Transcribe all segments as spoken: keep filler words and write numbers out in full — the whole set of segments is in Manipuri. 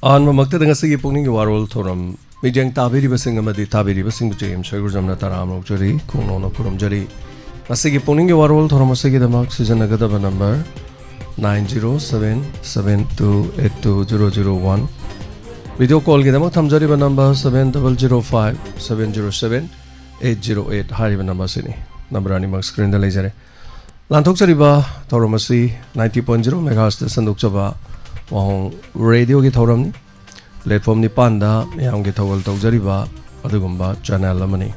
ꯑꯍꯥꯟꯕꯃꯛꯇꯗ ꯉꯁꯤꯒꯤ ꯄꯨꯛꯅꯤꯡꯒꯤ ꯋꯥꯔꯣꯜ ꯊꯧꯔꯝ ꯃꯤꯠꯌꯦꯡ ꯇꯥꯕꯤꯔꯤꯕꯁꯤꯡ ꯑꯃꯗꯤ ꯇꯥꯕꯤꯔꯤꯕꯁꯤꯡꯕꯨ ꯆꯦ ꯑꯦꯝ ꯁꯣꯏꯒꯨꯖꯝꯅ ꯇꯔꯥꯝꯅ ꯑꯣꯛꯆꯔꯤ, ꯈꯣꯡꯅꯧꯅ ꯈꯨꯔꯨꯝꯖꯔꯤ꯫ ꯉꯁꯤꯒꯤ ꯄꯨꯛꯅꯤꯡꯒꯤ ꯋꯥꯔꯣꯜ ꯊꯧꯔꯝ ꯑꯁꯤꯒꯤꯗꯃꯛ ꯁꯤꯖꯤꯟꯅꯒꯗꯕ number nine zero seven seven two eight two zero zero one꯫ Video ꯀꯣꯜꯒꯤꯗꯃꯛ ꯊꯝꯖꯔꯤꯕ number seven double zero five seven zero seven eight zero eight ꯍꯥꯏꯔꯤꯕ ꯅꯝꯕꯔ ꯑꯁꯤꯅꯤ꯫ ꯅꯝꯕꯔ ꯑꯅꯤꯃꯛ ꯁ꯭ꯀ꯭ꯔꯤꯟꯗ ꯂꯩꯖꯔꯦ꯫ ꯂꯥꯟꯊꯣꯛꯆꯔꯤꯕ ꯊꯧꯔꯝ ꯑꯁꯤ ninety point zero megahertzꯇ ꯁꯟꯗꯣꯛꯆꯕ ꯋꯥꯍꯣꯡ ꯔꯦꯗꯤꯑꯣꯒꯤ ꯊꯧꯔꯝꯅꯤ꯫ ꯄ꯭ꯂꯦꯠꯐꯣꯝ ꯅꯤꯄꯥꯟꯗ ꯃꯤꯌꯥꯝꯒꯤ ꯊꯧꯒꯜ ꯇꯧꯖꯔꯤꯕ ꯑꯗꯨꯒꯨꯝꯕ ꯆꯦꯅꯦꯜ ꯑꯃꯅꯤ꯫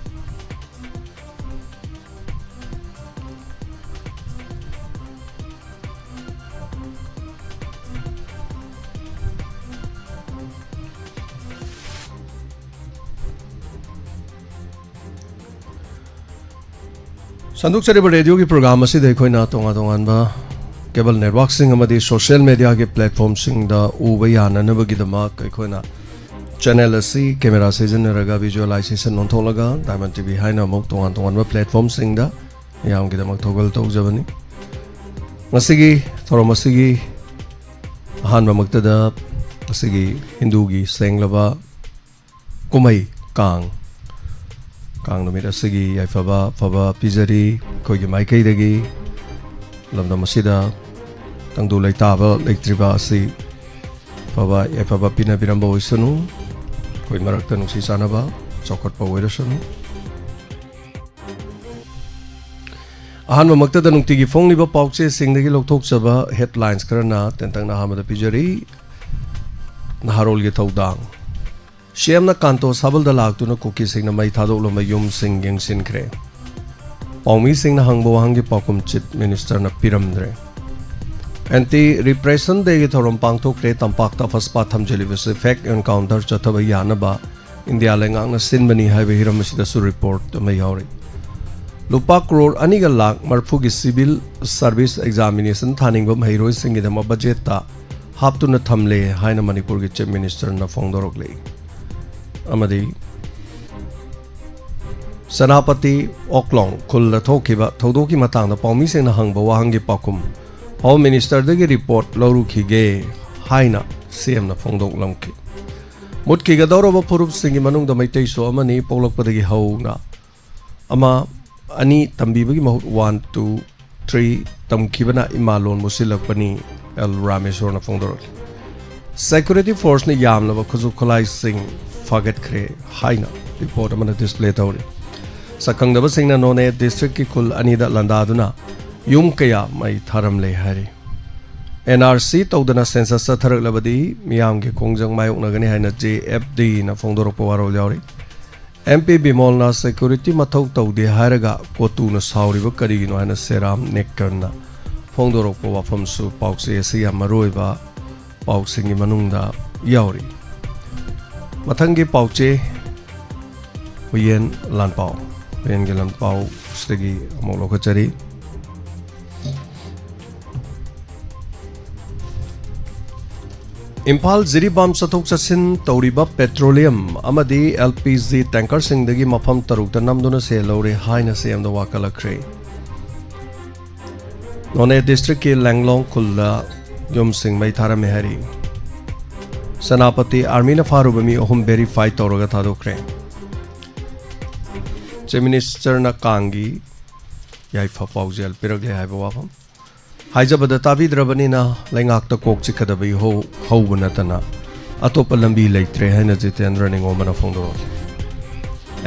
ꯁꯟꯗꯣꯛꯆꯔꯤꯕ ꯔꯦꯗꯤꯑꯣꯒꯤ ꯄ꯭ꯔꯣꯒ꯭ꯔꯥꯝ ꯑꯁꯤꯗ ꯑꯩꯈꯣꯏꯅ ꯇꯣꯉꯥꯟ ꯇꯣꯉꯥꯟꯕ ꯀꯦꯕꯜ ꯅꯦꯠꯋꯥꯔꯛꯁꯤꯡ ꯑꯃꯗꯤ ꯁꯣꯁꯤꯌꯦꯜ ꯃꯦꯗꯤꯌꯥꯒꯤ ꯄ꯭ꯂꯦꯠꯐꯣꯝꯁꯤꯡꯗ ꯎꯕ ꯌꯥꯅꯅꯕꯒꯤꯗꯃꯛ ꯑꯩꯈꯣꯏꯅ ꯆꯦꯅꯦꯜ ꯑꯁꯤ ꯀꯦꯃꯦꯔꯥ ꯁꯤꯖꯤꯟꯅꯔꯒ ꯚꯤꯖꯨꯑꯦꯂꯥꯏꯖꯦꯁꯟ ꯑꯣꯟꯊꯣꯛꯂꯒ ꯗꯥꯏꯃꯟ ꯇꯤ ꯚꯤ ꯍꯥꯏꯅ ꯑꯃꯨꯛ ꯇꯣꯉꯥꯟ ꯇꯣꯉꯥꯟꯕ ꯄ꯭ꯂꯦꯠꯐꯣꯝꯁꯤꯡꯗ ꯃꯤꯌꯥꯝꯒꯤꯗꯃꯛ ꯊꯧꯒꯜ ꯇꯧꯖꯕꯅꯤ꯫ ꯉꯁꯤꯒꯤ ꯊꯧꯔꯝ ꯑꯁꯤꯒꯤ ꯑꯍꯥꯟꯕꯃꯛꯇꯗ ꯉꯁꯤꯒꯤ ꯍꯤꯟꯗꯨꯒꯤ ꯁꯦꯡꯂꯕ ꯀꯨꯝꯍꯩ ꯀꯥꯡ, ꯀꯥꯡ ꯅꯨꯃꯤꯠ ꯑꯁꯤꯒꯤ ꯌꯥꯏꯐꯕ ꯑꯐꯕ ꯄꯤꯖꯔꯤ꯫ ꯑꯩꯈꯣꯏꯒꯤ ꯃꯥꯏꯀꯩꯗꯒꯤ ꯂꯝꯗꯝ ꯑꯁꯤꯗ ꯇꯪꯗꯨ ꯂꯩꯇꯥꯕ ꯂꯩꯇ꯭ꯔꯤꯕ ꯑꯁꯤ ꯑꯐꯕ ꯌꯥꯏꯐꯕ ꯄꯤꯅꯕꯤꯔꯝꯕ ꯑꯣꯏꯁꯅꯨ꯫ ꯑꯩꯈꯣꯏ ꯃꯔꯛꯇ ꯅꯨꯡꯁꯤ ꯆꯥꯟꯅꯕ, ꯆꯥꯎꯈꯠꯄ ꯑꯣꯏꯔꯁꯅꯨ꯫ ꯑꯍꯥꯟꯕꯃꯛꯇꯗ ꯅꯨꯡꯇꯤꯒꯤ ꯐꯣꯡꯂꯤꯕ ꯄꯥꯎꯆꯦꯁꯤꯡꯗꯒꯤ ꯂꯧꯊꯣꯛꯆꯕ ꯍꯦꯗꯂꯥꯏꯟꯁ ꯈꯔꯅ ꯇꯦꯟꯇꯛꯅ ꯑꯍꯥꯟꯕꯗ ꯄꯤꯖꯔꯤ꯫ ꯅꯍꯥꯔꯣꯜꯒꯤ ꯊꯧꯗꯥꯡ꯫ ꯁꯤ ꯑꯦꯝꯅ ꯀꯥꯟꯇꯣ ꯁꯥꯕꯜꯗ ꯂꯥꯛꯇꯨꯅ ꯀꯨꯀꯤꯁꯤꯡꯅ ꯃꯩ ꯊꯥꯗꯣꯛꯂꯝꯕ ꯌꯨꯝꯁꯤꯡ ꯌꯦꯡꯁꯤꯟꯈ꯭ꯔꯦ꯫ ꯄꯥꯎꯃꯤꯁꯤꯡꯅ ꯍꯪꯕ ꯋꯥꯍꯪꯒꯤ ꯄꯥꯎꯈꯨꯝ ꯆꯤꯐ ꯃꯤꯅꯤꯁꯇꯔꯅ ꯄꯤꯔꯝꯗ꯭ꯔꯦ꯫ ꯑꯦꯟꯇꯤ ꯔꯤꯄ꯭ꯔꯦꯁꯟ ꯗꯦꯒꯤ ꯊꯧꯔꯝ ꯄꯥꯡꯊꯣꯛꯈ꯭ꯔꯦ꯫ ꯇꯝꯄꯥꯛꯇ ꯐꯁꯄꯥ ꯊꯝꯖꯤꯜꯂꯤꯕꯁꯤ ꯐꯦꯛ ꯑꯦꯟꯀꯥꯎꯟꯇꯔ ꯆꯠꯊꯕ ꯌꯥꯅꯕ ꯏꯟꯗꯤꯌꯥ ꯂꯩꯉꯥꯛꯅ ꯁꯤꯟꯕꯅꯤ ꯍꯥꯏꯕ ꯍꯤꯔꯝ ꯑꯁꯤꯗꯁꯨ ꯔꯤꯄꯣꯔꯠ ꯑꯃ ꯌꯥꯎꯔꯤ꯫ ꯂꯨꯄꯥ ꯀ꯭ꯔꯣꯔ ꯑꯅꯤꯒ ꯂꯥꯛ ꯃꯔꯤꯐꯨꯒꯤ ꯁꯤꯚꯤꯜ ꯁꯔꯚꯤꯁ ꯑꯦꯛꯖꯥꯃꯤꯅꯦꯁꯟ ꯊꯥꯅꯤꯡꯕ ꯃꯍꯩꯔꯣꯏꯁꯤꯡꯒꯤꯗꯃꯛ ꯕꯖꯦꯠꯇ ꯍꯥꯞꯇꯨꯅ ꯊꯝꯂꯦ ꯍꯥꯏꯅ ꯃꯅꯤꯄꯨꯔꯒꯤ ꯆꯤꯐ ꯃꯤꯅꯤꯁꯇꯔꯅ ꯐꯣꯡꯗꯣꯔꯛꯂꯤ꯫ ꯑꯃꯗꯤ ꯁꯦꯅꯥꯄꯇꯤ ꯑꯣꯛꯂꯣꯡ ꯈꯨꯜꯗ ꯊꯣꯛꯈꯤꯕ ꯊꯧꯗꯣꯛꯀꯤ ꯃꯇꯥꯡꯗ ꯄꯥꯎꯃꯤꯁꯤꯡꯅ ꯍꯪꯕ ꯋꯥꯍꯪꯒꯤ ꯄꯥꯎꯈꯨꯝ ꯍꯣꯝ ꯃꯤꯅꯤꯁꯇꯔꯗꯒꯤ ꯔꯤꯄꯣꯔꯠ ꯂꯧꯔꯨꯈꯤꯒꯦ ꯍꯥꯏꯅ ꯁꯤ ꯑꯦꯝꯅ ꯐꯣꯡꯗꯣꯛꯂꯝꯈꯤ꯫ ꯃꯨꯠꯈꯤꯒꯗꯧꯔꯕ ꯐꯨꯔꯨꯞꯁꯤꯡꯒꯤ ꯃꯅꯨꯡꯗ ꯃꯩꯇꯩꯁꯨ ꯑꯃꯅꯤ꯫ ꯄꯣꯛꯂꯛꯄꯗꯒꯤ ꯍꯧꯅ ꯑꯃ, ꯑꯅꯤ ꯇꯝꯕꯤꯕꯒꯤ ꯃꯍꯨꯠ ꯋꯥꯟ, ꯇꯨ, ꯊ꯭ꯔꯤ ꯇꯝꯈꯤꯕꯅ ꯏꯃꯥ ꯂꯣꯟ ꯃꯨꯠꯁꯤꯜꯂꯛꯄꯅꯤ, ꯑꯦꯜ ꯔꯥꯃꯦꯁꯣꯔꯅ ꯐꯣꯡꯗꯣꯔꯛꯂꯤ꯫ ꯁꯦꯀ꯭ꯌꯨꯔꯤꯇꯤ ꯐꯣꯔꯁꯅ ꯌꯥꯝꯂꯕ ꯈꯨꯠꯁꯨ ꯈꯨꯠꯂꯥꯏꯁꯤꯡ ꯐꯥꯒꯠꯈ꯭ꯔꯦ ꯍꯥꯏꯅ ꯔꯤꯄꯣꯔꯠ ꯑꯃꯅ ꯗꯤꯁꯄ꯭ꯂꯦ ꯇꯧꯔꯤ꯫ ꯁꯛꯈꯪꯗꯕꯁꯤꯡꯅ ꯅꯣꯅꯦ ꯗꯤꯁꯇ꯭ꯔꯤꯛꯀꯤ ꯈꯨꯜ ꯑꯅꯤꯗ ꯂꯥꯟꯗꯥꯗꯨꯅ ꯌꯨꯝ ꯀꯌꯥ ꯃꯩ ꯊꯥꯔꯝꯂꯦ ꯍꯥꯏꯔꯤ꯫ ꯑꯦꯟ ꯑꯥꯔ ꯁꯤ ꯇꯧꯗꯅ ꯁꯦꯟꯁꯁ ꯆꯠꯊꯔꯛꯂꯕꯗꯤ ꯃꯤꯌꯥꯝꯒꯤ ꯈꯣꯡꯖꯪ ꯃꯥꯌꯣꯛꯅꯒꯅꯤ ꯍꯥꯏꯅ ꯖꯦ ꯑꯦꯐ ꯗꯤꯅ ꯐꯣꯡꯗꯣꯔꯛꯄ ꯋꯥꯔꯣꯜ ꯌꯥꯎꯔꯤ꯫ ꯑꯦꯝ ꯄꯤ ꯕꯤꯃꯣꯜꯅ ꯁꯦꯀ꯭ꯌꯨꯔꯤꯇꯤ ꯃꯊꯧ ꯇꯧꯗꯦ ꯍꯥꯏꯔꯒ ꯀꯣꯇꯨꯅ ꯁꯥꯎꯔꯤꯕ ꯀꯔꯤꯒꯤꯅꯣ ꯍꯥꯏꯅ ꯁꯦꯔꯥꯝ ꯅꯦꯀꯔꯅ ꯐꯣꯡꯗꯣꯔꯛꯄ ꯋꯥꯐꯝꯁꯨ ꯄꯥꯎꯆꯦ ꯑꯁꯤ ꯌꯥꯝ ꯃꯔꯨꯑꯣꯏꯕ ꯄꯥꯎꯁꯤꯡꯒꯤ ꯃꯅꯨꯡꯗ ꯌꯥꯎꯔꯤ꯫ ꯃꯊꯪꯒꯤ ꯄꯥꯎꯆꯦ ꯍꯨꯌꯦꯟ ꯂꯥꯟꯄꯥꯎ, ꯍꯨꯌꯦꯟꯒꯤ ꯂꯥꯟꯄꯥꯎꯁꯤꯗꯒꯤ ꯑꯃꯨꯛ ꯂꯧꯈꯠꯆꯔꯤ꯫ ꯏꯝꯐꯥꯜ ꯖꯤꯔꯤꯕꯥꯝ ꯆꯠꯊꯣꯛ ꯆꯠꯁꯤꯟ ꯇꯧꯔꯤꯕ ꯄꯦꯇ꯭ꯔꯣꯂꯤꯌꯝ ꯑꯃꯗꯤ ꯑꯦꯜ ꯄꯤ ꯖꯤ ꯇꯦꯡꯀꯔꯁꯤꯡꯗꯒꯤ ꯃꯐꯝ ꯇꯔꯨꯛꯇ ꯅꯝꯗꯨꯅ ꯁꯦꯜ ꯂꯧꯔꯦ ꯍꯥꯏꯅ ꯁꯤ ꯑꯦꯝꯗ ꯋꯥꯀꯠꯂꯛꯈ꯭ꯔꯦ꯫ ꯅꯣꯅꯦ ꯗꯤꯁꯇ꯭ꯔꯤꯛꯀꯤ ꯂꯦꯡꯂꯣꯡ ꯈꯨꯜꯗ ꯌꯨꯝꯁꯤꯡ ꯃꯩ ꯊꯥꯔꯝꯃꯦ ꯍꯥꯏꯔꯤ꯫ ꯁꯦꯅꯥꯄꯇꯤ ꯑꯥꯔꯃꯤꯅ ꯐꯥꯔꯨꯕ ꯃꯤ ꯑꯍꯨꯝ ꯚꯦꯔꯤꯐꯥꯏ ꯇꯧꯔꯒ ꯊꯥꯗꯣꯛꯈ꯭ꯔꯦ꯫ ꯆꯤꯐ ꯃꯤꯅꯤꯁꯇꯔꯅ ꯀꯥꯡꯒꯤ ꯌꯥꯏꯐ ꯄꯥꯎꯖꯦꯜ ꯄꯤꯔꯛꯂꯦ ꯍꯥꯏꯕ ꯋꯥꯐꯝ꯫ ꯍꯥꯏꯖꯕꯗ ꯇꯥꯕꯤꯗ꯭ꯔꯕꯅꯤꯅ ꯂꯩꯉꯥꯛꯇ ꯀꯣꯛ ꯆꯤꯛꯀꯗꯕ ꯏꯍꯧ ꯍꯧꯕ ꯅꯠꯇꯅ ꯑꯇꯣꯞꯄ ꯂꯝꯕꯤ ꯂꯩꯇ꯭ꯔꯦ ꯍꯥꯏꯅ ꯖꯤꯇꯦꯟꯗ꯭ꯔ ꯅꯤꯉꯣꯝꯕꯅ ꯐꯣꯡꯗꯣꯔꯛꯂꯤ꯫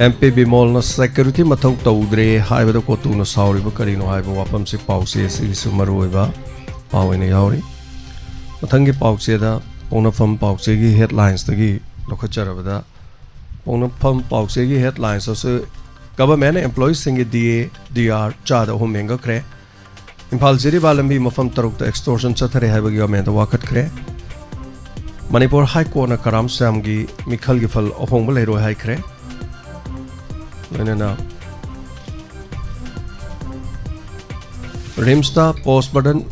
ꯑꯦꯝ ꯄꯤ ꯕꯤꯃꯣꯜꯅ ꯁꯦꯀ꯭ꯌꯨꯔꯤꯇꯤ ꯃꯊꯧ ꯇꯧꯗ꯭ꯔꯦ ꯍꯥꯏꯕꯗ ꯀꯣꯇꯨꯅ ꯁꯥꯎꯔꯤꯕ ꯀꯔꯤꯅꯣ ꯍꯥꯏꯕ ꯋꯥꯐꯝꯁꯤ ꯄꯥꯎꯆꯦ ꯑꯁꯤꯒꯤꯁꯨ ꯃꯔꯨꯑꯣꯏꯕ ꯄꯥꯎ ꯑꯣꯏꯅ ꯌꯥꯎꯔꯤ꯫ ꯃꯊꯪꯒꯤ ꯄꯥꯎꯆꯦꯗ ꯄꯣꯛꯅꯐꯝ ꯄꯥꯎꯆꯦꯒꯤ ꯍꯦꯗꯂꯥꯏꯟꯁꯇꯒꯤ ꯂꯧꯈꯠꯆꯔꯕꯗ, ꯄꯣꯛꯅꯐꯝ ꯄꯥꯎꯆꯦꯒꯤ ꯍꯦꯗꯂꯥꯏꯟꯁ ꯑꯁꯤ ꯒꯚꯔꯟꯃꯦꯟꯠ ꯑꯦꯝꯄ꯭ꯂꯣꯌꯤꯁꯤꯡꯒꯤ ꯗꯤ ꯑꯦ, ꯗꯤ ꯑꯥꯔ ꯆꯥꯗ ꯑꯍꯨꯝ ꯍꯦꯟꯒꯠꯈ꯭ꯔꯦ꯫ ꯏꯝꯐꯥꯜ ꯖꯤꯔꯤꯕꯥꯝ ꯂꯝꯕꯤ ꯃꯐꯝ ꯇꯔꯨꯛꯇ ꯑꯦꯛꯁꯇꯣꯔꯁꯟ ꯆꯠꯊꯔꯦ ꯍꯥꯏꯕꯒꯤ ꯒꯚꯔꯟꯃꯦꯟꯠꯇ ꯋꯥꯀꯠꯈ꯭ꯔꯦ꯫ ꯃꯅꯤꯄꯨꯔ ꯍꯥꯏ ꯀꯣꯔꯠꯅ ꯀꯔꯥꯝ ꯁ꯭ꯌꯥꯝꯒꯤ ꯃꯤꯈꯜꯒꯤ ꯐꯜ ꯑꯍꯣꯡꯕ ꯂꯩꯔꯣꯏ ꯍꯥꯏꯈ꯭ꯔꯦ꯫ ꯂꯣꯏꯅꯅ ꯔꯤꯝꯁꯇ ꯄꯣꯁꯃꯣꯔꯇꯦꯝ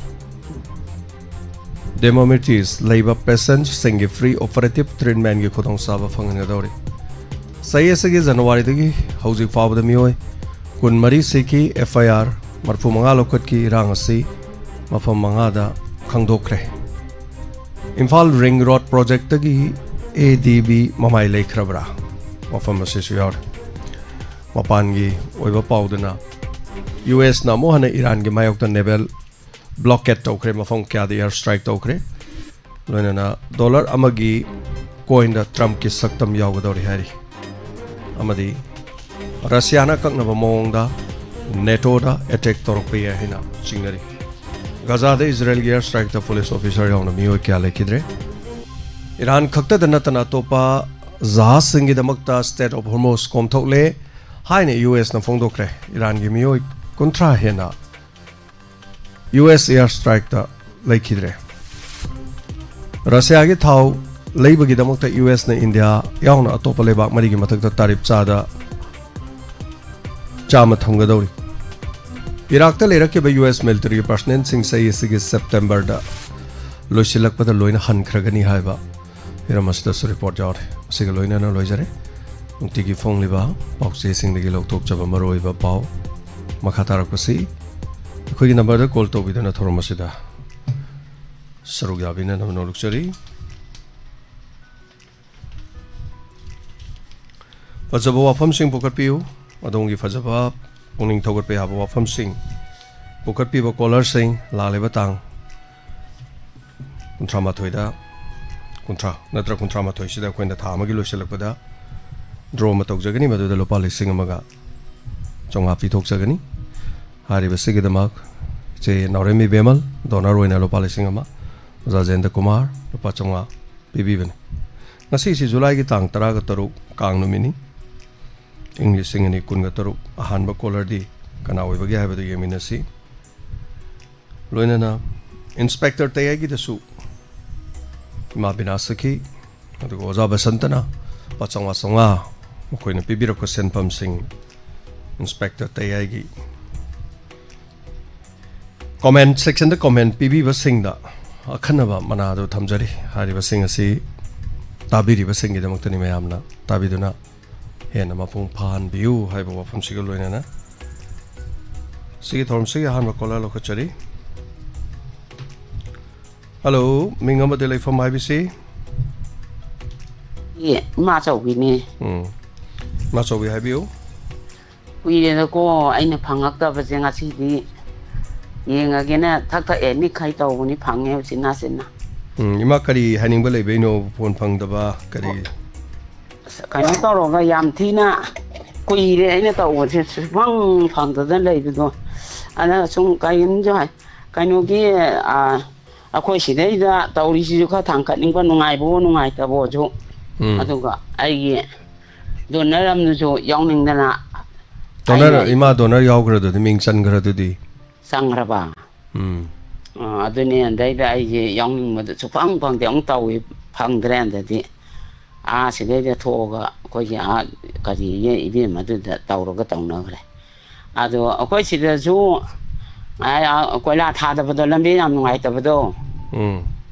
ꯗꯦꯃꯣꯃꯤꯇꯤꯁ ꯂꯩꯕ ꯄꯦꯁꯦꯟꯠꯁꯤꯡꯒꯤ ꯐ꯭ꯔꯤ ꯑꯣꯄꯔꯦꯇꯤꯚ ꯇ꯭ꯔꯤꯠꯃꯦꯟꯠꯀꯤ ꯈꯨꯗꯣꯡꯆꯥꯕ ꯐꯪꯍꯟꯒꯗꯧꯔꯤ꯫ ꯆꯍꯤ ꯑꯁꯤꯒꯤ ꯖꯅꯋꯥꯔꯤꯗꯒꯤ ꯍꯧꯖꯤꯛ ꯐꯥꯎꯕꯗ ꯃꯤꯑꯣꯏ ꯀꯨꯟꯃꯔꯤ ꯁꯤꯈꯤ꯫ ꯑꯦꯐ ꯑꯥꯏ ꯑꯥꯔ ꯃꯔꯤꯐꯨ ꯃꯉꯥ ꯂꯧꯈꯠꯈꯤ꯫ ꯏꯔꯥꯡ ꯑꯁꯤ ꯃꯐꯝ ꯃꯉꯥꯗ ꯈꯪꯗꯣꯛꯈ꯭ꯔꯦ꯫ ꯏꯝꯐꯥꯜ ꯔꯤꯡ ꯔꯣꯗ ꯄ꯭ꯔꯣꯖꯦꯛꯇꯒꯤ ꯑꯦ ꯗꯤ ꯕꯤ ꯃꯃꯥꯏ ꯂꯩꯈ꯭ꯔꯕ꯭ꯔꯥ? ꯋꯥꯐꯝ ꯑꯁꯤꯁꯨ ꯌꯥꯎꯔꯤ꯫ ꯃꯄꯥꯟꯒꯤ ꯑꯣꯏꯕ ꯄꯥꯎꯗꯅ, ꯌꯨ ꯑꯦꯁꯅ ꯑꯃꯨꯛ ꯍꯟꯅ ꯏꯔꯥꯟꯒꯤ ꯃꯥꯌꯣꯛꯇ ꯅꯦꯚꯦꯜ ꯕ꯭ꯂꯣꯀꯦꯠ ꯇꯧꯈ꯭ꯔꯦ, ꯃꯐꯝ ꯀꯌꯥꯗ ꯏꯌꯥꯔ ꯁ꯭ꯇ꯭ꯔꯥꯏꯛ ꯇꯧꯈ꯭ꯔꯦ꯫ ꯂꯣꯏꯅꯅ ꯗꯣꯂꯔ ꯑꯃꯒꯤ ꯀꯣꯏꯟꯗ ꯇ꯭ꯔꯝꯞꯀꯤ ꯁꯛꯇꯝ ꯌꯥꯎꯒꯗꯧꯔꯤ ꯍꯥꯏꯔꯤ꯫ ꯑꯃꯗꯤ ꯔꯁꯤꯌꯥꯅ ꯑꯀꯛꯅꯕ ꯃꯑꯣꯡꯗ ꯅꯦꯇꯣꯗ ꯑꯦꯇꯦꯛ ꯇꯧꯔꯛꯄ ꯌꯥꯏ ꯍꯥꯏꯅ ꯆꯤꯡꯅꯔꯤ꯫ ꯒꯖꯥꯗ ꯏꯖꯔꯦꯜꯒꯤ ꯏꯌꯥꯔ ꯁ꯭ꯇ꯭ꯔꯥꯏꯛꯇ ꯄꯨꯂꯤꯁ ꯑꯣꯐꯤꯁꯔ ꯌꯥꯎꯅ ꯃꯤꯑꯣꯏ ꯀꯌꯥ ꯂꯩꯈꯤꯗ꯭ꯔꯦ꯫ ꯏꯔꯥꯟ ꯈꯛꯇꯗ ꯅꯠꯇꯅ ꯑꯇꯣꯞꯄ ꯖꯍꯥꯖꯁꯤꯡꯒꯤꯗꯃꯛꯇ ꯁ꯭ꯇ꯭ꯔꯦꯠ ꯑꯣꯐ ꯍꯣꯔꯃꯨꯖ ꯀꯣꯝꯊꯣꯛꯂꯦ ꯍꯥꯏꯅ ꯌꯨ ꯑꯦꯁꯅ ꯐꯣꯡꯗꯣꯛꯈ꯭ꯔꯦ꯫ ꯏꯔꯥꯟꯒꯤ ꯃꯤꯑꯣꯏ ꯀꯨꯟꯊ꯭ꯔꯥ ꯍꯦꯟꯅ ꯌꯨ ꯑꯦꯁ ꯏꯌꯥꯔ ꯁ꯭ꯇ꯭ꯔꯥꯏꯛꯇ ꯂꯩꯈꯤꯗ꯭ꯔꯦ꯫ ꯔꯁꯤꯌꯥꯒꯤ ꯊꯥꯎ ꯂꯩꯕꯒꯤꯗꯃꯛꯇ ꯌꯨ ꯑꯦꯁꯅ ꯏꯟꯗꯤꯌꯥ ꯌꯥꯎꯅ ꯑꯇꯣꯞꯄ ꯂꯩꯕꯥꯛ ꯃꯔꯤꯒꯤ ꯃꯊꯛꯇ ꯇꯥꯔꯤꯐ ꯆꯥꯗ ꯆꯥꯝꯃ ꯊꯝꯒꯗꯧꯔꯤ꯫ ꯏꯔꯥꯛꯇ ꯂꯩꯔꯛꯈꯤꯕ ꯌꯨ ꯑꯦꯁ ꯃꯤꯂꯤꯇꯔꯤꯒꯤ ꯄꯔꯁꯅꯦꯜꯁꯤꯡ ꯆꯍꯤ ꯑꯁꯤꯒꯤ ꯁꯦꯞꯇꯦꯝꯕꯔꯗ ꯂꯣꯏꯁꯤꯜꯂꯛꯄꯗ ꯂꯣꯏꯅ ꯍꯟꯈ꯭ꯔꯒꯅꯤ ꯍꯥꯏꯕ ꯍꯤꯔꯝ ꯑꯁꯤꯗꯁꯨ ꯔꯤꯄꯣꯔꯠ ꯌꯥꯎꯔꯦ꯫ ꯃꯁꯤꯒ ꯂꯣꯏꯅꯅ ꯂꯣꯏꯖꯔꯦ꯫ ꯅꯨꯡꯇꯤꯒꯤ ꯐꯣꯡꯂꯤꯕ ꯄꯥꯎꯆꯦꯁꯤꯡꯗꯒꯤ ꯂꯧꯊꯣꯛꯆꯕ ꯃꯔꯨꯑꯣꯏꯕ ꯄꯥꯎ꯫ ꯃꯈꯥ ꯇꯥꯔꯛꯄꯁꯤ ꯑꯩꯈꯣꯏꯒꯤ ꯅꯝꯕꯔꯗ ꯀꯣꯜ ꯇꯧꯕꯤꯗꯨꯅ ꯊꯧꯔꯝ ꯑꯁꯤꯗ ꯁꯔꯨꯛ ꯌꯥꯕꯤꯅꯅꯕ ꯅꯣꯜꯂꯨꯛꯆꯔꯤ꯫ ꯐꯖꯕ ꯋꯥꯐꯝꯁꯤꯡ ꯄꯨꯈꯠꯄꯤꯌꯨ꯫ ꯑꯗꯣꯝꯒꯤ ꯐꯖꯕ ꯄꯨꯛꯅꯤꯡ ꯊꯧꯒꯠꯄ ꯌꯥꯕ ꯋꯥꯐꯝꯁꯤꯡ ꯄꯨꯈꯠꯄꯤꯕ ꯀꯣꯂꯔꯁꯤꯡ ꯂꯥꯛꯂꯤꯕ ꯇꯥꯡ ꯀꯨꯟꯊ꯭ꯔꯥ ꯃꯥꯊꯣꯏꯗ, ꯀꯨꯟꯊ꯭ꯔꯥ ꯅꯠꯇ꯭ꯔ ꯀꯨꯟꯊ꯭ꯔꯥ ꯃꯥꯊꯣꯏꯁꯤꯗ ꯑꯩꯈꯣꯏꯅ ꯊꯥ ꯑꯃꯒꯤ ꯂꯣꯏꯁꯤꯜꯂꯛꯄꯗ ꯗ꯭ꯔꯣ ꯑꯃ ꯇꯧꯖꯒꯅꯤ, ꯃꯗꯨꯗ ꯂꯨꯄꯥ ꯂꯤꯁꯤꯡ ꯑꯃꯒ ꯆꯥꯝꯃꯉꯥ ꯄꯤꯊꯣꯛꯆꯒꯅꯤ꯫ ꯍꯥꯏꯔꯤꯕꯁꯤꯒꯤꯗꯃꯛ ꯏꯆꯦ ꯅꯥꯎꯔꯦꯝ ꯏꯕꯦꯝꯃꯜ ꯗꯣꯅꯔ ꯑꯣꯏꯅ ꯂꯨꯄꯥ ꯂꯤꯁꯤꯡ ꯑꯃ, ꯑꯣꯖꯥ ꯖꯌꯦꯟꯗ ꯀꯨꯃꯥꯔ ꯂꯨꯄꯥ ꯆꯥꯝꯃꯉꯥ ꯄꯤꯕꯤꯕꯅꯤ꯫ ꯉꯁꯤꯁꯤ ꯖꯨꯂꯥꯏꯒꯤ ꯇꯥꯡ ꯇꯔꯥꯒ ꯇꯔꯨꯛ, ꯀꯥꯡ ꯅꯨꯃꯤꯠꯅꯤ, ꯏꯪ ꯂꯤꯁꯤꯡ ꯑꯅꯤ ꯀꯨꯟꯒ ꯇꯔꯨꯛ꯫ ꯑꯍꯥꯟꯕ ꯀꯣꯂꯔꯗꯤ ꯀꯅꯥ ꯑꯣꯏꯕꯒꯦ ꯍꯥꯏꯕꯗꯨ ꯌꯦꯡꯃꯤꯟꯅꯁꯤ꯫ ꯂꯣꯏꯅꯅ ꯏꯟꯁꯄꯦꯛꯇꯔ ꯇꯌꯥꯏꯒꯤꯗꯁꯨ ꯏꯃꯥ ꯕꯤꯅꯥ ꯁꯈꯤ, ꯑꯗꯨꯒ ꯑꯣꯖꯥ ꯕꯁꯟꯇꯅ ꯂꯨꯄꯥ ꯆꯥꯝꯃꯉꯥ ꯆꯥꯝꯃꯉꯥ ꯃꯈꯣꯏꯅ ꯄꯤꯕꯤꯔꯛꯄ ꯁꯦꯟꯐꯝꯁꯤꯡ ꯏꯟꯁꯄꯦꯛꯇꯔ ꯇꯌꯥꯏꯒꯤ ꯀꯣꯃꯦꯟ ꯁꯦꯛꯁꯟꯗ ꯀꯣꯃꯦꯟ ꯄꯤꯕꯤꯕꯁꯤꯡꯗ ꯑꯈꯟꯅꯕ ꯃꯅꯥꯗꯨ ꯊꯝꯖꯔꯤ꯫ ꯍꯥꯏꯔꯤꯕꯁꯤꯡ ꯑꯁꯤ ꯇꯥꯕꯤꯔꯤꯕꯁꯤꯡꯒꯤꯗꯃꯛꯇꯅꯤ꯫ ꯃꯌꯥꯝꯅ ꯇꯥꯕꯤꯗꯨꯅ ꯍꯦꯟꯅ ꯃꯄꯨꯡ ꯐꯥꯍꯟꯕꯤꯌꯨ ꯍꯥꯏꯕ ꯋꯥꯐꯝꯁꯤꯒ ꯂꯣꯏꯅꯅ ꯁꯤꯒꯤ ꯊꯧꯔꯝꯁꯤꯒꯤ ꯑꯍꯥꯟꯕ ꯀꯣꯂꯔ ꯂꯧꯈꯠꯆꯔꯤ꯫ ꯍꯜꯂꯣ, ꯃꯤꯡ ꯑꯃꯗꯤ ꯂꯩꯐꯝ ꯍꯥꯏꯕꯤꯁꯤ? ꯑꯦ, ꯏꯃꯥ ꯆꯧꯕꯤꯅꯦ꯫ ꯎꯝ, ꯏꯃꯥ ꯆꯧꯕꯤ ꯍꯥꯏꯕꯤꯌꯨ꯫ ꯀꯨꯏꯔꯦꯗꯀꯣ ꯑꯩꯅ ꯐꯪꯉꯛꯇꯕꯁꯦ, ꯉꯁꯤꯗꯤ ꯌꯦꯡꯉꯒꯦꯅ ꯊꯛ ꯊꯛ ꯑꯦ ꯅꯤꯛꯈꯥꯏ ꯇꯧꯕꯅꯤ, ꯐꯪꯉꯦ ꯎꯆꯤꯟ ꯅꯥꯆꯤꯟꯅ꯫ ꯎꯝ, ꯏꯃꯥ ꯀꯔꯤ ꯍꯥꯏꯅꯤꯡꯕ ꯂꯩꯕꯩꯅꯣ ꯐꯣꯟ ꯐꯪꯗꯕ? ꯀꯔꯤ? ꯑꯁ, ꯀꯩꯅꯣ ꯇꯧꯔꯒ ꯌꯥꯝ ꯊꯤꯅ ꯀꯨꯏꯔꯦ ꯑꯩꯅ ꯇꯧꯕꯁꯦ, ꯁꯨꯐꯪ ꯐꯪꯗꯗꯅ ꯂꯩꯕꯗꯣ꯫ ꯑꯗ ꯁꯨꯝ ꯀꯩꯅꯣꯁꯨ ꯍꯥꯏ, ꯀꯩꯅꯣꯒꯤ, ꯑꯥ, ꯑꯩꯈꯣꯏ ꯁꯤꯗꯩꯗ ꯇꯧꯔꯤꯁꯤꯁꯨ ꯈꯔ ꯊꯥꯡꯒꯠꯅꯤꯡꯕ, ꯅꯨꯡꯉꯥꯏꯕꯑꯣ ꯅꯨꯡꯉꯥꯏꯇꯕꯑꯣꯁꯨ꯫ ꯎꯝ꯫ ꯑꯗꯨꯒ ꯑꯩꯒꯤ ꯗꯣꯅꯔ ꯑꯃꯁꯨ ꯌꯥꯎꯅꯤꯡꯗꯅ ꯗꯣꯅꯔ, ꯑꯩꯅ ꯏꯃꯥ ꯗꯣꯅꯔ ꯌꯥꯎꯈ꯭ꯔꯗꯨꯗꯤ, ꯃꯤꯡ ꯆꯟꯈ꯭ꯔꯗꯨꯗꯤ꯫ ꯆꯪꯈ꯭ꯔꯕ꯫ ꯎꯝ꯫ ꯑ, ꯑꯗꯨꯅꯦ, ꯑꯗꯩꯗ ꯑꯩꯁꯦ ꯌꯥꯎꯅꯤꯡꯕꯗ ꯁꯨꯐꯪ ꯐꯪꯗꯦ, ꯑꯃꯨꯛ ꯇꯧꯏ, ꯐꯪꯗ꯭ꯔꯦ꯫ ꯑꯗꯗꯤ ꯑꯥ ꯁꯤꯗꯩꯗ ꯊꯣꯛꯑꯒ ꯑꯩꯈꯣꯏꯒꯤ ꯑꯥ ꯀꯔꯤꯌꯦ, ꯏꯕꯦꯝꯃꯗꯨꯗ ꯇꯧꯔꯒ ꯇꯧꯅꯈ꯭ꯔꯦ꯫ ꯑꯗꯣ ꯑꯩꯈꯣꯏ ꯁꯤꯗꯁꯨ ꯑꯥ, ꯑꯥ, ꯀꯣꯏꯂꯥ ꯊꯥꯗꯕꯗꯣ, ꯂꯝꯕꯤ ꯌꯥꯝ ꯅꯨꯡꯉꯥꯏꯇꯕꯗꯣ, ꯎꯝ꯫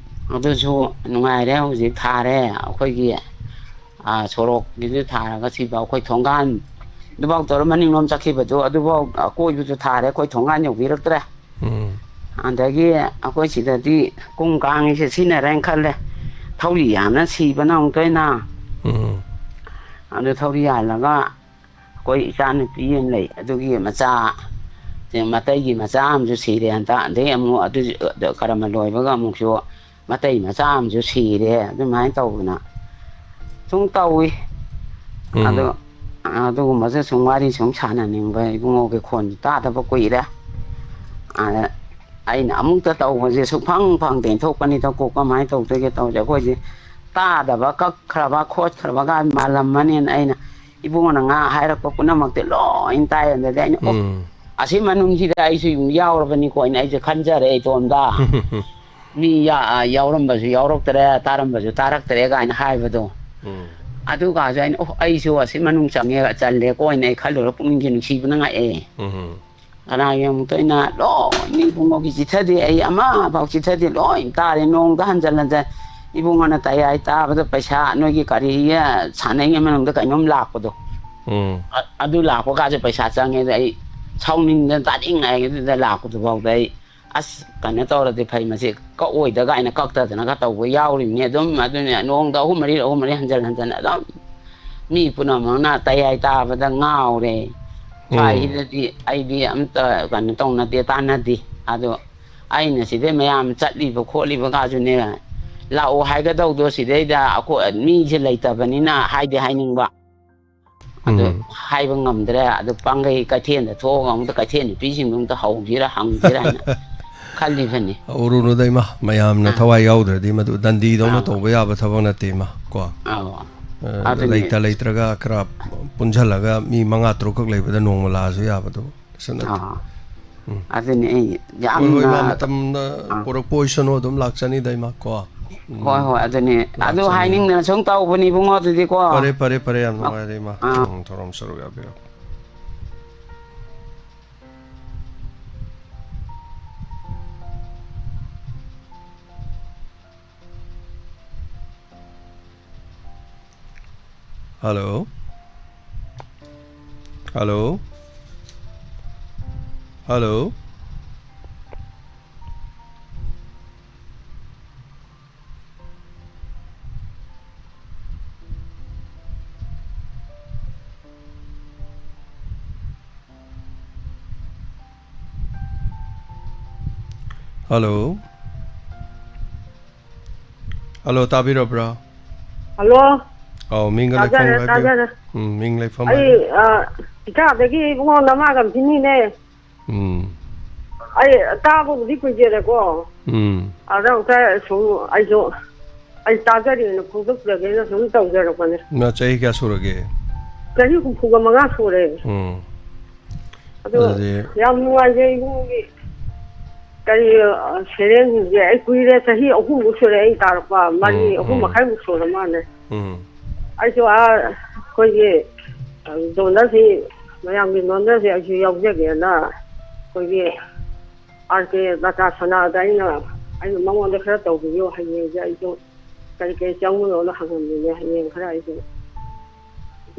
ꯑꯗꯨꯁꯨ ꯅꯨꯡꯉꯥꯏꯔꯦ, ꯍꯧꯖꯤꯛ ꯊꯥꯔꯦ꯫ ꯑꯩꯈꯣꯏꯒꯤ ꯑꯥ, ꯁꯣꯔꯣꯛꯀꯤꯗꯨ ꯊꯥꯔꯒ ꯁꯤꯐꯥꯎ ꯑꯩꯈꯣꯏ ꯊꯣꯡꯒꯥꯟ ꯑꯗꯨꯐꯥꯎ ꯇꯧꯔ ꯃꯅꯤꯡꯂꯣꯝ ꯆꯠꯈꯤꯕꯗꯣ, ꯑꯗꯨꯐꯥꯎ ꯑꯀꯣꯏꯕꯁꯨ ꯊꯥꯔꯦ, ꯑꯩꯈꯣꯏ ꯊꯣꯡꯒꯥꯟ ꯌꯧꯕꯤꯔꯛꯇ꯭ꯔꯦ꯫ ꯎꯝ꯫ ꯑꯗꯒꯤ ꯑꯩꯈꯣꯏ ꯁꯤꯗꯗꯤ ꯀꯨꯡ ꯀꯥꯡꯉꯤꯁꯦ ꯁꯤꯖꯤꯟꯅꯔꯦꯅ ꯈꯜꯂꯦ, ꯊꯧꯔꯤ ꯌꯥꯝꯅ ꯁꯤꯕꯅ ꯑꯃꯨꯛꯇ ꯑꯣꯏꯅ꯫ ꯎꯝ꯫ ꯑꯗꯨ ꯊꯧꯔꯤ ꯌꯥꯜꯂꯒ ꯑꯩꯈꯣꯏ ꯏꯆꯥꯅꯨꯄꯤ ꯑꯃ ꯂꯩ, ꯑꯗꯨꯒꯤ ꯃꯆꯥ, ꯃꯇꯩꯒꯤ ꯃꯆꯥ ꯑꯃꯁꯨ ꯁꯤꯔꯦ ꯍꯟꯇꯛ꯫ ꯑꯗꯩ ꯑꯃꯨꯛ ꯑꯗꯨ ꯀꯔꯝꯕ ꯂꯣꯏꯕꯒ ꯑꯃꯨꯛꯁꯨ ꯃꯇꯩ ꯃꯆꯥ ꯑꯃꯁꯨ ꯁꯤꯔꯦ꯫ ꯑꯗꯨꯃꯥꯏꯅ ꯇꯧꯗꯅ ꯁꯨꯝ ꯇꯧꯏ꯫ ꯎꯝ꯫ ꯑꯗꯣ ꯑꯗꯨꯒꯨꯝꯕꯁꯨ ꯁꯨꯝ ꯋꯥꯔꯤ ꯁꯨꯝ ꯁꯥꯟꯅꯅꯤꯡꯕ, ꯏꯕꯨꯡꯉꯣꯒꯤ ꯈꯣꯟꯁꯨ ꯇꯥꯗꯕ ꯀꯨꯏꯔꯦ꯫ ꯑꯗ ꯑꯩꯅ ꯑꯃꯨꯛꯇ ꯇꯧꯕꯁꯦ ꯁꯨꯛꯐꯪ ꯐꯪꯗꯦ, ꯊꯣꯛꯄꯅꯤꯗ꯫ ꯀꯣ ꯀꯃꯥꯏꯅ ꯇꯧꯗꯣꯏꯒꯦ ꯇꯧꯁꯦ꯫ ꯑꯩꯈꯣꯏꯁꯦ ꯇꯥꯗꯕ, ꯀꯛꯈ꯭ꯔꯕ ꯈꯣꯠꯈ꯭ꯔꯕꯒ ꯃꯥꯜꯂꯝꯃꯅꯦꯅ ꯑꯩꯅ, ꯏꯕꯨꯡꯉꯣꯅ ꯉꯥ ꯍꯥꯏꯔꯛꯄ ꯄꯨꯝꯅꯃꯛꯇꯤ ꯂꯣꯏ ꯇꯥꯏ꯫ ꯑꯗꯨꯗꯤ ꯑꯩꯅ, ꯑꯣ, ꯎꯝ꯫ ꯑꯁꯤ ꯃꯅꯨꯡꯁꯤꯗ ꯑꯩꯁꯨ ꯑꯗꯨꯝ ꯌꯥꯎꯔꯕꯅꯤꯀꯣ ꯑꯩꯅ ꯑꯩꯁꯦ ꯈꯟꯖꯔꯦ ꯏꯇꯣꯝꯗ꯫ ꯃꯤ ꯌꯥ-, ꯌꯥꯎꯔꯝꯕꯁꯨ ꯌꯥꯎꯔꯛꯇ꯭ꯔꯦ, ꯇꯥꯔꯝꯕꯁꯨ ꯇꯥꯔꯛꯇ꯭ꯔꯦ ꯀꯥꯏꯅ ꯍꯥꯏꯕꯗꯣ꯫ ꯎꯝ꯫ ꯑꯗꯨꯒꯥꯁꯦ ꯑꯩꯅ, ꯑꯣ, ꯑꯩꯁꯨ ꯑꯁꯤ ꯃꯅꯨꯡ ꯆꯪꯉꯦ, ꯆꯜꯂꯦꯀꯣ ꯑꯩꯅ ꯑꯩ ꯈꯜꯂꯨꯔ ꯄꯨꯛꯅꯤꯡꯁꯦ ꯅꯨꯡꯁꯤꯕꯅ ꯉꯛꯑꯦ꯫ ꯎꯝ꯫ ꯀꯅꯥꯒꯤ ꯑꯃꯨꯛꯇ ꯑꯩꯅ ꯂꯣꯏꯅ ꯏꯕꯨꯡꯉꯣꯒꯤ ꯆꯤꯊꯗꯦ, ꯑꯩ ꯑꯃꯐꯥꯎ ꯆꯤꯊꯗꯦ, ꯂꯣꯏ ꯇꯥꯔꯦ꯫ ꯅꯣꯡꯗ ꯍꯟꯖꯜ ꯍꯟꯖꯜ ꯏꯕꯨꯡꯉꯣꯅ ꯇꯌꯥꯏ ꯇꯥꯕꯗ ꯄꯩꯁꯥ ꯅꯣꯏꯒꯤ ꯀꯔꯤꯒꯤ ꯁꯥꯟꯅꯩꯉꯩ ꯃꯅꯨꯡꯗ ꯀꯩꯅꯣꯝ ꯂꯥꯛꯄꯗꯣ꯫ ꯎꯝ꯫ ꯑ-, ꯑꯗꯨ ꯂꯥꯛꯄ ꯀꯥꯁꯦ ꯄꯩꯁꯥ ꯆꯪꯉꯦ꯫ ꯑꯗ ꯑꯩ ꯁꯥꯎꯅꯤꯡꯗꯅ ꯇꯥꯅꯤꯡꯉꯥꯏꯗꯨꯗ ꯂꯥꯛꯄꯗꯨꯐꯥꯎꯗ ꯑꯩ ꯑꯁ, ꯀꯩꯅꯣ ꯇꯧꯔꯗꯤ ꯐꯩ, ꯃꯁꯤ ꯀꯛꯑꯣꯏꯗ ꯀꯥꯏꯅ ꯀꯛꯇꯗꯅꯒ ꯇꯧꯕ ꯌꯥꯎꯔꯤꯕꯅꯤ꯫ ꯑꯗꯨꯝ ꯑꯗꯨꯅꯦ, ꯅꯣꯡꯗ ꯑꯍꯨꯝ ꯃꯔꯤ, ꯑꯍꯨꯝ ꯃꯔꯤ ꯍꯟꯖꯟ ꯍꯟꯖꯟ ꯑꯗꯨꯝ ꯃꯤ ꯄꯨꯝꯅꯃꯛꯅ ꯇꯌꯥꯏ ꯇꯥꯕꯗ ꯉꯥꯎꯔꯦ꯫ ꯎꯝ꯫ ꯁ꯭ꯋꯥꯏꯁꯤꯗꯗꯤ ꯑꯩꯗꯤ ꯑꯝꯇ ꯀꯩꯅꯣ ꯇꯧꯅꯗꯦ, ꯇꯥꯟꯅꯗꯦ꯫ ꯑꯗꯣ ꯑꯩꯅ ꯁꯤꯗꯩ ꯃꯌꯥꯝ ꯆꯠꯂꯤꯕ ꯈꯣꯠꯂꯤꯕꯒꯁꯨꯅꯦ, ꯂꯥꯛꯑꯣ ꯍꯥꯏꯒꯗꯧꯗꯣ ꯁꯤꯗꯩꯗ ꯑꯩꯈꯣꯏ ꯃꯤꯁꯦ ꯂꯩꯇꯕꯅꯤꯅ ꯍꯥꯏꯗꯤ ꯍꯥꯏꯅꯤꯡꯕ꯫ ꯑꯗꯨ ꯎꯝ꯫ ꯍꯥꯏꯕ ꯉꯝꯗ꯭ꯔꯦ꯫ ꯑꯗꯨ ꯄꯥꯡꯒꯩ ꯀꯩꯊꯦꯜꯗ ꯊꯣꯛꯑꯒ ꯑꯃꯨꯛꯇ ꯀꯩꯊꯦꯜ ꯅꯨꯄꯤꯁꯤꯡꯗꯣ ꯑꯃꯨꯛꯇ ꯍꯧꯁꯤꯔ ꯍꯪꯁꯤꯔ ꯍꯥꯏꯅ ꯈꯜꯂꯤꯕꯅꯤ꯫ ꯎꯔꯨꯅꯨꯗ ꯏꯃꯥ, ꯃꯌꯥꯝꯅ ꯑꯥ꯫ ꯊꯋꯥꯏ ꯌꯥꯎꯗ꯭ꯔꯗꯤ ꯃꯗꯨ ꯗꯟꯗꯤꯗꯧꯅ ꯑꯥ꯫ ꯇꯧꯕ ꯌꯥꯕ ꯊꯕꯛ ꯅꯠꯇꯦ ꯏꯃꯥ, ꯀꯣ꯫ ꯑꯥ꯫ ꯑ, ꯑꯗꯨꯅꯦ꯫ ꯂꯩꯇ ꯂꯩꯇ꯭ꯔꯒ ꯈꯔ ꯄꯨꯟꯁꯤꯜꯂꯒ ꯃꯤ ꯃꯉꯥ ꯇꯔꯨꯛꯈꯛ ꯂꯩꯕꯗ ꯅꯣꯡꯃ ꯂꯥꯛꯑꯁꯨ ꯌꯥꯕꯗꯨ ꯀꯩꯁꯨ ꯅꯠꯇꯦ꯫ ꯑꯥ꯫ ꯎꯝ꯫ ꯑꯗꯨꯅꯦ ꯑꯩ ꯍꯣꯏ, ꯍꯣꯏ, ꯌꯥꯝꯅ ꯏꯃꯥ, ꯃꯇꯝꯅ ꯑꯥ꯫ ꯄꯨꯔꯛꯄ ꯑꯣꯏꯁꯅꯨ, ꯑꯗꯨꯝ ꯂꯥꯛꯆꯅꯤꯗ ꯏꯃꯥ, ꯀꯣ꯫ ꯎꯝ꯫ ꯍꯣꯏ, ꯍꯣꯏ, ꯑꯗꯨꯅꯦ꯫ ꯑꯗꯨ ꯂꯥꯛꯆꯅꯤ꯫ ꯍꯥꯏꯅꯤꯡꯗꯅ ꯁꯨꯝ ꯇꯧꯕꯅꯤ ꯏꯕꯨꯡꯉꯣ, ꯑꯗꯨꯗꯤꯀꯣ꯫ ꯐꯔꯦ, ꯐꯔꯦ, ꯐꯔꯦ, ꯌꯥꯝ ꯑ-, ꯅꯨꯡꯉꯥꯏꯔꯦ ꯏꯃꯥ꯫ ꯑꯥ꯫ ꯎꯝ, ꯊꯧꯔꯝ ꯁꯔꯨꯛ ꯌꯥꯕꯤꯔꯛꯄ꯫ Hello. Hello. Hello. Hello. Hello, ꯇꯥꯕꯤꯔꯕ꯭ꯔꯥ? ꯍꯜꯂꯣ꯫ ꯑꯧ, ꯃꯤꯡꯒ ꯂꯩꯐꯝꯒ ꯇꯥꯖꯔꯦ, ꯍꯥꯏꯕꯤꯌꯨ꯫ ꯇꯥꯖꯔꯦ꯫ ꯎꯝ, ꯃꯤꯡ ꯂꯩꯐꯝ ꯑꯩ, ꯍꯥꯏꯕꯤꯌꯨ꯫ ꯑ, ꯏꯆꯥꯗꯒꯤ ꯏꯕꯨꯡꯉꯣ ꯅꯃꯥꯒꯝꯊꯤꯅꯤꯅꯦ꯫ ꯎꯝ꯫ ꯑꯩ ꯇꯥꯕꯕꯨꯗꯤ ꯀꯨꯏꯖꯔꯦꯀꯣ꯫ ꯎꯝ꯫ ꯑꯗ ꯑꯃꯨꯛꯇ ꯁꯨꯝ ꯑꯩꯁꯨ ꯑꯩ ꯇꯥꯖꯔꯦꯅ ꯐꯣꯡꯗꯣꯛꯆꯒꯦꯅ ꯁꯨꯝ ꯇꯧꯖꯔꯛꯄꯅꯦ꯫ ꯅ ꯆꯍꯤ ꯀꯌꯥ ꯁꯨꯔꯒꯦ? ꯆꯍꯤ ꯍꯨꯝꯐꯨꯒ ꯃꯉꯥ ꯁꯨꯔꯦ꯫ ꯎꯝ꯫ ꯑꯗꯣ ꯑꯗꯨꯗꯤ ꯌꯥꯝ ꯅꯨꯡꯉꯥꯏꯖꯩ ꯏꯕꯨꯡꯒꯤ ꯀꯔꯤ, ꯑ, ꯁꯦꯔꯦꯜꯁꯤꯡꯁꯦ ꯑꯩ ꯀꯨꯏꯔꯦ, ꯆꯍꯤ ꯑꯍꯨꯝꯃꯨꯛ ꯁꯨꯔꯦ ꯑꯩ ꯇꯥꯔꯛꯄ, ꯃꯔꯤ, ꯎꯝ, ꯑꯍꯨꯝ ꯎꯝ꯫ ꯃꯈꯥꯏꯃꯨꯛ ꯁꯨꯔ ꯃꯥꯜꯂꯦ꯫ ꯎꯝ꯫ ꯑꯩꯁꯨ ꯑꯥ ꯑꯩꯈꯣꯏꯒꯤ, ꯑ, ꯗꯣꯅꯔꯁꯤ, ꯃꯌꯥꯝꯒꯤ ꯗꯣꯅꯔꯁꯤ ꯑꯩꯁꯨ ꯌꯥꯎꯖꯒꯦꯅ ꯑꯩꯈꯣꯏꯒꯤ ꯑꯥꯔ ꯀꯦ ꯗꯥꯇꯥ ꯁꯅꯥꯗ ꯑꯩꯅ, ꯑꯩꯅ ꯃꯉꯣꯟꯗ ꯈꯔ ꯇꯧꯕꯤꯌꯨ, ꯍꯌꯦꯡꯁꯦ ꯑꯩꯁꯨ ꯀꯔꯤ ꯀꯔꯤ ꯆꯪꯕꯅꯣꯅ ꯍꯪꯉꯝꯃꯤꯅꯦ꯫ ꯍꯌꯦꯡ ꯈꯔ ꯑꯩꯁꯨ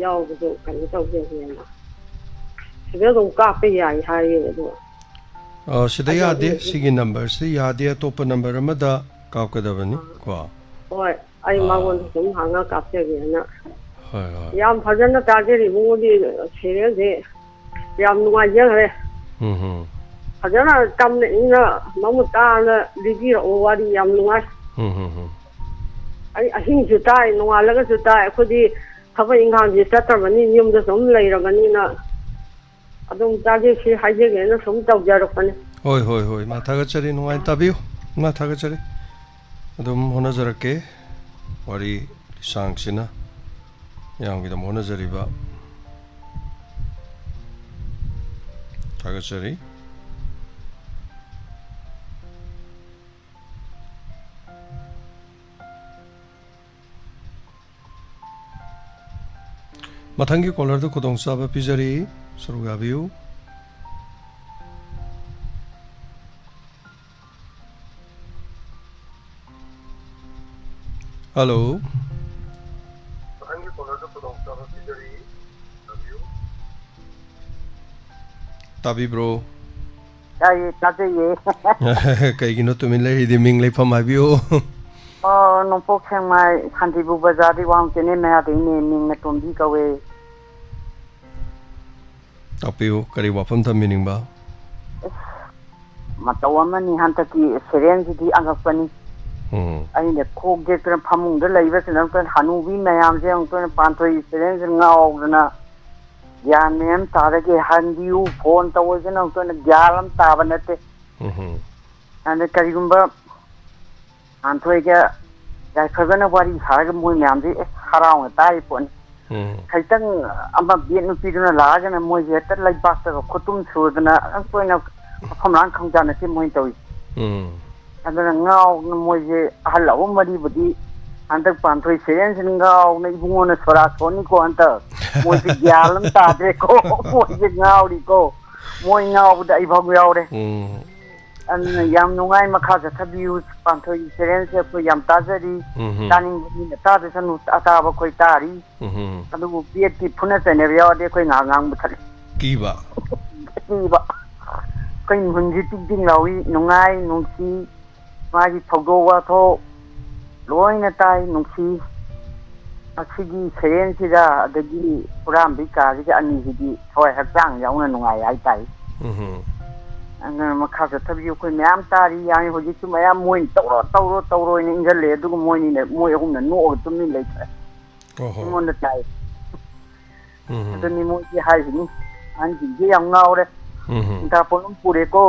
ꯌꯥꯎꯕꯗꯣ ꯀꯩꯅꯣ ꯇꯧꯖꯒꯦꯅ꯫ ꯁꯤꯗ ꯑꯗꯨꯝ ꯀꯥꯞꯄ ꯌꯥꯏ ꯍꯥꯏꯌꯦ ꯑꯗꯣ꯫ ꯑ, ꯁꯤꯗ ꯑꯗꯣ ꯌꯥꯗꯦ꯫ ꯑꯩ ꯁꯤꯒꯤ ꯅꯝꯕꯔꯁꯤ ꯌꯥꯗꯦ꯫ ꯑꯇꯣꯞꯄ ꯅꯝꯕꯔ ꯑꯃꯗ ꯀꯥꯞꯀꯗꯕꯅꯤ ꯀꯣ꯫ ꯍꯣꯏ, ꯑꯩ ꯑꯥ꯫ ꯃꯉꯣꯟꯗ ꯁꯨꯝ ꯍꯪꯉ ꯀꯥꯞꯆꯒꯦꯅ꯫ ꯍꯣꯏ, ꯍꯣꯏ꯫ ꯌꯥꯝ ꯐꯖꯅ ꯇꯥꯖꯔꯤ ꯏꯕꯨꯡꯉꯣꯗꯤ, ꯁꯦꯔꯦꯜꯁꯦ ꯌꯥꯝ ꯅꯨꯡꯉꯥꯏꯖꯈ꯭ꯔꯦ꯫ ꯎꯝ, ꯍꯝ꯫ ꯐꯖꯅ ꯇꯝꯅ ꯏꯪꯅ ꯃꯃꯨꯠ ꯇꯥꯅ ꯂꯤꯕꯤꯔꯛꯑꯣ, ꯋꯥꯔꯤ ꯌꯥꯝ ꯅꯨꯡꯉꯥꯏ꯫ ꯎꯝ, ꯍꯝ, ꯍꯝ꯫ ꯑꯩ ꯑꯍꯤꯡꯁꯨ ꯇꯥꯏ, ꯅꯣꯡꯉꯥꯜꯂꯒꯁꯨ ꯇꯥꯏ꯫ ꯑꯩꯈꯣꯏꯗꯤ ꯊꯕꯛ ꯏꯪꯈꯥꯡꯁꯦ ꯆꯠꯇ꯭ꯔꯕꯅꯤ, ꯌꯨꯝꯗ ꯁꯨꯝ ꯂꯩꯔꯕꯅꯤꯅ꯫ ꯑꯗꯨꯝ ꯇꯥꯖꯩ, ꯁꯤ ꯍꯥꯏꯖꯒꯦꯅ ꯁꯨꯝ ꯇꯧꯖꯔꯛꯄꯅꯤ꯫ ꯍꯣꯏ, ꯍꯣꯏ, ꯍꯣꯏ꯫ ꯏꯃꯥ ꯊꯥꯒꯠꯆꯔꯤ, ꯅꯨꯡꯉꯥꯏꯅ ꯇꯥꯕꯤꯌꯨ꯫ ꯏꯃꯥ ꯊꯥꯒꯠꯆꯔꯤ꯫ ꯑꯗꯨꯝ ꯍꯣꯠꯅꯖꯔꯛꯀꯦ꯫ ꯋꯥꯔꯤ ꯂꯤꯁꯥꯡꯁꯤꯅ ꯃꯌꯥꯝꯒꯤꯗꯃꯛ ꯍꯣꯠꯅꯖꯔꯤꯕ ꯊꯥꯒꯠꯆꯔꯤ꯫ ꯃꯊꯪꯒꯤ ꯀꯣꯂꯔꯗꯨ ꯈꯨꯗꯣꯡꯆꯥꯕ ꯄꯤꯖꯔꯤ, ꯁꯔꯨꯛ ꯌꯥꯕꯤꯌꯨ꯫ ꯍꯜꯂꯣ꯫ ꯃꯊꯪꯒꯤ ꯀꯣꯂꯔꯗꯨ ꯈꯨꯗꯣꯡꯆꯥꯕ ꯄꯤꯖꯔꯤ, ꯁꯔꯨꯛ ꯌꯥꯕꯤꯌꯨ꯫ ꯇꯥꯕꯤꯕ꯭ꯔꯣ? ꯇꯥꯏꯌꯦ, ꯇꯥꯖꯩꯌꯦ꯫ ꯀꯩꯒꯤꯅꯣ ꯇꯨꯃꯤꯟ ꯂꯩꯔꯤꯗꯤ? ꯃꯤꯡ ꯂꯩꯐꯝ ꯍꯥꯏꯕꯤꯌꯨ꯫ ꯑꯣ, ꯅꯣꯡꯄꯣꯛ ꯁꯦꯛꯃꯥꯏ ꯁꯥꯟꯇꯤꯄꯨꯔ ꯕꯖꯥꯔꯗꯤ ꯋꯥꯡ ꯆꯦꯅꯦ ꯃꯌꯥꯗꯩꯅꯦ, ꯃꯤꯡꯅ ꯇꯣꯝꯕꯤ ꯀꯧꯋꯦ꯫ ꯇꯥꯛꯄꯤꯌꯨ, ꯀꯔꯤ ꯋꯥꯐꯝ ꯊꯝꯕꯤꯅꯤꯡꯕ? ꯑꯁ, ꯃꯇꯧ ꯑꯃꯅꯤ ꯍꯟꯗꯛꯀꯤ ꯁꯦꯔꯦꯟꯁꯤꯗꯤ ꯑꯉꯛꯄꯅꯤ꯫ ꯎꯝ꯫ ꯑꯩꯅ ꯈꯣꯛ ꯌꯦꯛꯇꯅ ꯐꯃꯨꯡꯗ ꯂꯩꯕꯁꯤꯗ ꯑꯃꯨꯛꯇ ꯍꯅꯨꯕꯤ ꯃꯌꯥꯝꯁꯦ ꯑꯃꯨꯛꯇ ꯄꯥꯟꯊꯣꯏ ꯁꯦꯔꯦꯟꯁꯤ ꯉꯥꯎꯗꯅ ꯒ꯭ꯌꯥꯟ ꯃꯦꯟ ꯑꯃ ꯇꯥꯗꯒꯦ ꯍꯟꯕꯤꯌꯨ, ꯐꯣꯟ ꯇꯧꯕꯁꯤꯅ ꯑꯃꯨꯛꯇ ꯒ꯭ꯌꯥꯟ ꯑꯃ ꯇꯥꯕ ꯅꯠꯇꯦ꯫ ꯎꯝ꯫ ꯑꯗ ꯀꯔꯤꯒꯨꯝꯕ ꯄꯥꯟꯊꯣꯏꯒ ꯌꯥꯏꯐꯕꯅ ꯋꯥꯔꯤ ꯁꯥꯔꯒ ꯃꯣꯏ ꯃꯌꯥꯝꯁꯦ ꯑꯦ ꯍꯔꯥꯎꯅ ꯇꯥꯔꯤ ꯄꯣꯠꯅꯤ꯫ ꯎꯝ꯫ ꯈꯤꯇꯪ ꯑꯃ ꯕꯦꯠ ꯅꯨꯄꯤꯗꯨꯅ ꯂꯥꯛꯑꯒꯅ ꯃꯣꯏꯁꯦ ꯍꯦꯛꯇ ꯂꯩꯕꯥꯛꯇꯒ ꯈꯨꯠꯇꯨꯝ ꯁꯨꯗꯅ ꯑꯩꯈꯣꯏꯅ ꯃꯐꯝ ꯃꯔꯥꯡ ꯈꯪꯖꯥ ꯅꯠꯇꯦ ꯃꯣꯏꯅ ꯇꯧꯔꯤꯁꯦ꯫ ꯎꯝ꯫ ꯑꯗꯨꯅ ꯉꯥꯎꯅ ꯃꯣꯏꯁꯦ ꯑꯍꯜ ꯑꯍꯨꯝ ꯃꯔꯤꯕꯨꯗꯤ ꯍꯟꯗꯛ ꯄꯥꯟꯊꯣꯏ ꯁꯦꯔꯦꯟꯁꯤꯅ ꯉꯥꯎꯅ ꯏꯕꯨꯡꯉꯣꯅ ꯁꯣꯔꯥ ꯁꯣꯟꯅꯤꯀꯣ ꯍꯟꯗꯛ꯫ ꯃꯣꯏꯁꯦ ꯒ꯭ꯌꯥꯟ ꯑꯃ ꯇꯥꯗ꯭ꯔꯦꯀꯣ꯫ ꯃꯣꯏꯁꯦ ꯉꯥꯎꯔꯤꯀꯣ꯫ ꯃꯣꯏ ꯉꯥꯎꯕꯗ ꯑꯩ ꯐꯥꯎ ꯌꯥꯎꯔꯦ꯫ ꯎꯝ꯫ ꯑꯗꯨꯅ ꯌꯥꯝ ꯅꯨꯡꯉꯥꯏ, ꯃꯈꯥ ꯆꯠꯊꯕꯤꯌꯨ꯫ ꯄꯥꯟꯊꯣꯏꯒꯤ ꯁꯦꯔꯦꯟꯁꯦ ꯑꯩꯈꯣꯏ ꯌꯥꯝ ꯇꯥꯖꯔꯤ꯫ ꯎꯝ꯫ ꯇꯥꯅꯤꯡꯕ ꯃꯤꯅ ꯇꯥꯗꯁꯅꯨ, ꯑꯇꯥꯕ ꯑꯩꯈꯣꯏ ꯇꯥꯔꯤ꯫ ꯎꯝ꯫ ꯑꯗꯨꯕꯨ ꯕꯦꯠꯀꯤ ꯐꯨꯅ ꯆꯩꯅꯕ ꯌꯥꯎꯔꯗꯤ ꯑꯩꯈꯣꯏ ꯉꯥꯏꯍꯥꯛ ꯉꯥꯡꯕ ꯊꯠꯂꯤ꯫ ꯀꯤꯕ? ꯀꯤꯕ꯫ ꯑꯩꯈꯣꯏ ꯃꯤꯍꯨꯟꯁꯤ ꯇꯤꯡ ꯇꯤꯡ ꯂꯥꯎꯏ, ꯅꯨꯡꯉꯥꯏ, ꯅꯨꯡꯁꯤ, ꯃꯥꯒꯤ ꯊꯧꯗꯣꯛ ꯋꯥꯊꯣꯛ ꯂꯣꯏꯅ ꯇꯥꯏ, ꯅꯨꯡꯁꯤ꯫ ꯃꯁꯤꯒꯤ ꯁꯦꯔꯦꯟꯁꯤꯗ ꯑꯗꯒꯤ ꯍꯨꯔꯥꯟꯕꯒꯤ ꯀꯥꯁꯤꯒ ꯑꯅꯤꯁꯤꯗꯤ ꯊꯋꯥꯏ ꯍꯛꯆꯥꯡ ꯌꯥꯎꯅ ꯅꯨꯡꯉꯥꯏ ꯍꯥꯏꯇꯥꯏ꯫ ꯎꯝꯍꯨꯝ꯫ ꯑꯗꯨꯅ ꯃꯈꯥ ꯆꯠꯊꯕꯁꯤ ꯑꯩꯈꯣꯏ ꯃꯌꯥꯝ ꯇꯥꯔꯤ, ꯌꯥꯡꯉꯤ꯫ ꯍꯧꯖꯤꯛꯁꯨ ꯃꯌꯥꯝ ꯃꯣꯏꯅ "ꯇꯧꯔꯣ, ꯇꯧꯔꯣ, ꯇꯧꯔꯣ" ꯍꯥꯏꯅ ꯏꯟꯖꯜꯂꯦ, ꯑꯗꯨꯒ ꯃꯣꯏꯅꯤꯅ, ꯃꯣꯏ ꯑꯍꯨꯝꯅ ꯅꯣꯛꯑꯒ ꯇꯨꯃꯤꯟ ꯂꯩꯈ꯭ꯔꯦ꯫ ꯑꯣꯍꯣ꯫ ꯑꯩꯉꯣꯟꯗ ꯇꯥꯏ꯫ ꯎꯝ꯫ ꯑꯗꯨꯅꯤ ꯃꯣꯏꯗꯤ ꯍꯥꯏꯁꯤꯅꯤ, "ꯑꯍꯟꯁꯤꯡꯁꯦ ꯌꯥꯝ ꯉꯥꯎꯔꯦ, ꯎꯝ꯫ ꯁꯤꯟꯊꯥ ꯄꯣꯠꯂꯨꯝ ꯄꯨꯔꯦꯀꯣ,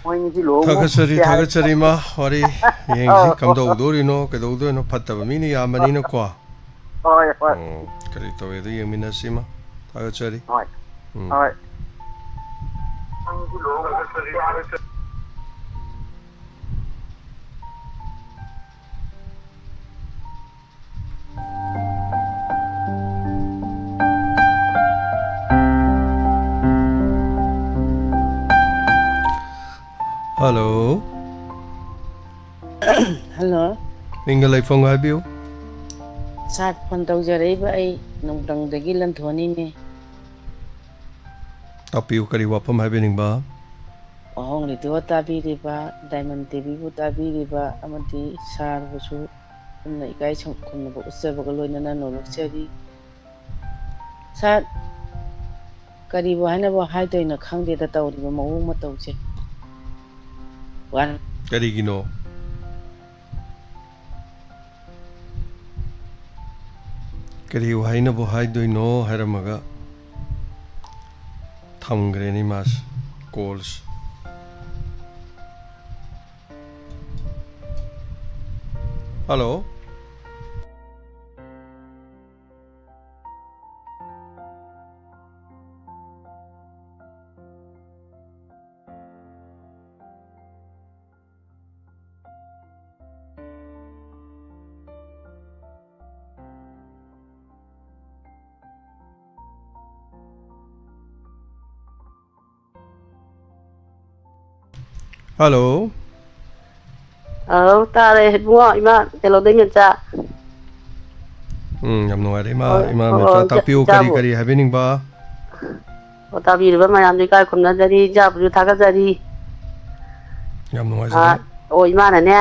ꯃꯣꯏꯅꯤꯁꯤ ꯂꯨꯍꯣꯡꯕ ꯊꯥꯒꯠꯆꯔꯤ, ꯍꯧꯗ꯭ꯔꯦ" ꯍꯥꯏ꯫ ꯊꯥꯒꯠꯆꯔꯤ, ꯏꯃꯥ꯫ ꯋꯥꯔꯤ ꯌꯦꯡꯁꯤ, ꯑꯧ꯫ ꯀꯝꯗꯧꯗꯣꯏꯔꯤꯅꯣ, ꯀꯩꯗꯧꯗꯣꯏꯅꯣ, ꯐꯠꯇꯕ ꯃꯤꯅ ꯌꯥꯝꯕꯅꯤꯅꯀꯣ꯫ ꯍꯣꯏ, ꯍꯣꯏ꯫ ꯎꯝ, ꯀꯔꯤ ꯇꯧꯋꯦꯗꯣ ꯌꯦꯡꯃꯤꯟꯅꯁꯤ, ꯏꯃꯥ꯫ ꯊꯥꯒꯠꯆꯔꯤ꯫ ꯍꯣꯏ꯫ ꯎꯝ꯫ ꯍꯣꯏ꯫ ꯍꯜꯂꯣ꯫ ꯍꯜꯂꯣ꯫ ꯃꯤꯡꯒ ꯂꯩꯐꯝꯒ ꯍꯥꯏꯕꯤꯌꯨ꯫ ꯁꯥꯔ, ꯐꯣꯟ ꯇꯧꯖꯔꯛꯏꯕ ꯑꯩ ꯅꯣꯡꯕ꯭ꯔꯪꯗꯒꯤ ꯂꯟꯊꯣꯏꯅꯤꯅꯦ꯫ ꯇꯥꯛꯄꯤꯌꯨ, ꯀꯔꯤ ꯋꯥꯐꯝ ꯍꯥꯏꯕꯤꯅꯤꯡꯕ? ꯋꯥꯍꯣꯡ ꯔꯦꯗꯤꯑꯣ ꯇꯥꯕꯤꯔꯤꯕ, ꯗꯥꯏꯃꯟ ꯇꯤꯚꯤꯕꯨ ꯇꯥꯕꯤꯔꯤꯕ ꯑꯃꯗꯤ ꯁꯥꯔꯕꯨꯁꯨ ꯄꯨꯟꯅ ꯏꯀꯥꯏ ꯈꯨꯝꯅꯕ ꯎꯠꯆꯕꯒ ꯂꯣꯏꯅꯅ ꯅꯣꯂꯨꯛꯆꯔꯤ꯫ ꯁꯥꯔ, ꯀꯔꯤꯕꯨ ꯍꯥꯏꯅꯕꯨ ꯍꯥꯏꯗꯣꯏꯅꯣ ꯈꯪꯗꯦꯗ ꯇꯧꯔꯤꯕ ꯃꯑꯣꯡ ꯃꯇꯧꯁꯦ꯫ ꯋꯥ- ꯀꯔꯤꯒꯤꯅꯣ? ꯀꯔꯤ ꯍꯥꯏꯅꯕꯨ ꯍꯥꯏꯗꯣꯏꯅꯣ ꯍꯥꯏꯔꯝꯃꯒ ꯊꯝꯈ꯭ꯔꯦꯅꯦ ꯃꯥꯁꯦ, ꯀꯣꯜꯁꯦ꯫ ꯍꯜꯂꯣ꯫ ꯍꯜꯂꯣ꯫ ꯑꯧ, ꯇꯥꯔꯦ ꯏꯕꯨꯡꯉꯣ, ꯏꯃꯥ ꯀꯩꯅꯣꯗꯩ ꯃꯦꯝꯆꯥ꯫ ꯎꯝ, ꯌꯥꯝ ꯅꯨꯡꯉꯥꯏꯔꯦ ꯏꯃꯥ꯫ ꯍꯣꯏ, ꯏꯃꯥ ꯍꯣꯏ, ꯃꯦꯝꯆꯥ, ꯍꯣꯏ, ꯏꯆꯥ-, ꯇꯥꯛꯄꯤꯌꯨ, ꯀꯔꯤ ꯏꯆꯥꯕꯨ꯫ ꯀꯔꯤ ꯍꯥꯏꯕꯤꯅꯤꯡꯕ? ꯑꯣ, ꯇꯥꯕꯤꯔꯤꯕ ꯃꯌꯥꯝꯗꯨ ꯏꯀꯥꯏ ꯈꯨꯝꯅꯖꯔꯤ, ꯏꯆꯥꯕꯨꯁꯨ ꯊꯥꯒꯠꯆꯔꯤ꯫ ꯌꯥꯝ ꯅꯨꯡꯉꯥꯏꯖꯔꯦ꯫ ꯑꯥ, ꯑꯣ, ꯏꯃꯥꯅꯅꯦ,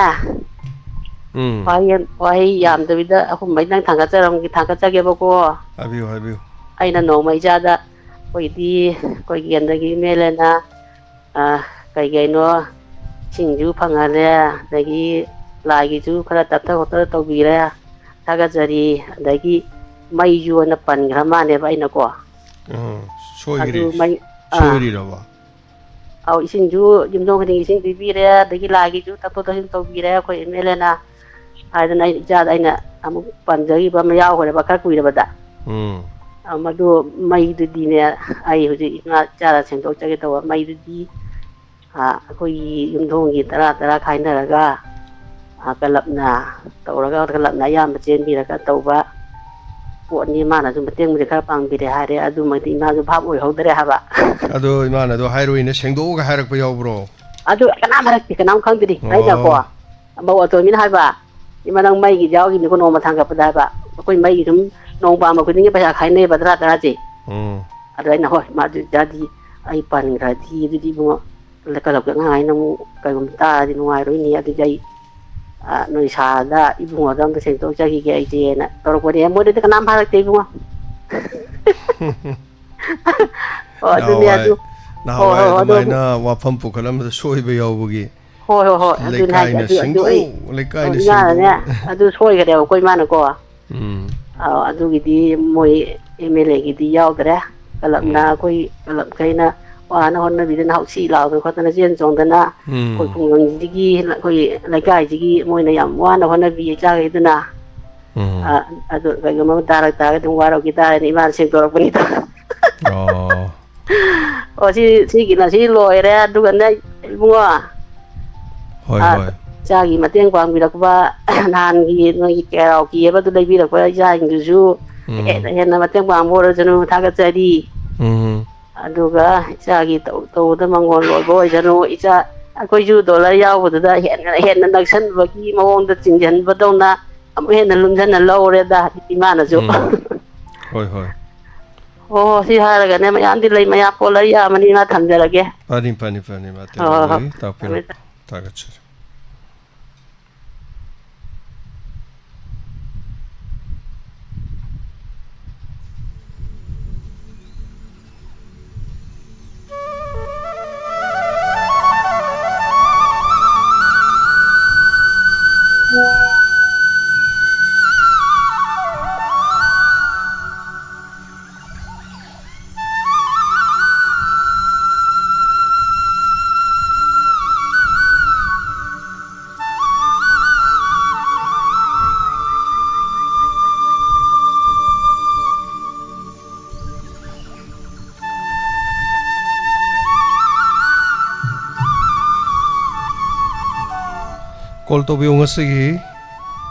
ꯎꯝ꯫ ꯋꯥꯍꯩ, ꯋꯥꯍꯩ ꯌꯥꯝꯗꯕꯤꯗ ꯑꯍꯨꯝ ꯃꯔꯤꯗꯪ ꯊꯥꯡꯒꯠꯆꯔꯝꯒꯦ, ꯊꯥꯡꯒꯠꯆꯒꯦꯕꯀꯣ꯫ ꯍꯥꯏꯕꯤꯌꯨ, ꯍꯥꯏꯕꯤꯌꯨ꯫ ꯑꯩꯅ ꯅꯣꯡꯃ ꯏꯆꯥꯗ, ꯑꯩꯈꯣꯏꯗꯤ, ꯑꯩꯈꯣꯏꯒꯤ ꯍꯟꯗꯛꯀꯤ ꯑꯦꯝ ꯑꯦꯜ ꯑꯦꯅ, ꯑꯥ, ꯀꯩ ꯀꯩꯅꯣ, ꯏꯁꯤꯡꯁꯨ ꯐꯪꯍꯜꯂꯦ, ꯑꯗꯒꯤ ꯂꯥꯏꯒꯤꯁꯨ ꯈꯔ ꯇꯞꯊ ꯈꯣꯠꯊ ꯇꯧꯕꯤꯔꯦ, ꯊꯥꯒꯠꯆꯔꯤ꯫ ꯑꯗꯒꯤ ꯃꯩꯁꯨ ꯑꯅ ꯄꯟꯈ꯭ꯔ ꯃꯥꯜꯂꯦꯕ ꯑꯩꯅꯀꯣ꯫ ꯑꯥ, ꯑꯗꯨ ꯁꯣꯏꯈ꯭ꯔꯦ꯫ ꯃꯩ, ꯑꯥ꯫ ꯁꯣꯏꯔꯤꯔꯕ? ꯑꯧ, ꯏꯁꯤꯡꯁꯨ ꯌꯨꯝꯊꯣꯡ ꯈꯨꯗꯤꯡꯒꯤ ꯏꯁꯤꯡ ꯄꯤꯕꯤꯔꯦ, ꯑꯗꯒꯤ ꯂꯥꯏꯒꯤꯁꯨ ꯇꯥꯊꯣꯛ ꯇꯥꯁꯤꯟ ꯇꯧꯕꯤꯔꯦ ꯑꯩꯈꯣꯏ ꯑꯦꯝ ꯑꯦꯜ ꯑꯦꯅ꯫ ꯍꯥꯏꯗꯅ ꯑꯩ ꯏꯆꯥꯗ ꯑꯩꯅ ꯑꯃꯨꯛ ꯄꯟꯖꯈꯤꯕ ꯑꯃ ꯌꯥꯎꯈ꯭ꯔꯦꯕ, ꯈꯔ ꯀꯨꯏꯔꯕꯗ꯫ ꯎꯝ꯫ ꯑ, ꯃꯗꯨ ꯃꯩꯗꯨꯗꯤꯅꯦ, ꯑꯩ ꯍꯧꯖꯤꯛ ꯏꯃꯥ ꯏꯆꯥꯗ ꯁꯦꯡꯗꯣꯛꯆꯒꯦ ꯇꯧꯕ꯫ ꯃꯩꯗꯨꯗꯤ, ꯑ, ꯑꯩꯈꯣꯏꯒꯤ ꯌꯨꯝꯊꯣꯡꯒꯤ ꯇꯔꯥ ꯇꯔꯥ ꯈꯥꯏꯅꯔꯒ, ꯑ, ꯀꯂꯕꯅ ꯇꯧꯔꯒ, ꯀꯂꯕꯅ ꯑꯌꯥꯝꯕ ꯆꯦꯟꯕꯤꯔꯒ ꯇꯧꯕ ꯄꯣꯠꯅꯤ꯫ ꯃꯥꯅꯁꯨ ꯃꯇꯦꯡꯕꯨꯗꯤ ꯈꯔ ꯄꯥꯡꯕꯤꯔꯦ ꯍꯥꯏꯔꯦ, ꯑꯗꯨꯃꯗꯤ ꯏꯃꯥꯁꯨ ꯚꯥꯞ ꯑꯣꯏꯍꯧꯗꯔꯦ ꯍꯥꯏꯕ꯫ ꯑꯗꯣ ꯏꯃꯥꯅ ꯑꯗꯣ ꯍꯥꯏꯔꯣꯏꯅ ꯁꯦꯡꯗꯣꯛꯑꯒ ꯍꯥꯏꯔꯛꯄ ꯌꯥꯎꯕ꯭ꯔꯣ? ꯑꯗꯨ ꯀꯅꯥꯝ ꯍꯥꯏꯔꯛꯇꯦ, ꯀꯅꯥꯝ ꯈꯪꯗ꯭ꯔꯤ꯫ ꯑꯣ꯫ ꯑꯩꯅꯀꯣ, ꯃꯧ ꯑꯇꯣꯝꯕꯤꯅ ꯍꯥꯏꯕ, "ꯏꯃꯥ, ꯅꯪ ꯃꯩꯒꯤꯗꯤ ꯌꯥꯎꯈꯤꯕꯅꯤꯀꯣ ꯅꯣꯡꯃ ꯊꯥꯡꯒꯠꯄꯗ" ꯍꯥꯏꯕ꯫ ꯑꯩꯈꯣꯏ ꯃꯩꯒꯤ ꯁꯨꯝ ꯅꯣꯡ ꯄꯥꯟꯕ ꯈꯨꯗꯤꯡꯒꯤ ꯄꯩꯁꯥ ꯈꯥꯏꯅꯩꯕ, ꯇꯔꯥ ꯇꯔꯥꯁꯦ꯫ ꯎꯝ꯫ ꯑꯗ ꯑꯩꯅ, "ꯍꯣꯏ, ꯃꯥ ꯑꯗꯨ ꯑꯣꯏꯇꯥꯔꯗꯤ ꯑꯩ ꯄꯟꯈ꯭ꯔꯗꯤ ꯑꯗꯨꯗꯤ ꯏꯕꯨꯡꯉꯣ, ꯀꯂꯕꯀꯤ ꯑꯉꯥꯡ ꯍꯥꯏꯅ ꯑꯃꯨꯛ ꯀꯩꯒꯨꯝꯕ ꯇꯥꯔꯗꯤ ꯅꯨꯡꯉꯥꯏꯔꯣꯏꯅꯦ, ꯑꯗꯨꯗꯤ ꯑꯩ, ꯑ, ꯅꯣꯏ ꯁꯥꯔꯗ ꯏꯕꯨꯡꯉꯣꯗ ꯑꯝꯇ ꯁꯦꯡꯗꯣꯛꯆꯈꯤꯒꯦ ꯑꯩꯁꯦꯅ" ꯇꯧꯔꯛꯄꯅꯦ꯫ ꯃꯣꯏꯗꯗꯤ ꯀꯅꯥꯝ ꯍꯥꯏꯔꯛꯇꯦ ꯏꯕꯨꯡꯉꯣ꯫ ꯑꯣ, ꯑꯗꯨꯅꯦ ꯅꯍꯥꯟꯋꯥꯏ, ꯑꯗꯨ꯫ ꯍꯣꯏ, ꯅꯍꯥꯟꯋꯥꯏ ꯍꯣꯏ, ꯍꯣꯏ, ꯑꯗꯨ ꯑꯃꯨꯛ ꯑꯗꯨꯃꯥꯏꯅ ꯋꯥꯐꯝ ꯄꯨꯈꯠꯂꯝꯕꯗ ꯁꯣꯏꯕ ꯌꯥꯎꯕꯒꯤ꯫ ꯍꯣꯏ, ꯍꯣꯏ, ꯍꯣꯏ, ꯑꯗꯨꯅꯦ ꯍꯥꯏꯁꯦ꯫ "ꯂꯩꯀꯥꯏꯅ ꯑꯗꯨ, ꯑꯗꯨ ꯑꯩ, ꯁꯦꯡꯗꯣꯛꯎ, ꯑ, ꯂꯩꯀꯥꯏꯅ ꯏꯃꯥꯅꯅꯦ, ꯁꯦꯡꯗꯣꯛꯎ"꯫ ꯑꯗꯨ ꯁꯣꯏꯈꯔꯦꯕꯀꯣ ꯏꯃꯥꯅꯀꯣ꯫ ꯎꯝ꯫ ꯑ, ꯑꯗꯨꯒꯤꯗꯤ ꯃꯣꯏ ꯑꯦꯝ ꯑꯦꯜ ꯑꯦꯒꯤꯗꯤ ꯌꯥꯎꯗ꯭ꯔꯦ꯫ ꯀꯂꯕꯅ, ꯎꯝ꯫ ꯑꯩꯈꯣꯏ ꯀꯂꯕꯈꯩꯅ ꯋꯥꯅ ꯍꯣꯠꯅꯕꯤꯗꯅ ꯍꯧꯁꯤ ꯂꯥꯎꯗꯅ ꯈꯣꯠꯇꯅ ꯆꯦꯟ ꯆꯣꯡꯗꯅ ꯑꯩꯈꯣꯏ ꯎꯝ꯫ ꯈꯨꯡꯒꯪꯁꯤꯒꯤ, ꯑꯩꯈꯣꯏ ꯂꯩꯀꯥꯏꯁꯤꯒꯤ ꯃꯣꯏꯅ ꯌꯥꯝ ꯋꯥꯅ ꯍꯣꯠꯅꯕꯤ ꯏꯆꯥꯈꯩꯗꯨꯅ꯫ ꯎꯝ꯫ ꯑ, ꯑꯗꯨ ꯀꯩꯒꯨꯝꯕ ꯑꯃ ꯇꯥꯔꯛ ꯇꯥꯔꯒꯗꯤ ꯑꯗꯨꯝ ꯋꯥꯔꯧꯈꯤ ꯇꯥꯔꯦꯅꯦ, ꯏꯃꯥꯅ ꯁꯦꯡꯗꯣꯔꯛꯄꯅꯤꯗꯣ꯫ ꯑꯣ꯫ ꯑꯣ, ꯁꯤ, ꯁꯤꯒꯤꯅ ꯁꯤ ꯂꯣꯏꯔꯦ꯫ ꯑꯗꯨꯒꯅꯦ, ꯏꯕꯨꯡꯉꯣ, ꯍꯣꯏ, ꯑ, ꯍꯣꯏ꯫ ꯏꯆꯥꯒꯤ ꯃꯇꯦꯡ ꯄꯥꯡꯕꯤꯔꯛꯄ, ꯅꯍꯥꯟꯒꯤ ꯅꯣꯏꯒꯤ ꯀꯦꯔꯥꯎ ꯀꯤ ꯑꯃꯗꯨ ꯂꯩꯕꯤꯔꯛꯄ ꯏꯆꯥꯁꯤꯡꯗꯨꯁꯨ ꯎꯝ꯫ ꯍꯦꯟꯅ ꯍꯦꯟꯅ ꯃꯇꯦꯡ ꯄꯥꯡꯕ ꯑꯣꯏꯔꯁꯅꯨ, ꯊꯥꯒꯠꯆꯔꯤ꯫ ꯎꯝ꯫ ꯑꯗꯨꯒ ꯏꯆꯥꯒꯤ ꯇꯧ-, ꯇꯧꯕꯗ ꯃꯪꯒꯣꯜ ꯑꯣꯏꯕ ꯑꯣꯏꯁꯅꯨ꯫ ꯏꯆꯥ, ꯑꯩꯈꯣꯏꯁꯨ ꯗꯣꯂꯔ ꯌꯥꯎꯕꯗꯨꯗ ꯍꯦꯟꯅ, ꯍꯦꯟꯅ ꯅꯛꯁꯟꯕꯒꯤ ꯃꯑꯣꯡꯗ ꯆꯤꯡꯁꯤꯟꯕꯗꯧꯅ ꯑꯃꯨꯛ ꯍꯦꯟꯅ ꯂꯨꯝꯁꯟꯅ ꯂꯧꯔꯦꯗ ꯏꯃꯥꯅꯁꯨ꯫ ꯎꯝ꯫ ꯍꯣꯏ, ꯍꯣꯏ꯫ ꯍꯣ, ꯍꯣ, ꯁꯤ ꯍꯥꯏꯔꯒꯅꯦ, ꯃꯌꯥꯝꯗꯤ ꯂꯩ, ꯃꯌꯥꯝ ꯄꯣꯜꯂꯛꯏ ꯌꯥꯝꯕꯅꯤꯅ ꯊꯝꯖꯔꯒꯦ꯫ ꯐꯅꯤ, ꯐꯅꯤ, ꯐꯅꯤ, ꯃꯥ ꯍꯣ, ꯍꯣ, ꯍꯣ꯫ ꯇꯦꯟꯗꯨꯒꯤ ꯇꯥꯛꯄꯤꯔꯛꯄ꯫ ꯊꯝꯃꯦ, ꯊꯝꯃꯦ꯫ ꯊꯥꯒꯠꯆꯔꯤ꯫ Call ꯇꯧꯕꯤꯌꯨ꯫ ꯉꯁꯤꯒꯤ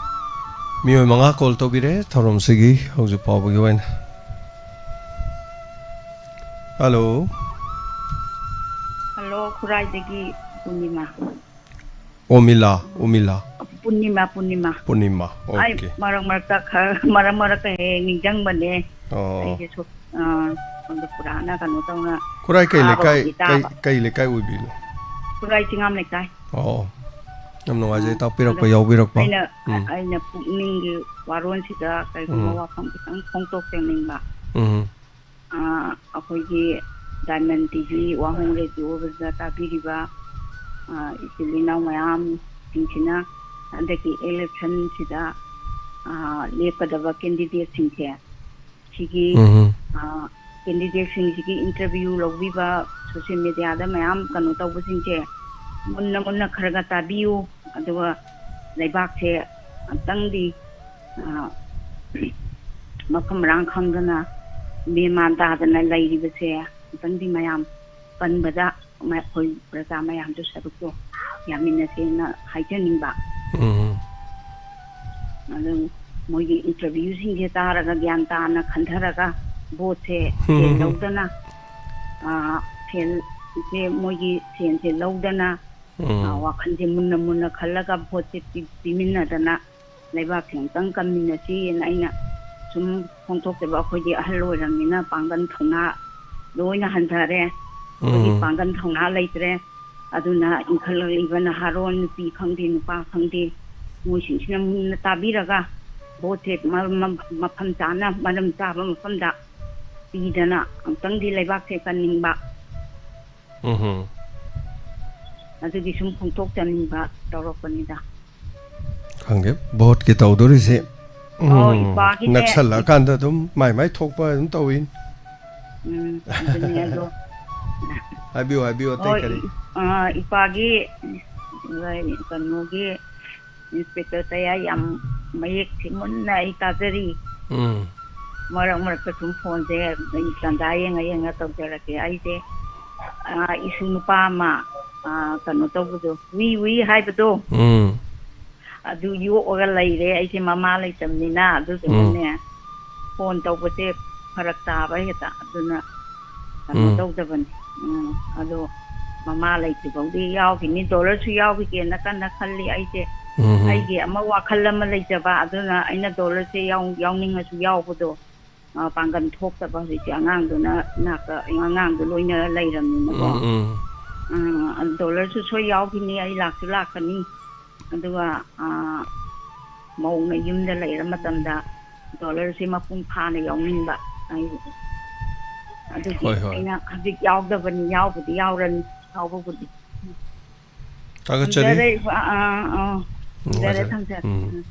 ꯃꯤꯑꯣꯏ ꯃꯉꯥ call ꯇꯧꯕꯤꯔꯦ ꯊꯧꯔꯝꯁꯤꯒꯤ ꯍꯧꯖꯤꯛ ꯐꯥꯎꯕꯒꯤ ꯑꯣꯏꯅ꯫ Hello꯫ Hello, ꯈꯨꯔꯥꯏꯗꯒꯤ ꯄꯨꯔꯅꯤꯃꯥ꯫ ꯑꯣꯃꯤꯂꯥ, ꯑꯣꯃꯤꯂꯥ꯫ ꯄꯨꯔꯅꯤꯃꯥ, ꯄꯨꯔꯅꯤꯃꯥ꯫ ꯄꯨꯔꯅꯤꯃꯥ, ꯑꯩ okay꯫ ꯃꯔꯛ ꯃꯔꯛꯇ ꯈꯔ, ꯃꯔꯛ ꯃꯔꯛꯇ ꯍꯦꯛ ꯍꯦꯛ ꯅꯤꯡꯁꯤꯡꯕꯅꯦ꯫ ꯑꯣ꯫ ꯑꯩꯁꯦ ꯁꯨ-, ꯑ, ꯁꯣꯝꯗ ꯄꯨꯔꯥꯅ ꯀꯩꯅꯣ ꯇꯧꯅ ꯈꯨꯔꯥꯏ ꯀꯩ ꯂꯩꯀꯥꯏ, ꯊꯥꯕꯕꯨꯗꯤ ꯀꯩ, ꯇꯥꯕ꯫ ꯀꯩ ꯂꯩꯀꯥꯏ ꯑꯣꯏꯕꯤꯅꯣ? ꯈꯨꯔꯥꯏ ꯆꯤꯉꯥꯝ ꯂꯩꯀꯥꯏ꯫ ꯑꯣ꯫ ꯌꯥꯝ ꯅꯨꯡꯉꯥꯏꯖꯩ ꯑ, ꯇꯥꯛꯄꯤꯔꯛꯄ, ꯑꯗꯣ ꯌꯥꯎꯕꯤꯔꯛꯄ꯫ ꯑꯩꯅ, ꯎꯝ꯫ ꯑꯩꯅ ꯄꯨꯛꯅꯤꯡꯒꯤ ꯋꯥꯔꯣꯜꯁꯤꯗ ꯀꯩꯒꯨꯝꯕ ꯎꯝ꯫ ꯋꯥꯐꯝ ꯈꯤꯇꯪ ꯐꯣꯡꯗꯣꯛꯆꯅꯤꯡꯕ꯫ ꯎꯝ꯫ ꯑ, ꯑꯩꯈꯣꯏꯒꯤ Diamond T V ꯋꯥꯍꯣꯡ ꯔꯦꯗꯤꯑꯣꯗ ꯇꯥꯕꯤꯔꯤꯕ, ꯑ, ꯏꯆꯤꯜ ꯏꯅꯥꯎ ꯃꯌꯥꯝꯁꯤꯡꯁꯤꯅ ꯍꯟꯗꯛꯀꯤ electionꯁꯤꯗ, ꯑ, ꯂꯦꯞꯀꯗꯕ candidateꯁꯤꯡꯁꯦ, ꯁꯤꯒꯤ, ꯎꯝ꯫ ꯑ, candidateꯁꯤꯡꯁꯤꯒꯤ interview ꯂꯧꯕꯤꯕ, social mediaꯗ ꯃꯌꯥꯝ ꯀꯩꯅꯣ ꯇꯧꯕꯁꯤꯡꯁꯦ, ꯃꯨꯟꯅ ꯃꯨꯟꯅ ꯈꯔ ꯈꯔ ꯇꯥꯕꯤꯌꯨ꯫ ꯑꯗꯨꯒ ꯂꯩꯕꯥꯛꯁꯦ ꯑꯝꯇꯪꯗꯤ, ꯑ, ꯃꯐꯝ ꯃꯔꯥꯡ ꯈꯪꯗꯅ, ꯃꯦꯟ ꯃꯥꯟ ꯇꯥꯗꯅ ꯂꯩꯔꯤꯕꯁꯦ ꯑꯝꯇꯪꯗꯤ ꯃꯌꯥꯝ ꯄꯟꯕꯗ ꯃ-, ꯑꯩꯈꯣꯏ ꯄ꯭ꯔꯖꯥ ꯃꯌꯥꯝꯁꯨ ꯁꯔꯨꯛꯇꯣ ꯌꯥꯃꯤꯟꯅꯁꯦꯅ ꯍꯥꯏꯖꯅꯤꯡꯕ꯫ ꯎꯝ꯫ ꯑꯗꯨ ꯃꯣꯏꯒꯤ interviewꯁꯤꯡꯁꯦ ꯇꯥꯔꯒ ꯒ꯭ꯌꯥꯟ ꯇꯥꯅ ꯈꯟꯊꯔꯒ voteꯁꯦ ꯁꯦꯜ ꯂꯧꯗꯅ, ꯑ, ꯁꯦꯜꯁꯦ ꯃꯣꯏꯒꯤ ꯁꯦꯜꯁꯦ ꯂꯧꯗꯅ, ꯎꯝ꯫ ꯑ, ꯋꯥꯈꯜꯁꯦ ꯃꯨꯟꯅ ꯃꯨꯟꯅ ꯈꯜꯂꯒ voteꯁꯦ ꯄꯤ-, ꯄꯤꯃꯤꯟꯅꯗꯅ ꯂꯩꯕꯥꯛꯁꯦ ꯑꯃꯨꯛꯇꯪ ꯀꯟꯃꯤꯟꯅꯁꯤꯅ ꯑꯩꯅ ꯁꯨꯝ ꯐꯣꯡꯗꯣꯛꯆꯕ, ꯑꯩꯈꯣꯏꯗꯤ ꯑꯍꯜ ꯑꯣꯏꯔꯕꯅꯤꯅ ꯄꯥꯡꯒꯜ ꯊꯧꯅꯥ ꯂꯣꯏꯅ ꯍꯟꯊꯔꯦ꯫ ꯑꯩꯈꯣꯏꯗꯤ ꯎꯝ꯫ ꯄꯥꯡꯒꯜ ꯊꯧꯅꯥ ꯂꯩꯇ꯭ꯔꯦ꯫ ꯑꯗꯨꯅ ꯏꯟꯈꯠꯂꯛꯂꯤꯕ ꯅꯍꯥꯔꯣꯜ ꯅꯨꯄꯤ ꯈꯪꯗꯦ, ꯅꯨꯄꯥ ꯈꯪꯗꯦ, ꯃꯣꯏꯁꯤꯡꯁꯤꯅ ꯃꯨꯟꯅ ꯇꯥꯕꯤꯔꯒ ꯚꯣꯠꯁꯦ ꯃ-, ꯃ-, ꯃꯐꯝ ꯆꯥꯅ, ꯃꯔꯝ ꯆꯥꯕ ꯃꯐꯝꯗ ꯄꯤꯗꯅ ꯑꯃꯨꯛꯇꯪꯗꯤ ꯂꯩꯕꯥꯛꯁꯦ ꯀꯟꯅꯤꯡꯕ꯫ ꯎꯝ꯫ ꯑꯗꯨꯒꯤ ꯁꯨꯝ ꯐꯣꯡꯗꯣꯛꯆꯅꯤꯡꯕ ꯇꯧꯔꯛꯄꯅꯤꯗ꯫ ꯈꯪꯗꯦ, ꯚꯣꯠꯀꯤ ꯇꯧꯗꯣꯔꯤꯁꯦ꯫ ꯑꯣ, ꯎꯝ, ꯏꯄꯥꯒꯤꯅꯦ꯫ ꯅꯛꯁꯜꯂꯛꯑꯀꯥꯟꯗ ꯑꯗꯨꯝ ꯃꯥꯏ ꯃꯥꯏ ꯊꯣꯛꯄ ꯑꯗꯨꯝ ꯇꯧꯏ꯫ ꯎꯝ, ꯑꯗꯨꯅꯦ ꯑꯗꯣ꯫ ꯍꯥꯏꯕꯤꯌꯨ, ꯍꯥꯏꯕꯤꯌꯨ, ꯑꯇꯩ ꯍꯣꯏ, ꯀꯔꯤ? ꯑ, ꯏꯄꯥꯒꯤ, ꯀꯩꯅꯣꯒꯤ, ꯏꯟꯁꯄꯦꯛꯇꯔ ꯇꯌꯥꯏ ꯌꯥꯝ ꯃꯌꯦꯛ ꯁꯦꯡꯃꯟꯅ ꯑꯩ ꯇꯥꯖꯔꯤ꯫ ꯎꯝ꯫ ꯃꯔꯛ ꯃꯔꯛꯇ ꯁꯨꯝ ꯐꯣꯟꯁꯦ ꯑꯩ ꯇꯥꯟꯖꯥ ꯌꯦꯡꯉ ꯌꯦꯡꯉ ꯇꯧꯖꯔꯛꯀꯦ꯫ ꯑꯩꯁꯦ, ꯑ, ꯏꯁꯨ ꯅꯨꯄꯥ ꯑꯃ, ꯑ, ꯀꯩꯅꯣ ꯇꯧꯕꯗꯣ, ꯋꯤ ꯋꯤ ꯍꯥꯏꯕꯗꯣ, ꯎꯝ꯫ ꯑꯗꯨ ꯌꯣꯛꯑꯒ ꯂꯩꯔꯦ꯫ ꯑꯩꯁꯦ ꯃꯃꯥ ꯂꯩꯇꯕꯅꯤꯅ, ꯑꯗꯨꯗꯨꯅꯅꯦ, ꯎꯝ꯫ ꯐꯣꯟ ꯇꯧꯕꯁꯦ ꯐꯔꯛ ꯇꯥꯕ ꯍꯦꯛꯇ꯫ ꯑꯗꯨꯅ ꯀꯩꯅꯣ ꯎꯝ꯫ ꯇꯧꯗꯕꯅꯤ꯫ ꯎꯝ, ꯑꯗꯣ ꯃꯃꯥ ꯂꯩꯇ꯭ꯔꯤꯐꯥꯎꯗꯤ ꯌꯥꯎꯈꯤꯅꯤ, ꯗꯣꯂꯔꯁꯨ ꯌꯥꯎꯈꯤꯒꯦꯅ ꯀꯟꯅ ꯈꯜꯂꯤ ꯑꯩꯁꯦ꯫ ꯎꯝ꯫ ꯑꯩꯒꯤ ꯑꯃ ꯋꯥꯈꯜ ꯑꯃ ꯂꯩꯖꯕ, ꯑꯗꯨꯅ ꯑꯩꯅ ꯗꯣꯂꯔꯁꯦ ꯌꯥꯎ-, ꯌꯥꯎꯅꯤꯡꯉꯁꯨ ꯌꯥꯎꯕꯗꯣ, ꯑ, ꯄꯥꯡꯒꯜ ꯊꯣꯛꯇꯕ ꯍꯧꯖꯤꯛꯇꯤ ꯑꯉꯥꯡꯗꯨꯅ ꯏꯅꯥꯛꯇ, ꯑꯉꯥꯡꯗꯨ ꯂꯣꯏꯅꯔ ꯂꯩꯔꯕꯅꯤꯅꯀꯣ꯫ ꯎꯝ, ꯎꯝ꯫ ꯑ, ꯗꯣꯂꯔꯁꯨ ꯁꯣꯏ ꯌꯥꯎꯈꯤꯅꯤ, ꯑꯩ ꯂꯥꯛꯁꯨ ꯂꯥꯛꯀꯅꯤ꯫ ꯑꯗꯨꯒ, ꯑ, ꯃꯧꯅ ꯌꯨꯝꯗ ꯂꯩꯔ ꯃꯇꯝꯗ ꯗꯣꯂꯔꯁꯦ ꯃꯄꯨꯡ ꯐꯥꯅ ꯌꯥꯎꯅꯤꯡꯕ꯫ ꯑꯩ ꯑꯗꯨꯒꯤ ꯍꯣꯏ, ꯍꯣꯏ꯫ ꯑꯩꯅ ꯍꯧꯖꯤꯛ ꯌꯥꯎꯗꯕꯅꯤ, ꯌꯥꯎꯕꯨꯗꯤ ꯌꯥꯎꯔꯅꯤ, ꯌꯥꯎꯕꯕꯨꯗꯤ꯫ ꯊꯥꯒꯠꯆꯔꯤ꯫ ꯊꯝꯖꯔꯦ, ꯑꯥ, ꯑꯥ, ꯎꯝ, ꯊꯝꯖꯔꯦ, ꯊꯥꯒꯠꯆꯔꯤ꯫ ꯊꯝꯖꯔꯦ꯫ ꯎꯝ꯫ ꯎꯝ꯫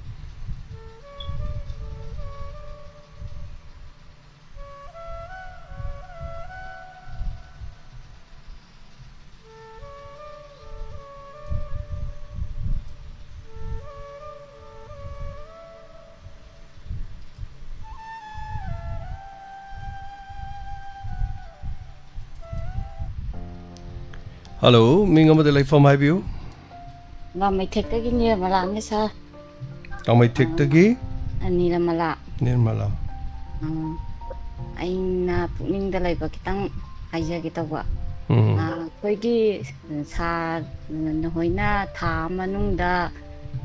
ꯍꯜꯂꯣ, ꯃꯤꯡ ꯑꯃꯗ ꯂꯩꯐꯝ ꯍꯥꯏꯕꯤꯌꯨ꯫ ꯂꯥꯃꯩꯊꯦꯛꯇꯒꯤ ꯅꯤꯔꯃꯂꯥꯅꯦ, ꯁꯥꯔ꯫ ꯂꯥꯃꯩꯊꯦꯛꯇꯒꯤ? ꯑ, ꯅꯤꯔꯃꯂꯥ꯫ ꯅꯤꯔꯃꯂꯥ꯫ ꯎꯝ, ꯑꯩꯅ ꯄꯨꯛꯅꯤꯡꯗ ꯂꯩꯕ ꯈꯤꯇꯪ ꯍꯥꯏꯖꯒꯦ ꯇꯧꯕ꯫ ꯎꯝ꯫ ꯑ, ꯑꯩꯈꯣꯏꯒꯤ ꯁꯥꯔ ꯅꯈꯣꯏꯅ ꯊꯥ ꯑꯃ ꯃꯅꯨꯡꯗ,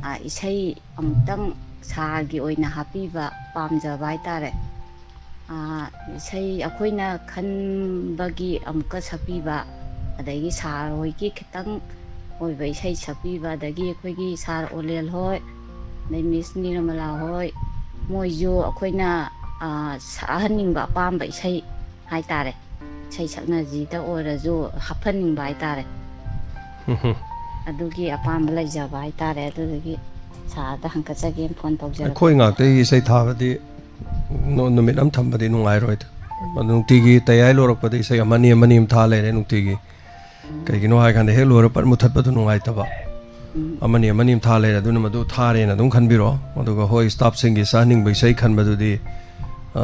ꯑ, ꯏꯁꯩ ꯑꯃꯨꯛꯇꯪ ꯁꯥꯔꯒꯤ ꯑꯣꯏꯅ ꯍꯥꯞꯄꯤꯕ ꯄꯥꯝꯖꯕ ꯍꯥꯏꯇꯥꯔꯦ꯫ ꯑꯥ, ꯏꯁꯩ ꯑꯩꯈꯣꯏꯅ ꯈꯟꯕꯒꯤ ꯑꯃꯨꯛꯀ ꯁꯛꯄꯤꯕ, ꯑꯗꯒꯤ ꯁꯥꯔ ꯍꯣꯏꯒꯤ ꯈꯤꯇꯪ ꯑꯣꯏꯕ ꯏꯁꯩ ꯁꯛꯄꯤꯕ, ꯑꯗꯒꯤ ꯑꯩꯈꯣꯏꯒꯤ ꯁꯥꯔ ꯑꯣꯂꯦꯜ ꯍꯣꯏ, ꯑꯗꯩ ꯃꯤꯁ ꯅꯤꯔꯃꯂꯥ ꯍꯣꯏ, ꯃꯣꯏꯁꯨ ꯑꯩꯈꯣꯏꯅ, ꯑꯥ, ꯁꯛꯍꯟꯅꯤꯡꯕ ꯑꯄꯥꯝꯕ ꯏꯁꯩ ꯍꯥꯏꯇꯥꯔꯦ, ꯏꯁꯩ ꯁꯛꯅꯁꯤꯗ ꯑꯣꯏꯔꯁꯨ ꯍꯥꯞꯍꯟꯅꯤꯡꯕ ꯍꯥꯏꯇꯥꯔꯦ꯫ ꯎꯝꯍꯨꯝ꯫ ꯑꯗꯨꯒꯤ ꯑꯄꯥꯝꯕ ꯂꯩꯖꯕ ꯍꯥꯏꯇꯥꯔꯦ꯫ ꯑꯗꯨꯗꯨꯒꯤ ꯁꯥꯔꯗ ꯍꯪꯀꯠꯆꯒꯦꯅ ꯐꯣꯟ ꯇꯧꯖꯔꯛꯄ꯫ ꯑꯩꯈꯣꯏ ꯉꯥꯛꯇꯒꯤ ꯏꯁꯩ ꯊꯥꯕꯗꯤ ꯅꯨ-, ꯅꯨꯃꯤꯠ ꯑꯃ ꯊꯝꯕꯗꯤ ꯅꯨꯡꯉꯥꯏꯔꯣꯏꯗ꯫ ꯑꯗꯨ ꯅꯨꯡꯇꯤꯒꯤ ꯇꯌꯥꯏ ꯂꯣꯏꯔꯛꯄꯗ ꯏꯁꯩ ꯑꯃꯅꯤ ꯑꯃꯅꯤ ꯑꯃ ꯊꯥ ꯂꯩꯔꯦ ꯅꯨꯡꯇꯤꯒꯤ꯫ ꯀꯩꯒꯤꯅꯣ ꯍꯥꯏ ꯀꯥꯟꯗ ꯍꯦꯛ ꯂꯣꯏꯔ ꯄꯠ ꯃꯨꯊꯠꯄꯗꯨ ꯅꯨꯡꯉꯥꯏꯇꯕ꯫ ꯎꯝ꯫ ꯑꯃꯅꯤ ꯑꯃꯅꯤ ꯑꯃ ꯊꯥ ꯂꯩꯔꯦ, ꯑꯗꯨꯅ ꯃꯗꯨ ꯊꯥꯔꯦꯅ ꯑꯗꯨꯝ ꯈꯟꯕꯤꯔꯣ꯫ ꯑꯗꯨꯒ ꯍꯣꯏ, ꯁ꯭ꯇꯥꯐꯁꯤꯡꯒꯤ ꯆꯥꯍꯟꯅꯤꯡꯕ ꯏꯁꯩ ꯈꯟꯕꯗꯨꯗꯤ, ꯑ,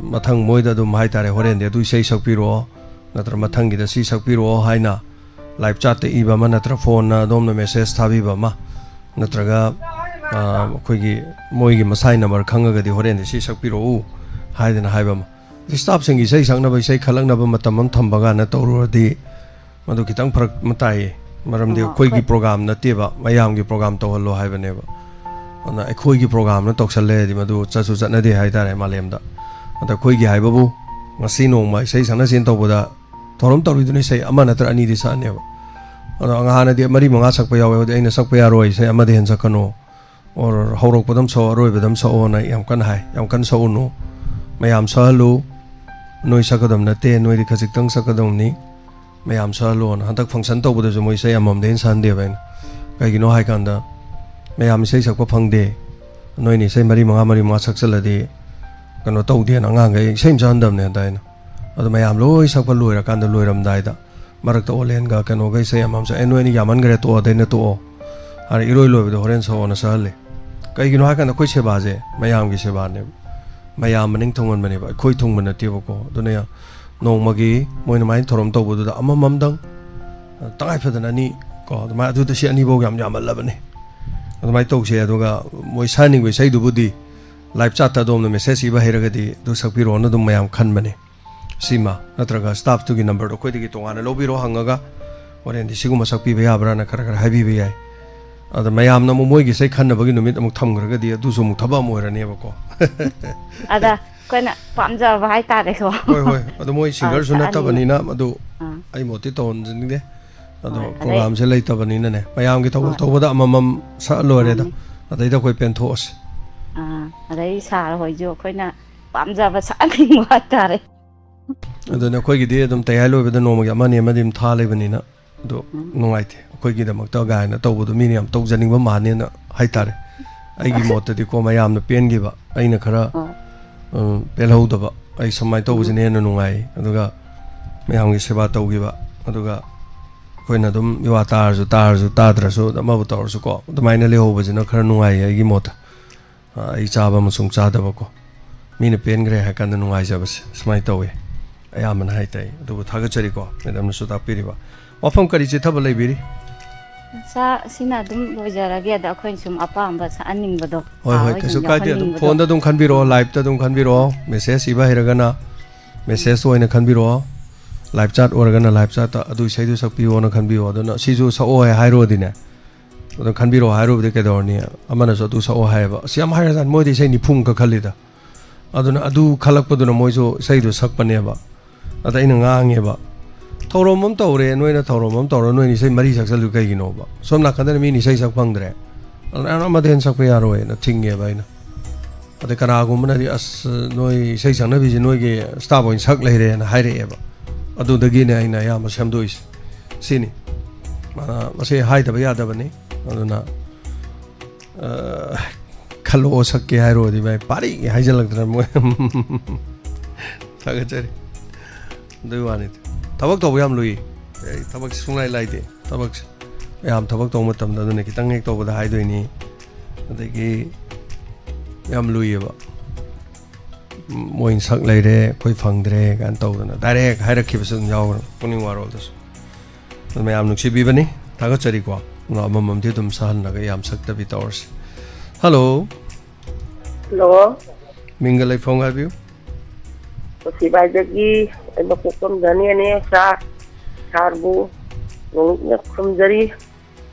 ꯃꯊꯪ ꯃꯣꯏꯗ ꯑꯗꯨꯝ ꯍꯥꯏꯇꯥꯔꯦ, "ꯍꯣꯔꯦꯟꯗꯤ ꯑꯗꯨ ꯏꯁꯩ ꯁꯛꯄꯤꯔꯛꯑꯣ", ꯅꯠꯇ꯭ꯔ "ꯃꯊꯪꯒꯤꯗ ꯁꯤ ꯁꯛꯄꯤꯔꯛꯑꯣ" ꯍꯥꯏꯅ ꯂꯥꯏꯚ ꯆꯥꯠꯇ ꯏꯕ ꯑꯃ, ꯅꯠꯇ꯭ꯔ ꯐꯣꯟꯅ ꯑꯗꯣꯝꯅ ꯃꯦꯁꯦꯖ ꯊꯥꯕꯤꯕ ꯑꯃ, ꯅꯠꯇ꯭ꯔꯒ, ꯑ, ꯑꯩꯈꯣꯏꯒꯤ ꯃꯣꯏꯒꯤ ꯃꯁꯥꯏ ꯅꯝꯕꯔ ꯈꯪꯉꯒꯗꯤ "ꯍꯣꯔꯦꯟꯗꯤ ꯁꯤ ꯁꯛꯄꯤꯔꯛꯎ" ꯍꯥꯏꯗꯅ ꯍꯥꯏꯕ ꯑꯃ꯫ ꯁ꯭ꯇꯥꯐꯁꯤꯡꯒꯤ ꯏꯁꯩ ꯁꯛꯅꯕ, ꯏꯁꯩ ꯈꯜꯂꯛꯅꯕ ꯃꯇꯝ ꯑꯃ ꯊꯝꯕ ꯀꯥꯏꯅ ꯇꯧꯔꯨꯔꯗꯤ ꯃꯗꯨ ꯈꯤꯇꯪ ꯐꯔꯛ ꯑꯃ ꯇꯥꯏꯌꯦ꯫ ꯃꯔꯝꯗꯤ ꯑꯥ, ꯑꯩꯈꯣꯏꯒꯤ ꯑꯩꯈꯣꯏ ꯄ꯭ꯔꯣꯒꯥꯝ ꯅꯠꯇꯦꯕ, ꯃꯌꯥꯝꯒꯤ ꯄ꯭ꯔꯣꯒꯥꯝ ꯇꯧꯍꯜꯂꯣ ꯍꯥꯏꯕꯅꯦꯕ꯫ ꯑꯗꯨꯅ ꯑꯩꯈꯣꯏꯒꯤ ꯄ꯭ꯔꯣꯒꯥꯝꯅ ꯇꯧꯁꯜꯂꯦ ꯍꯥꯏꯗꯤ ꯃꯗꯨ ꯆꯠꯁꯨ ꯆꯠꯅꯗꯦ ꯍꯥꯏꯇꯥꯔꯦ ꯃꯥꯂꯦꯝꯗ꯫ ꯑꯗ ꯑꯩꯈꯣꯏꯒꯤ ꯍꯥꯏꯕꯕꯨ ꯉꯁꯤ ꯅꯣꯡꯃ ꯏꯁꯩ ꯁꯛꯅꯁꯦꯅ ꯇꯧꯕꯗ ꯊꯧꯔꯝ ꯇꯧꯔꯤꯗꯨꯅ ꯏꯁꯩ ꯑꯃ ꯅꯠꯇ꯭ꯔ ꯑꯅꯤꯗꯤ ꯁꯛꯑꯅꯦꯕ꯫ ꯑꯗꯣ ꯍꯥꯟꯅꯗꯤ ꯃꯔꯤ ꯃꯉꯥ ꯁꯛꯄ ꯌꯥꯎꯋꯦ, ꯍꯧꯖꯤꯛ ꯑꯩꯅ ꯁꯛꯄ ꯌꯥꯔꯣꯏ, ꯏꯁꯩ ꯑꯃꯗ ꯍꯦꯟꯅ ꯁꯛꯀꯅꯨ꯫ ꯑꯣꯔ ꯍꯧꯔꯛꯄꯗ ꯑꯃ ꯁꯛꯑꯣ, ꯑꯔꯣꯏꯕꯗ ꯑꯃ ꯁꯛꯑꯣꯅ ꯌꯥꯝ ꯀꯟꯅ ꯍꯥꯏ꯫ ꯌꯥꯝ ꯀꯟꯅ ꯁꯛꯎꯅꯨ, ꯃꯌꯥꯝ ꯁꯛꯍꯜꯂꯨ꯫ ꯅꯣꯏ ꯁꯛꯀꯗꯕ ꯅꯠꯇꯦ, ꯅꯣꯏꯗꯤ ꯈꯖꯤꯛꯇꯪ ꯁꯛꯀꯗꯧꯅꯤ, ꯃꯌꯥꯝ ꯁꯛꯍꯜꯂꯣꯅ꯫ ꯍꯟꯗꯛ ꯐꯪꯁꯟ ꯇꯧꯕꯗꯁꯨ ꯃꯣꯏ ꯏꯁꯩ ꯑꯃꯃꯝꯗꯩ ꯍꯦꯟꯅ ꯁꯛꯍꯟꯗꯦꯕ ꯑꯩꯅ꯫ ꯀꯩꯒꯤꯅꯣ ꯍꯥꯏꯀꯥꯟꯗ ꯃꯌꯥꯝ ꯏꯁꯩ ꯁꯛꯄ ꯐꯪꯗꯦ, ꯅꯣꯏꯅ ꯏꯁꯩ ꯃꯔꯤ ꯃꯉꯥ, ꯃꯔꯤ ꯃꯉꯥ ꯁꯛꯆꯜꯂꯗꯤ ꯀꯩꯅꯣ ꯇꯧꯗꯦꯅ ꯑꯉꯥꯡꯈꯩ ꯏꯁꯩ ꯑꯃ ꯁꯛꯍꯟꯗꯕꯅꯦ ꯍꯟꯗꯛ ꯑꯩꯅ꯫ ꯑꯗꯣ ꯃꯌꯥꯝ ꯂꯣꯏ ꯁꯛꯄ ꯂꯣꯏꯔꯀꯥꯟꯗ, ꯂꯣꯏꯔꯝꯗꯥꯏꯗ ꯃꯔꯛꯇ ꯑꯣꯂꯦꯟꯒ ꯀꯩꯅꯣꯒ ꯏꯁꯩ ꯑꯃꯃꯝ ꯁꯛ-, "ꯑꯦ, ꯅꯣꯏ ꯑꯅꯤ ꯌꯥꯝꯃꯟꯈ꯭ꯔꯦ, ꯇꯣꯛꯑꯣ, ꯑꯗꯩꯅ ꯇꯣꯛꯑꯣ", ꯍꯥꯏꯅ ꯏꯔꯣꯏ ꯂꯣꯏꯕꯗ ꯍꯣꯔꯦꯟ ꯁꯛꯑꯣꯅ ꯁꯛꯍꯜꯂꯦ꯫ ꯀꯩꯒꯤꯅꯣ ꯍꯥꯏꯀꯥꯟꯗ ꯑꯩꯈꯣꯏ ꯁꯦꯕꯥꯁꯦ ꯃꯌꯥꯝꯒꯤ ꯁꯦꯕꯥꯅꯦꯕ, ꯃꯌꯥꯝ ꯃꯅꯤꯡ ꯊꯨꯡꯍꯟꯕꯅꯦꯕ, ꯑꯩꯈꯣꯏ ꯊꯨꯡꯕ ꯅꯠꯇꯦꯕꯀꯣ꯫ ꯑꯗꯨꯅ ꯅꯣꯡꯃꯒꯤ ꯃꯣꯏꯅ ꯃꯥꯏꯅ ꯊꯧꯔꯝ ꯇꯧꯕꯗꯨꯗ ꯑꯃꯃꯝꯗꯪ, ꯇꯉꯥꯏ ꯐꯗꯅ ꯑꯅꯤ ꯀꯣ, ꯑꯗꯨꯃꯥꯏꯅ, ꯑꯗꯨꯗ ꯁꯤ ꯑꯅꯤꯐꯧ ꯌꯥꯝ ꯌꯥꯝꯃꯜꯂꯕꯅꯦ꯫ ꯑꯗꯨꯃꯥꯏꯅ ꯇꯧꯁꯦ꯫ ꯑꯗꯨꯒ ꯃꯣꯏ ꯁꯛꯍꯟꯅꯤꯡꯕ ꯏꯁꯩꯗꯨꯕꯨꯗꯤ ꯂꯥꯏꯚ ꯆꯥꯠꯇ ꯑꯗꯣꯝꯅ ꯃꯦꯁꯦꯖ ꯏꯕ ꯍꯩꯔꯒꯗꯤ ꯑꯗꯨ ꯁꯛꯄꯤꯔꯛꯑꯣꯅ ꯑꯗꯨꯝ ꯃꯌꯥꯝ ꯈꯟꯕꯅꯦ꯫ ꯁꯤꯃ ꯅꯠꯇ꯭ꯔꯒ ꯁ꯭ꯇꯥꯐꯇꯨꯒꯤ ꯅꯝꯕꯔꯗꯣ ꯑꯩꯈꯣꯏꯗꯒꯤ ꯇꯣꯉꯥꯟꯅ ꯂꯧꯕꯤꯔꯣ ꯍꯪꯉꯒ, ꯍꯣꯔꯦꯟꯗꯤ ꯁꯤꯒꯨꯝꯕ ꯁꯛꯄꯤꯕ ꯌꯥꯕ꯭ꯔꯥꯅ ꯈꯔ ꯈꯔ ꯍꯥꯏꯕꯤꯕ ꯌꯥꯏ꯫ ꯑꯗ ꯃꯌꯥꯝꯅ ꯑꯃꯨꯛ ꯃꯣꯏꯒꯤ ꯏꯁꯩ ꯈꯟꯅꯕꯒꯤ ꯅꯨꯃꯤꯠ ꯑꯃꯨꯛ ꯊꯝꯈ꯭ꯔꯒꯗꯤ ꯑꯗꯨꯁꯨ ꯑꯃꯨꯛ ꯊꯕꯛ ꯑꯃ ꯑꯣꯏꯔꯅꯦꯕꯀꯣ꯫ ꯑꯗ ꯑꯩꯈꯣꯏꯅ ꯄꯥꯝꯖꯕ ꯍꯥꯏꯇꯥꯔꯦꯀꯣ꯫ ꯍꯣꯏ, ꯍꯣꯏ꯫ ꯑꯗꯣ ꯃꯣꯏ ꯑꯥ, ꯁꯤꯡꯒꯔꯁꯨ ꯁꯛꯍꯟꯅꯤꯡꯕ꯫ ꯅꯠꯇꯕꯅꯤꯅ ꯑꯗꯨ ꯑꯥ꯫ ꯑꯩ ꯃꯣꯠꯇꯤ ꯇꯧꯍꯟꯖꯅꯤꯡꯗꯦ꯫ ꯑꯗꯣ ꯍꯣꯏ, ꯑꯗꯩ ꯄ꯭ꯔꯣꯒ꯭ꯔꯥꯝꯁꯦ ꯂꯩꯇꯕꯅꯤꯅꯅꯦ, ꯃꯌꯥꯝꯒꯤ ꯊꯧꯒꯜ ꯍꯣꯏ꯫ ꯇꯧꯕꯗ ꯑꯃꯃꯝ ꯁꯛꯑ ꯂꯣꯏꯔꯦꯗ꯫ ꯃꯥꯅꯤ꯫ ꯑꯗꯩꯗ ꯑꯩꯈꯣꯏ ꯄꯦꯟꯊꯣꯛꯑꯁꯤ꯫ ꯑꯥ, ꯑꯗꯩ ꯁꯥꯔ ꯍꯣꯏꯁꯨ ꯑꯩꯈꯣꯏꯅ ꯄꯥꯝꯖꯕ ꯁꯛꯍꯟꯅꯤꯡꯕ ꯍꯥꯏꯇꯥꯔꯦ꯫ ꯑꯗꯨꯅ ꯑꯩꯈꯣꯏꯒꯤꯗꯤ ꯑꯗꯨꯝ ꯇꯌꯥꯏ ꯂꯣꯏꯕꯗ ꯅꯣꯡꯃꯒꯤ ꯑꯃꯅꯤ ꯑꯃꯗꯤ ꯑꯗꯨꯝ ꯊꯥ ꯂꯩꯕꯅꯤꯅ, ꯑꯗꯣ ꯎꯝ꯫ ꯅꯨꯡꯉꯥꯏꯇꯦ꯫ ꯑꯩꯈꯣꯏꯒꯤꯗꯃꯛꯇ ꯒꯥꯏꯅ ꯇꯧꯕꯗꯣ ꯃꯤꯅ ꯌꯥꯝ ꯇꯧꯖꯅꯤꯡꯕ ꯃꯥꯟꯅꯦꯅ ꯍꯥꯏꯇꯥꯔꯦ꯫ ꯑꯩꯒꯤ ꯃꯣꯠꯇꯗꯤꯀꯣ, ꯃꯌꯥꯝꯅ ꯄꯦꯟꯈꯤꯕ, ꯑꯩꯅ ꯈꯔ, ꯍꯣꯏ꯫ ꯎꯝ, ꯄꯦꯜꯍꯧꯗꯕ, ꯑꯩ ꯁꯨꯃꯥꯏꯅ ꯎꯝ꯫ ꯇꯧꯕꯁꯤꯅ ꯍꯦꯟꯅ ꯅꯨꯡꯉꯥꯏ꯫ ꯑꯗꯨꯒ ꯃꯌꯥꯝꯒꯤ ꯁꯦꯕꯥ ꯇꯧꯈꯤꯕ, ꯑꯗꯨꯒ ꯑꯩꯈꯣꯏꯅ ꯑꯗꯨꯝ ꯃꯤꯋꯥ ꯇꯥꯔꯁꯨ, ꯇꯥꯔꯁꯨ, ꯇꯥꯗ꯭ꯔꯁꯨ, ꯑꯃꯕꯨ ꯇꯧꯔꯁꯨꯀꯣ, ꯑꯗꯨꯃꯥꯏꯅ ꯂꯩꯍꯧꯕꯁꯤꯅ ꯈꯔ ꯅꯨꯡꯉꯥꯏꯌꯦ ꯑꯩꯒꯤ ꯃꯣꯠꯇ꯫ ꯑ, ꯑꯩ ꯆꯥꯕ ꯑꯃꯁꯨꯡ ꯆꯥꯗꯕꯀꯣ, ꯃꯤꯅ ꯄꯦꯟꯈ꯭ꯔꯦ ꯍꯥꯏ ꯀꯥꯟꯗ ꯅꯨꯡꯉꯥꯏꯖꯕꯁꯦ ꯁꯨꯃꯥꯏꯅ ꯇꯧꯋꯤ꯫ ꯑꯌꯥꯝꯕꯅ ꯍꯥꯏ ꯇꯥꯏ꯫ ꯑꯗꯨꯕꯨ ꯊꯥꯒꯠꯆꯔꯤꯀꯣ, ꯃꯦꯗꯥꯝꯅꯁꯨ ꯇꯥꯛꯄꯤꯔꯤꯕ꯫ ꯋꯥꯐꯝ ꯀꯔꯤ ꯆꯤꯊꯕ ꯂꯩꯕꯤꯔꯤ? ꯁꯥꯔ, ꯁꯤꯅ ꯑꯗꯨꯝ ꯂꯣꯏꯖꯔꯒꯦ꯫ ꯑꯗ ꯑꯩꯈꯣꯏꯅ ꯁꯨꯝ ꯑꯄꯥꯝꯕ ꯁꯛꯍꯟꯅꯤꯡꯕꯗꯣ, ꯍꯣꯏ, ꯁꯥꯔ ꯍꯣꯏ, ꯍꯣꯏ ꯀꯩꯁꯨ ꯁꯨꯝ ꯀꯥꯏꯗꯦ꯫ ꯑꯗꯨꯝ ꯌꯥꯎꯍꯟꯅꯤꯡꯕꯗꯣ꯫ ꯐꯣꯟꯗ ꯑꯗꯨꯝ ꯈꯟꯕꯤꯔꯛꯑꯣ, ꯎꯝ꯫ ꯂꯥꯏꯞꯇ ꯑꯗꯨꯝ ꯈꯟꯕꯤꯔꯛꯑꯣ, ꯃꯦꯁꯦꯖ ꯏꯕ ꯍꯩꯔꯒꯅ ꯃꯦꯁꯦꯖ ꯑꯣꯏꯅ ꯈꯟꯕꯤꯔꯛꯑꯣ, ꯂꯥꯏꯞ ꯆꯥꯠ ꯑꯣꯏꯔꯒꯅ ꯂꯥꯏꯞ ꯆꯥꯠꯇ ꯑꯗꯨ ꯏꯁꯩꯗꯨ ꯁꯛꯄꯤꯌꯣꯅ ꯈꯟꯕꯤꯌꯣ꯫ ꯑꯗꯨꯅ ꯁꯤꯁꯨ ꯁꯛꯑꯣ ꯍꯥꯏ ꯍꯥꯏꯔꯨꯔꯗꯤꯅꯦ, ꯑꯗꯨ ꯈꯟꯕꯤꯔꯛꯑꯣ ꯍꯥꯏꯔꯨꯕꯗꯤ ꯀꯩꯗꯧꯔꯅꯤ? ꯑꯃꯅꯁꯨ ꯑꯗꯨ ꯁꯛꯑꯣ ꯍꯥꯏꯌꯦꯕ꯫ ꯑꯁ, ꯌꯥꯝ ꯍꯥꯏꯔꯖꯥꯠꯅꯤ꯫ ꯃꯣꯏꯗꯤ ꯏꯁꯩ ꯅꯤꯐꯨꯃꯨꯛꯀ ꯈꯜꯂꯤꯗ꯫ ꯑꯗꯨꯅ ꯑꯗꯨ ꯈꯜꯂꯛꯄꯗꯨꯅ ꯃꯣꯏꯁꯨ ꯏꯁꯩꯗꯨ ꯁꯛꯄꯅꯦꯕ꯫ ꯑꯗ ꯑꯩꯅ ꯉꯥꯡꯉꯦꯕ, "ꯊꯧꯔꯝ ꯑꯃ ꯇꯧꯔꯦ, ꯅꯣꯏꯅ ꯊꯧꯔꯝ ꯑꯃ ꯇꯧꯔ ꯅꯣꯏꯅ ꯏꯁꯩ ꯃꯔꯤ ꯁꯛꯆꯜꯂꯨ ꯀꯩꯒꯤꯅꯣꯕ? ꯁꯣꯝ ꯅꯥꯀꯟꯗꯅ ꯃꯤꯅ ꯏꯁꯩ ꯁꯛ ꯐꯪꯗ꯭ꯔꯦ, ꯑꯗꯨꯅ ꯑꯃꯗ ꯍꯦꯟꯅ ꯁꯛꯄ ꯌꯥꯔꯣꯏꯅ" ꯊꯤꯡꯉꯦꯕ ꯑꯩꯅ꯫ ꯑꯗꯩ ꯀꯅꯥꯒꯨꯝꯕꯅꯗꯤ, "ꯑꯁ, ꯅꯣꯏ ꯏꯁꯩ ꯁꯛꯅꯕꯤꯁꯦ ꯅꯣꯏꯒꯤ ꯁ꯭ꯇꯥꯐ ꯑꯣꯏꯅ ꯁꯛ ꯂꯩꯔꯦꯅ" ꯍꯥꯏꯔꯛꯑꯦꯕ꯫ ꯑꯗꯨꯗꯒꯤꯅꯦ ꯑꯩꯅ ꯑꯌꯥꯝꯕ ꯁꯦꯝꯗꯣꯛꯏꯁꯦ꯫ ꯁꯤꯅꯤ꯫ ꯑ, ꯃꯁꯤ ꯍꯥꯏꯗꯕ ꯌꯥꯗꯕꯅꯤ꯫ ꯑꯗꯨꯅ, ꯑ, ꯈꯜꯂꯛꯑꯣ ꯁꯛꯀꯦ ꯍꯥꯏꯔꯨꯔꯗꯤ, ꯚꯥꯏ, ꯄꯥꯔꯤ ꯍꯥꯏꯖꯤꯜꯂꯛꯇꯅ ꯃꯣꯏ꯫ ꯊꯥꯒꯠꯆꯔꯤ꯫ ꯑꯗꯨꯒꯤ ꯋꯥꯅꯤꯗ꯫ ꯊꯕꯛ ꯇꯧꯕ ꯌꯥꯝ ꯂꯨꯏ꯫ ꯑꯩ ꯊꯕꯛꯁꯦ ꯁꯨꯡꯂꯥꯏ ꯂꯥꯏꯗꯦ꯫ ꯊꯕꯛꯁꯦ ꯃꯌꯥꯝ ꯊꯕꯛ ꯇꯧꯕ ꯃꯇꯝꯗ ꯑꯗꯨꯅ ꯈꯤꯇꯪ ꯍꯦꯛ ꯇꯧꯕꯗ ꯍꯥꯏꯗꯣꯏꯅꯤ꯫ ꯑꯗꯒꯤ ꯌꯥꯝ ꯂꯨꯏꯌꯦꯕ꯫ ꯃꯣꯏꯅ ꯁꯛ ꯂꯩꯔꯦ, ꯑꯩꯈꯣꯏ ꯐꯪꯗ꯭ꯔꯦ ꯀꯥꯏꯅ ꯇꯧꯗꯅ ꯗꯥꯏꯔꯦꯛ ꯍꯥꯏꯔꯛꯈꯤꯕꯁꯨ ꯑꯗꯨꯝ ꯌꯥꯎꯈ꯭ꯔꯦ ꯄꯨꯛꯅꯤꯡ ꯋꯥꯔꯣꯜꯗꯁꯨ꯫ ꯑꯗꯨ ꯃꯌꯥꯝ ꯅꯨꯡꯁꯤꯕꯤꯕꯅꯤ, ꯊꯥꯒꯠꯆꯔꯤꯀꯣ꯫ ꯑꯗꯣ ꯑꯃꯃꯝꯗꯤ ꯑꯗꯨꯝ ꯁꯛꯍꯜꯂꯒ ꯌꯥꯝ ꯁꯛꯇꯕꯤ ꯇꯧꯔꯁꯤ꯫ ꯍꯜꯂꯣ꯫ ꯍꯜꯂꯣ꯫ ꯃꯤꯡꯒ ꯂꯩꯐꯝꯒ ꯍꯥꯏꯕꯤꯌꯨ꯫ ꯁꯤꯕꯥꯏꯗꯒꯤ ꯑꯩꯅ ꯀꯣꯛꯄꯝꯗꯅꯦꯅꯦ ꯁꯥꯔ, ꯁꯥꯔꯕꯨ ꯅꯣꯡꯂꯨꯛꯅ ꯈꯨꯔꯨꯝꯖꯔꯤ꯫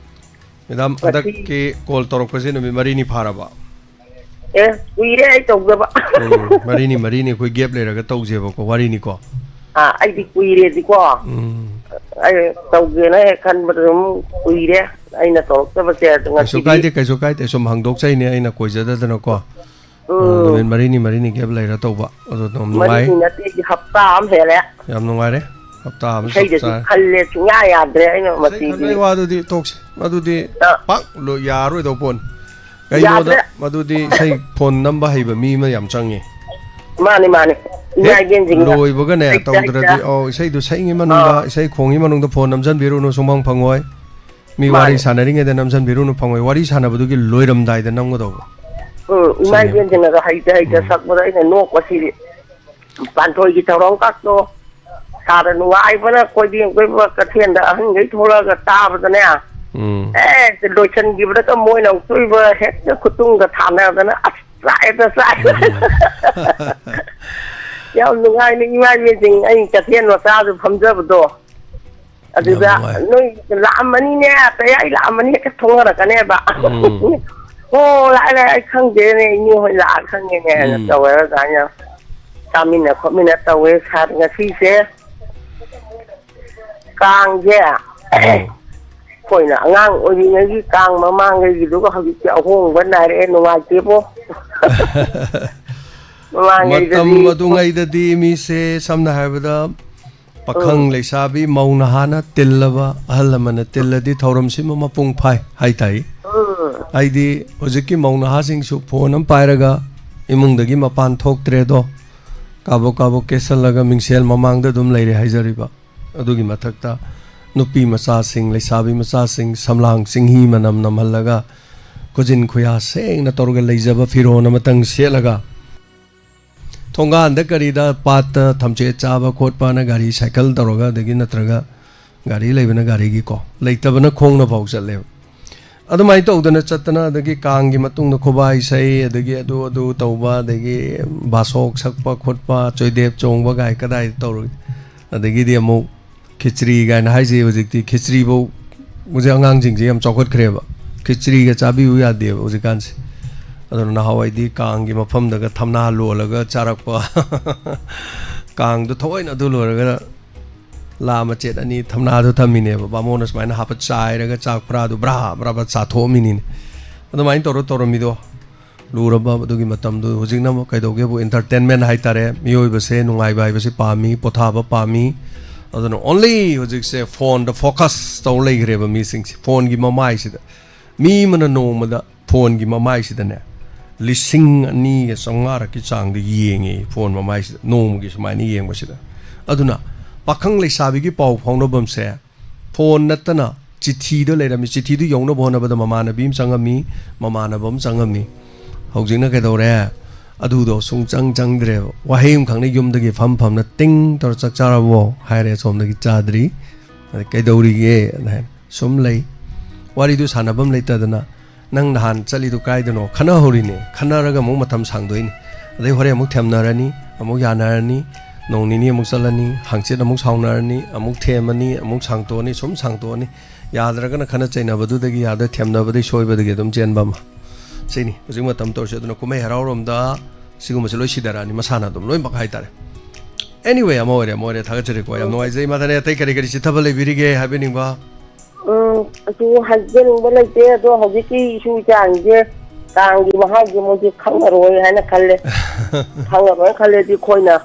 ꯃꯦꯗꯥꯝ, ꯉꯁꯤ ꯍꯟꯗꯛꯀꯤ ꯀꯣꯜ ꯇꯧꯔꯛꯄꯁꯦ ꯅꯨꯃꯤꯠ ꯃꯔꯤꯅꯤ ꯐꯥꯔꯕ? ꯑꯦ, ꯀꯨꯏꯔꯦ ꯑꯩ ꯇꯧꯗꯕ꯫ ꯎꯝ, ꯃꯔꯤꯅꯤ, ꯃꯔꯤꯅꯤ ꯑꯩꯈꯣꯏ ꯒꯦꯞ ꯂꯩꯔꯒ ꯇꯧꯁꯦꯕꯀꯣ, ꯋꯥꯔꯤꯅꯤꯀꯣ. ꯑꯥ, ꯑꯩꯗꯤ ꯀꯨꯏꯔꯦꯗꯤꯀꯣ, ꯎꯝ. ꯑꯩ ꯇꯧꯒꯦꯅ ꯍꯦꯛ ꯈꯟꯕꯗ ꯑꯗꯨꯝ ꯀꯨꯏꯔꯦ ꯑꯩꯅ ꯇꯧꯔꯛꯇꯕꯁꯦ꯫ ꯑꯗꯣ ꯀꯩꯁꯨ ꯉꯁꯤꯗꯤ ꯀꯥꯏꯗꯦ, ꯀꯩꯁꯨ ꯀꯥꯏꯗꯦ, ꯁꯨꯝ ꯍꯪꯗꯣꯛꯆꯩꯅꯦ ꯑꯩꯅ ꯀꯣꯏꯖꯗꯗꯅꯀꯣ. ꯎꯝ. ꯅꯨꯃꯤꯠ ꯃꯔꯤꯅꯤ, ꯃꯔꯤꯅꯤ ꯒꯦꯞ ꯂꯩꯔ ꯇꯧꯕ. ꯑꯗꯣ ꯌꯥꯝ ꯅꯨꯡꯉꯥꯏ. ꯃꯔꯤꯅꯤ ꯅꯠꯇꯦ, ꯑꯩꯗꯤ ꯍꯞꯇꯥ ꯑꯃ ꯍꯦꯜꯂꯦ꯫ ꯌꯥꯝ ꯅꯨꯡꯉꯥꯏꯔꯦ. ꯍꯞꯇꯥ ꯑꯃ ꯆꯞ ꯏꯁꯩꯗꯁꯨ ꯆꯥꯔꯦ. ꯈꯜꯂꯦ, ꯁꯨꯡꯌꯥ ꯌꯥꯗ꯭ꯔꯦ ꯑꯩꯅ ꯏꯁꯩ ꯃꯁꯤꯗꯤ꯫ ꯈꯟꯕꯩ ꯋꯥꯗꯨꯗꯤ ꯇꯣꯛꯁꯤ. ꯃꯗꯨꯗꯤ ꯑꯥ. ꯄꯥꯛ ꯂꯣ-, ꯌꯥꯔꯣꯏꯗꯧ ꯄꯣꯠꯅꯤ. ꯀꯩꯅꯣꯗ, ꯌꯥꯗ꯭ꯔꯦ꯫ ꯃꯗꯨꯗꯤ ꯏꯁꯩ ꯐꯣꯟ ꯅꯝꯕ ꯍꯩꯕ ꯃꯤ ꯑꯃ ꯌꯥꯝ ꯆꯪꯉꯤ. ꯃꯥꯅꯤ, ꯃꯥꯅꯤ꯫ ꯏꯃꯥ ꯍꯦꯛ ꯏꯕꯦꯟꯁꯤꯡꯅ ꯂꯣꯏꯕꯒꯅꯦ, ꯍꯩꯇ ꯇꯧꯗ꯭ꯔꯗꯤ, ꯍꯩꯇ꯫ ꯑꯧ, ꯏꯁꯩꯗꯨ ꯁꯛꯏꯉꯩ ꯃꯅꯨꯡꯗ, ꯑꯥ. ꯏꯁꯩ ꯈꯣꯡꯉꯤ ꯃꯅꯨꯡꯗ ꯐꯣꯟ ꯅꯝꯁꯤꯟꯕꯤꯔꯨꯅꯨ, ꯁꯨꯡꯐꯪ ꯐꯪꯉꯣꯏ. ꯃꯤ ꯃꯥꯅꯤ꯫ ꯋꯥꯔꯤ ꯁꯥꯟꯅꯔꯤꯉꯩꯗ ꯅꯝꯁꯤꯟꯕꯤꯔꯨꯅꯨ, ꯐꯪꯉꯣꯏ. ꯋꯥꯔꯤ ꯁꯥꯟꯅꯕꯗꯨꯒꯤ ꯂꯣꯏꯔꯝꯗꯥꯏꯗ ꯅꯝꯒꯗꯧꯕ. ꯎꯝ, ꯏꯃꯥ ꯁꯤꯅꯦ. ꯏꯕꯦꯟꯁꯤꯡꯅꯒ ꯍꯩꯇ ꯍꯩꯇ ꯎꯝ. ꯁꯛꯄꯗ ꯑꯩꯅ ꯅꯣꯛꯄꯁꯤꯗꯤ꯫ ꯄꯥꯟꯊꯣꯏꯒꯤ ꯊꯧꯔꯝ ꯀꯥꯛꯇꯣ ꯁꯥꯔ ꯅꯨꯡꯉꯥꯏꯕꯅ ꯀꯣꯏꯕꯦꯡ ꯀꯣꯏꯕ ꯀꯩꯊꯦꯜꯗ ꯑꯍꯟꯈꯩ ꯊꯣꯛꯂꯛꯑꯒ ꯇꯥꯕꯗꯅꯦ꯫ ꯎꯝ. ꯑꯦ, ꯂꯣꯏꯁꯤꯟꯈꯤꯕꯗꯒ ꯃꯣꯏꯅ ꯑꯃꯨꯛꯇꯣꯏꯕ ꯍꯦꯛꯇ ꯈꯨꯇꯨꯝꯒ ꯊꯥꯅꯗꯅ ꯑꯁ ꯆꯥꯛꯑꯦꯗ ꯆꯥꯛꯑꯦ꯫ ꯎꯝ. ꯌꯥꯝ ꯅꯨꯡꯉꯥꯏꯅ ꯏꯃꯥ ꯏꯕꯦꯟꯁꯤꯡ ꯑꯩ ꯀꯩꯊꯦꯜ ꯃꯆꯥꯗꯨ ꯐꯝꯖꯕꯗꯣ꯫ ꯑꯗꯨꯗ ꯌꯥꯝ ꯅꯨꯡꯉꯥꯏ. ꯅꯣꯏ ꯂꯥꯛꯑꯝꯃꯅꯤꯅꯦ, ꯀꯌꯥ ꯂꯥꯛꯑꯝꯃꯅꯤ ꯍꯦꯛꯇ ꯊꯣꯡꯅꯔꯛꯀꯅꯦꯕ꯫ ꯎꯝ. ꯑꯣ, ꯂꯥꯛꯑꯦ, ꯂꯥꯛꯑꯦ, ꯑꯩ ꯈꯪꯗꯦꯅꯦ, ꯏꯅꯦ ꯍꯣꯏ ꯂꯥꯛꯑ ꯈꯪꯉꯦꯅꯦ ꯍꯥꯏꯅ ꯎꯝ. ꯇꯧꯋꯦ꯫ ꯑꯗꯨꯃꯥꯏꯅ ꯆꯥꯃꯤꯟꯅ ꯈꯣꯠꯃꯤꯟꯅ ꯇꯧꯋꯦ꯫ ꯁꯥꯔ, ꯉꯁꯤꯁꯦ ꯀꯥꯡꯁꯦ ꯑꯧ. ꯑꯩꯈꯣꯏꯅ ꯑꯉꯥꯡ ꯑꯣꯏꯔꯤꯉꯩꯒꯤ ꯀꯥꯡ ꯃꯃꯥꯡꯉꯩꯒꯤꯗꯨꯒ ꯍꯧꯖꯤꯛꯇꯤ ꯑꯍꯣꯡꯕ ꯅꯥꯏꯔꯛꯑꯦ, ꯅꯨꯡꯉꯥꯏꯇꯦꯕꯣ꯫ ꯃꯇꯝ ꯃꯃꯥꯡꯉꯩꯗꯗꯤ ꯑꯗꯨꯉꯩꯗꯗꯤ ꯃꯤꯁꯦ ꯁꯝꯅ ꯍꯥꯏꯔꯕꯗ ꯄꯥꯈꯪ ꯎꯝ. ꯂꯩꯁꯥꯕꯤ ꯃꯧ ꯅꯍꯥꯅ ꯇꯤꯜꯂꯕ ꯑꯍꯜ ꯂꯃꯟꯅ ꯇꯤꯜꯂꯗꯤ ꯊꯧꯔꯝꯁꯤꯃ ꯃꯄꯨꯡ ꯐꯥꯏ ꯍꯥꯏꯇꯥꯏ꯫ ꯎꯝ. ꯑꯩꯗꯤ ꯍꯧꯖꯤꯛꯀꯤ ꯃꯧ ꯅꯍꯥꯁꯤꯡꯁꯨ ꯐꯣꯟ ꯑꯃ ꯄꯥꯏꯔꯒ ꯏꯃꯨꯡꯗꯒꯤ ꯃꯄꯥꯟ ꯊꯣꯛꯇ꯭ꯔꯦꯗꯣ, ꯀꯥꯕꯣꯛ ꯀꯥꯕꯣꯛ ꯀꯦꯁꯜꯂꯒ ꯃꯤꯡꯁꯦꯜ ꯃꯃꯥꯡꯗ ꯑꯗꯨꯝ ꯂꯩꯔꯦ ꯍꯥꯏꯖꯔꯤꯕ꯫ ꯑꯗꯨꯒꯤ ꯃꯊꯛꯇ ꯅꯨꯄꯤ ꯃꯆꯥꯁꯤꯡ, ꯂꯩꯁꯥꯕꯤ ꯃꯆꯥꯁꯤꯡ ꯁꯝꯂꯥꯡ ꯆꯤꯡꯍꯤ ꯃꯅꯝ ꯅꯝꯍꯜꯂꯒ ꯈꯨꯖꯤꯟ ꯈꯨꯌꯥ ꯁꯦꯡꯅ ꯇꯧꯔꯒ ꯂꯩꯖꯕ ꯐꯤꯔꯣꯟ ꯑꯃꯇꯪ ꯁꯦꯠꯂꯒ ꯊꯣꯡꯒꯥꯟꯗ ꯀꯔꯤꯗ ꯄꯥꯠꯇ ꯊꯝꯆꯦꯠ ꯆꯥꯕ ꯈꯣꯠꯄꯅ ꯒꯥꯔꯤ ꯁꯥꯏꯀꯜ ꯇꯧꯔꯒ, ꯑꯗꯒꯤ ꯅꯠꯇ꯭ꯔꯒ ꯒꯥꯔꯤ ꯂꯩꯕꯅ ꯒꯥꯔꯤꯒꯤꯀꯣ, ꯂꯩꯇꯕꯅ ꯈꯣꯡꯅ ꯐꯥꯎ ꯆꯠꯂꯦꯕ꯫ ꯑꯗꯨꯃꯥꯏꯅ ꯇꯧꯗꯅ ꯆꯠꯇꯅ, ꯑꯗꯒꯤ ꯀꯥꯡꯒꯤ ꯃꯇꯨꯡꯗ ꯈꯨꯕꯥꯛ ꯏꯁꯩ, ꯑꯗꯒꯤ ꯑꯗꯨ ꯑꯗꯨ ꯇꯧꯕ, ꯑꯗꯒꯤ ꯕꯥꯁꯣꯛ ꯁꯛꯄ ꯈꯣꯠꯄ, ꯆꯣꯏꯗꯦꯞ ꯆꯣꯡꯕ ꯀꯥꯏ ꯀꯗꯥꯏꯗ ꯇꯧꯔꯣꯏ? ꯑꯗꯒꯤꯗꯤ ꯑꯃꯨꯛ ꯈꯦꯆ꯭ꯔꯤ ꯀꯥꯏꯅ ꯍꯥꯏꯁꯤ ꯍꯧꯖꯤꯛꯇꯤ, ꯈꯦꯆ꯭ꯔꯤꯐꯧ ꯍꯧꯖꯤꯛ ꯑꯉꯥꯡꯁꯤꯡꯁꯦ ꯌꯥꯝ ꯆꯥꯎꯈꯠꯈ꯭ꯔꯦꯕ꯫ ꯈꯦꯆ꯭ꯔꯤꯒ ꯆꯥꯕꯤꯌꯨ ꯌꯥꯗꯦꯕ ꯍꯧꯖꯤꯛꯀꯥꯟꯁꯦ꯫ ꯑꯗꯨꯅ ꯅꯍꯥꯟꯋꯥꯏꯗꯤ ꯀꯥꯡꯒꯤ ꯃꯐꯝꯗꯒ ꯊꯝꯅꯥ ꯂꯣꯜꯂꯒ ꯆꯥꯔꯛꯄ꯫ ꯀꯥꯡꯗꯣ ꯊꯑꯣꯏꯅ ꯑꯗꯨ ꯂꯣꯏꯔꯒ ꯂꯥ ꯃꯆꯦꯠ ꯑꯅꯤ ꯊꯝꯅꯥꯗꯣ ꯊꯝꯃꯤꯅꯦꯕ꯫ ꯕꯥꯃꯣꯟꯅ ꯁꯨꯃꯥꯏꯅ ꯍꯥꯞꯄ ꯆꯥꯏꯔꯒ ꯆꯥꯛ ꯕ꯭ꯔꯥꯗꯣ ꯕ꯭ꯔꯥ ꯕ꯭ꯔꯥ ꯕ꯭ꯔꯥ ꯆꯥꯊꯣꯛꯑꯝꯃꯤꯅꯤꯅꯦ꯫ ꯑꯗꯨꯃꯥꯏꯅ ꯇꯧꯔ ꯇꯧꯔꯝꯃꯤꯗꯣ ꯂꯨꯔꯕ ꯑꯗꯨꯒꯤ ꯃꯇꯝꯗꯨ꯫ ꯍꯧꯖꯤꯛꯅ ꯑꯃꯨꯛ ꯀꯩꯗꯧꯒꯦꯕꯨ, entertainment ꯍꯥꯏꯇꯥꯔꯦ꯫ ꯃꯤꯑꯣꯏꯕꯁꯦ ꯅꯨꯡꯉꯥꯏꯕ ꯍꯥꯏꯕꯁꯤ ꯄꯥꯝꯃꯤ, ꯄꯣꯊꯥꯕ ꯄꯥꯝꯃꯤ꯫ ꯑꯗꯨꯅ only ꯍꯧꯖꯤꯛꯁꯦ ꯐꯣꯟꯗ focus ꯇꯧ ꯂꯩꯈ꯭ꯔꯦꯕ ꯃꯤꯁꯤꯡꯁꯦ ꯐꯣꯟꯒꯤ ꯃꯃꯥꯏꯁꯤꯗ꯫ ꯃꯤ ꯑꯃꯅ ꯅꯣꯡꯃꯗ ꯐꯣꯟꯒꯤ ꯃꯃꯥꯏꯁꯤꯗꯅꯦ ꯂꯤꯁꯤꯡ ꯑꯅꯤꯒ ꯆꯥꯝꯃꯉꯥꯔꯛꯀꯤ ꯆꯥꯡꯗ ꯌꯦꯡꯉꯦ ꯐꯣꯟ ꯃꯃꯥꯏꯁꯤꯗ, ꯅꯣꯡꯃꯒꯤ ꯁꯨꯃꯥꯏꯅ ꯌꯦꯡꯕꯁꯤꯗ꯫ ꯑꯗꯨꯅ ꯄꯥꯈꯪ ꯂꯩꯁꯥꯕꯤꯒꯤ ꯄꯥꯎ ꯐꯥꯎꯅꯐꯝꯁꯦ ꯐꯣꯟ ꯅꯠꯇꯅ ꯆꯤꯊꯤꯗ ꯂꯩꯔꯝꯃꯤ꯫ ꯆꯤꯊꯤꯗꯨ ꯌꯧꯅꯕ ꯍꯣꯠꯅꯕꯗ ꯃꯃꯥꯟꯅꯕꯤ ꯑꯃ ꯆꯪꯉꯝꯃꯤ, ꯃꯃꯥꯟꯅꯕ ꯑꯃ ꯆꯪꯉꯝꯃꯤ꯫ ꯍꯧꯖꯤꯛꯅ ꯀꯩꯗꯧꯔꯦ? ꯑꯗꯨꯗꯣ ꯁꯨꯡꯆꯪ ꯆꯪꯗ꯭ꯔꯦꯕ꯫ ꯋꯥꯍꯩ ꯑꯃꯈꯛꯅ ꯌꯨꯝꯗꯒꯤ ꯐꯝ ꯐꯝꯅ ꯇꯤꯡ ꯇꯧꯔ "ꯆꯥꯛ ꯆꯥꯔꯕꯣ?" ꯍꯥꯏꯔꯦ, ꯁꯣꯝꯗꯒꯤ "ꯆꯥꯗ꯭ꯔꯤ"꯫ ꯑꯗ "ꯀꯩꯗꯧꯔꯤꯒꯦ?" ꯑꯅ ꯍꯥꯏ꯫ "ꯁꯨꯝ ꯂꯩ"꯫ ꯋꯥꯔꯤꯗꯨ ꯁꯥꯟꯅꯐꯝ ꯂꯩꯇꯗꯅ, "ꯅꯪ ꯅꯍꯥꯟ ꯆꯠꯂꯤꯗꯨ ꯀꯥꯏꯗꯅꯣ?" ꯈꯟꯅꯍꯧꯔꯤꯅꯦ꯫ ꯈꯟꯅꯔꯒ ꯑꯃꯨꯛ ꯃꯇꯝ ꯁꯥꯡꯗꯣꯛꯏꯅꯦ꯫ ꯑꯗꯩ ꯍꯣꯔꯦꯟ ꯑꯃꯨꯛ ꯊꯦꯝꯅꯔꯅꯤ, ꯑꯃꯨꯛ ꯌꯥꯅꯔꯅꯤ, ꯅꯣꯡ ꯅꯤꯅꯤ ꯑꯃꯨꯛ ꯆꯠꯂꯅꯤ, ꯍꯥꯡꯆꯤꯠ ꯑꯃꯨꯛ ꯁꯥꯎꯅꯔꯅꯤ, ꯑꯃꯨꯛ ꯊꯦꯝꯃꯅꯤ, ꯑꯃꯨꯛ ꯁꯥꯡꯇꯣꯛꯑꯅꯤ, ꯁꯨꯝ ꯁꯥꯡꯇꯣꯛꯑꯅꯤ꯫ ꯌꯥꯗ꯭ꯔꯒꯅ ꯈꯠꯅ ꯆꯩꯅꯕꯗꯨꯗꯒꯤ ꯌꯥꯗ꯭ꯔ ꯊꯦꯝꯅꯕꯗꯒꯤ ꯁꯣꯏꯕꯗꯒꯤ ꯑꯗꯨꯝ ꯆꯦꯟꯕ ꯑꯃ꯫ ꯁꯤꯅꯤ ꯍꯧꯖꯤꯛ ꯃꯇꯝ ꯇꯧꯔꯤꯁꯦ꯫ ꯑꯗꯨꯅ ꯀꯨꯝꯍꯩ ꯍꯔꯥꯎꯔꯣꯝꯗ ꯁꯤꯒꯨꯝꯕꯁꯦ ꯂꯣꯏ ꯁꯤꯊꯔꯛꯑꯅꯤ ꯃꯁꯥꯅ ꯑꯗꯨꯝ ꯂꯣꯏꯅꯃꯛ ꯍꯥꯏꯇꯥꯔꯦ꯫ Anyway, ꯑꯃ ꯑꯣꯏꯔꯦ, ꯑꯃ ꯑꯣꯏꯔꯦ, ꯊꯥꯒꯠꯆꯔꯤꯀꯣ꯫ ꯌꯥꯝ ꯅꯨꯡꯉꯥꯏꯖꯩ꯫ ꯏꯃꯥ ꯊꯥꯅꯦ, ꯑꯇꯩ ꯀꯔꯤ ꯀꯔꯤ ꯆꯤꯊꯕ ꯂꯩꯕꯤꯔꯤꯒꯦ ꯍꯥꯏꯕꯤꯅꯤꯡꯕ? ꯎꯝ, ꯀꯩꯁꯨ ꯍꯥꯏꯖꯅꯤꯡꯕ ꯂꯩꯇꯦ꯫ ꯑꯗꯣ ꯍꯧꯖꯤꯛꯀꯤ ꯏꯁꯨ ꯏꯆꯥꯁꯤꯡꯁꯦ ꯀꯥꯡꯒꯤ ꯃꯍꯥꯎꯁꯦ ꯃꯣꯏꯁꯦ ꯈꯪꯉꯔꯣꯏ ꯍꯥꯏꯅ ꯈꯜꯂꯦ꯫ ꯈꯪꯉꯔꯣꯏ ꯈꯜꯂꯦꯗꯤ ꯑꯩꯈꯣꯏꯅ,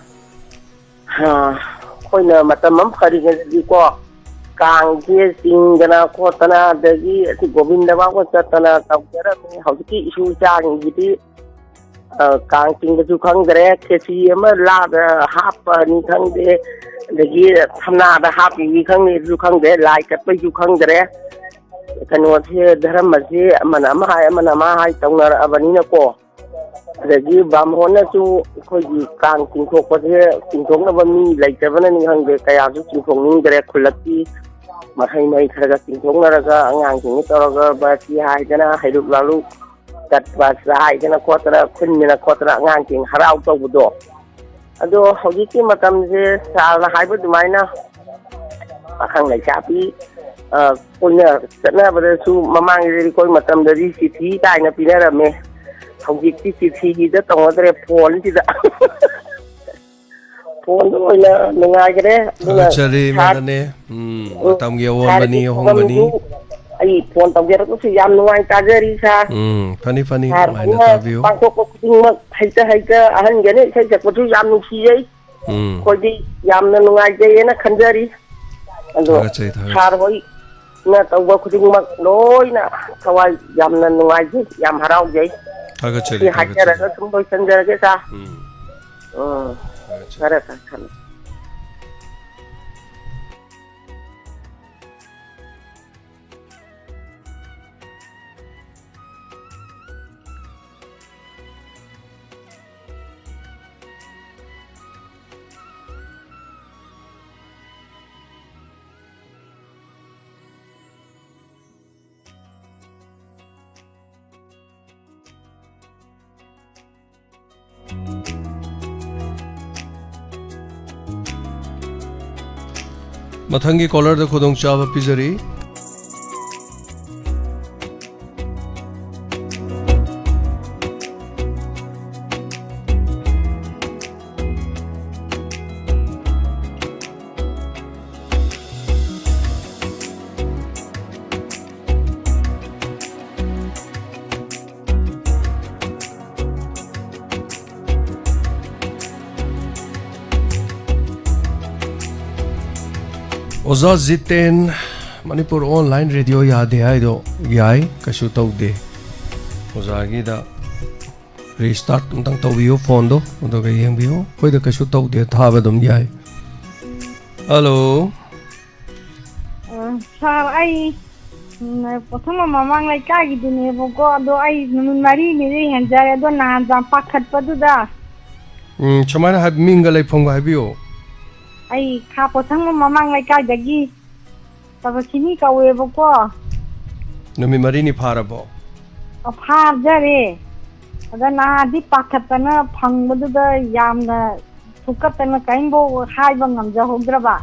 ꯑ, ꯑꯩꯈꯣꯏꯅ ꯃꯇꯝ ꯑꯃ ꯐꯔꯤꯉꯩꯗꯗꯤꯀꯣ, ꯀꯥꯡꯁꯦ ꯆꯤꯡꯗꯅ ꯈꯣꯠꯇꯅ, ꯑꯗꯒꯤ ꯑꯁꯤ ꯒꯣꯕꯤꯟꯗ ꯕꯥꯕꯨ ꯆꯠꯇꯅ ꯇꯧꯖꯔꯝꯃꯤ꯫ ꯍꯧꯖꯤꯛꯀꯤ ꯏꯁꯨ ꯏꯆꯥꯁꯤꯡꯁꯤꯗꯤ, ꯑ, ꯀꯥꯡ ꯆꯤꯡꯕꯁꯨ ꯈꯪꯗ꯭ꯔꯦ, ꯈꯦꯆꯤ ꯑꯃ ꯂꯥꯗ ꯍꯥꯞꯄꯅꯤ ꯈꯪꯗꯦ, ꯑꯗꯒꯤ ꯊꯝꯅꯥꯗ ꯍꯥꯞꯄꯤꯅꯤ ꯈꯪꯗꯦ, ꯑꯗꯨꯁꯨ ꯈꯪꯗ꯭ꯔꯦ, ꯂꯥꯏ ꯀꯠꯄꯩꯁꯨ ꯈꯪꯗ꯭ꯔꯦ꯫ ꯀꯩꯅꯣꯁꯦ, ꯙꯔꯃꯁꯦ ꯑꯃꯅ ꯑꯃ ꯍꯥꯏ, ꯑꯃꯅ ꯑꯃ ꯍꯥꯏ ꯇꯧꯅꯔꯛꯑꯕꯅꯤꯅꯀꯣ꯫ ꯑꯗꯒꯤ ꯕꯥꯃꯣꯟꯅꯁꯨ ꯑꯩꯈꯣꯏꯒꯤ ꯀꯥꯡ ꯆꯤꯡꯊꯣꯛꯄꯁꯦ, ꯆꯤꯡꯊꯣꯛꯅꯕ ꯃꯤ ꯂꯩꯇꯕꯅꯅꯤ ꯈꯪꯗꯦ, ꯀꯌꯥꯁꯨ ꯆꯤꯡꯊꯣꯛꯅꯤꯡꯗ꯭ꯔꯦ꯫ ꯈꯨꯜꯂꯛꯀꯤ ꯃꯍꯩ ꯃꯍꯩ ꯈꯔ ꯈꯔ ꯆꯤꯡꯊꯣꯛꯅꯔꯒ ꯑꯉꯥꯡꯁꯤꯡꯅ ꯇꯧꯔꯒ ꯕꯥꯇꯤ ꯍꯥꯏꯗꯅ, ꯍꯩꯔꯨꯛ ꯂꯥꯂꯨꯛ ꯀꯠꯄ ꯍꯥꯏꯗꯅ ꯈꯣꯠꯇꯅ, ꯈꯨꯟꯗꯅ ꯈꯣꯠꯇꯅ ꯑꯉꯥꯡꯁꯤꯡ ꯍꯔꯥꯎ ꯇꯧꯕꯗꯣ꯫ ꯑꯗꯣ ꯍꯧꯖꯤꯛꯀꯤ ꯃꯇꯝꯁꯦ ꯁꯥꯔꯅ ꯍꯥꯏꯕ ꯑꯗꯨꯃꯥꯏꯅ ꯄꯥꯈꯪ ꯂꯩꯁꯥꯕꯤ ꯑ, ꯀꯣꯏꯅ ꯆꯠꯅꯕꯗꯁꯨ ꯃꯃꯥꯡꯗꯗꯤ ꯑꯩꯈꯣꯏ ꯃꯇꯝꯗꯗꯤ ꯆꯤꯊꯤ ꯀꯥꯏꯅ ꯄꯤꯅꯔꯝꯃꯦ꯫ ꯍꯧꯖꯤꯛꯇꯤ ꯆꯤꯊꯤꯒꯤꯗ ꯇꯧꯅꯗ꯭ꯔꯦ, ꯐꯣꯟꯁꯤꯗ꯫ ꯐꯣꯟꯗ ꯑꯣꯏꯅ ꯅꯨꯡꯉꯥꯏꯈ꯭ꯔꯦ꯫ ꯑꯗꯨꯅ ꯊꯥꯒꯠꯆꯔꯤ, ꯁꯥꯔ, ꯃꯦꯗꯥꯝꯅꯦ꯫ ꯎꯝ, ꯎꯝ, ꯃꯇꯝꯒꯤ ꯑꯑꯣꯟꯕꯅꯤ, ꯁꯥꯔꯒꯤ ꯑꯍꯣꯡꯕꯅꯤ꯫ ꯊꯕꯛꯁꯨ ꯑꯩ ꯐꯣꯟ ꯇꯧꯖꯔꯛꯄꯁꯨ ꯌꯥꯝ ꯅꯨꯡꯉꯥꯏ, ꯇꯥꯖꯔꯤ, ꯁꯥꯔ꯫ ꯎꯝ, ꯐꯅꯤ, ꯐꯅꯤ, ꯁꯥꯔ ꯅꯨꯡꯉꯥꯏꯅ ꯍꯣꯏꯅ ꯇꯥꯕꯤꯌꯨ꯫ ꯄꯥꯡꯊꯣꯛꯄ ꯈꯨꯗꯤꯡꯃꯛ ꯍꯩꯇ ꯍꯩꯇ ꯑꯍꯟꯒꯅ ꯏꯁꯩ ꯁꯛꯄꯁꯨ ꯌꯥꯝ ꯅꯨꯡꯁꯤꯖꯩ꯫ ꯎꯝ꯫ ꯑꯩꯈꯣꯏꯗꯤ ꯌꯥꯝꯅ ꯅꯨꯡꯉꯥꯏꯖꯩꯌꯦꯅ ꯈꯟꯖꯔꯤ꯫ ꯑꯗꯣ ꯊꯥꯒꯠꯆꯩ, ꯊꯥꯒꯠꯆꯩ꯫ ꯁꯥꯔ ꯍꯣꯏꯅ ꯇꯧꯕ ꯈꯨꯗꯤꯡꯃꯛ ꯂꯣꯏꯅ ꯊꯋꯥꯏ ꯌꯥꯝꯅ ꯅꯨꯡꯉꯥꯏꯖꯩ, ꯌꯥꯝ ꯍꯔꯥꯎꯖꯩ꯫ ꯊꯥꯒꯠꯆꯔꯤ, ꯁꯤ ꯊꯥꯒꯠꯆꯔꯤ꯫ ꯍꯥꯏꯖꯔꯒ ꯁꯨꯝ ꯂꯣꯏꯁꯤꯟꯖꯔꯒꯦ, ꯁꯥꯔ꯫ ꯎꯝ꯫ ꯎꯝ꯫ ꯊꯥꯒꯠꯆꯔꯤ꯫ ꯐꯔꯦ, ꯐꯔꯦ, ꯊꯝꯃꯦ꯫ ꯃꯊꯪꯒꯤ ꯀꯣꯂꯔꯗ ꯈꯨꯗꯣꯡꯆꯥꯕ ꯄꯤꯖꯔꯤ꯫ ꯑꯣꯖꯥ ꯖꯤꯇꯦꯟ, ꯃꯅꯤꯄꯨꯔ ꯑꯣꯟꯂꯥꯏꯟ ꯔꯦꯗꯤꯑꯣ ꯌꯥꯗꯦ ꯍꯥꯏꯗꯣ ꯌꯥꯏ, ꯀꯩꯁꯨ ꯇꯧꯗꯦ꯫ ꯑꯣꯖꯥꯒꯤꯗ ꯔꯤꯁꯇꯥꯔꯠ ꯑꯝꯇꯪ ꯇꯧꯕꯤꯌꯨ ꯐꯣꯟꯗꯣ, ꯑꯗꯨꯒ ꯌꯦꯡꯕꯤꯌꯨ꯫ ꯑꯩꯈꯣꯏꯗ ꯀꯩꯁꯨ ꯇꯧꯗꯦ, ꯊꯥꯕ ꯑꯗꯨꯝ ꯌꯥꯏ꯫ ꯍꯜꯂꯣ꯫ ꯑ, ꯁꯥꯔ, ꯑꯩ, ꯎꯝ, ꯄꯣꯠꯁꯪꯕꯝ ꯃꯃꯥꯡ ꯂꯩꯀꯥꯏꯒꯤꯗꯨꯅꯦꯕꯀꯣ, ꯑꯗꯣ ꯑꯩ ꯅꯨꯃꯤꯠ ꯃꯔꯤꯅꯤꯗꯤ ꯍꯦꯟꯖꯔꯦ, ꯑꯗꯣ ꯅꯍꯥꯟ ꯌꯥꯝ ꯄꯥꯈꯠꯄꯗꯨꯗ꯫ ꯎꯝ, ꯁꯨꯃꯥꯏꯅ ꯍꯥꯏ-, ꯃꯤꯡꯒ ꯂꯩꯐꯝꯒ ꯍꯥꯏꯕꯤꯌꯨ꯫ ꯑꯩ ꯈꯥ ꯄꯣꯠꯁꯪꯕꯝ ꯃꯃꯥꯡ ꯂꯩꯀꯥꯏꯗꯒꯤ ꯇꯕꯁꯤꯅꯤ ꯀꯧꯋꯦꯕꯀꯣ꯫ ꯅꯨꯃꯤꯠ ꯃꯔꯤꯅꯤ ꯐꯥꯔꯕꯣ? ꯑ, ꯐꯥꯖꯔꯦ꯫ ꯑꯗ ꯅꯍꯥꯟꯗꯤ ꯄꯥꯈꯠꯇꯅ ꯐꯪꯕꯗꯨꯗ ꯌꯥꯝꯅ ꯊꯨꯛꯀꯠꯇꯅ ꯀꯔꯤꯝꯐꯥꯎ ꯍꯥꯏꯕ ꯉꯝꯖꯍꯧꯗ꯭ꯔꯕ꯫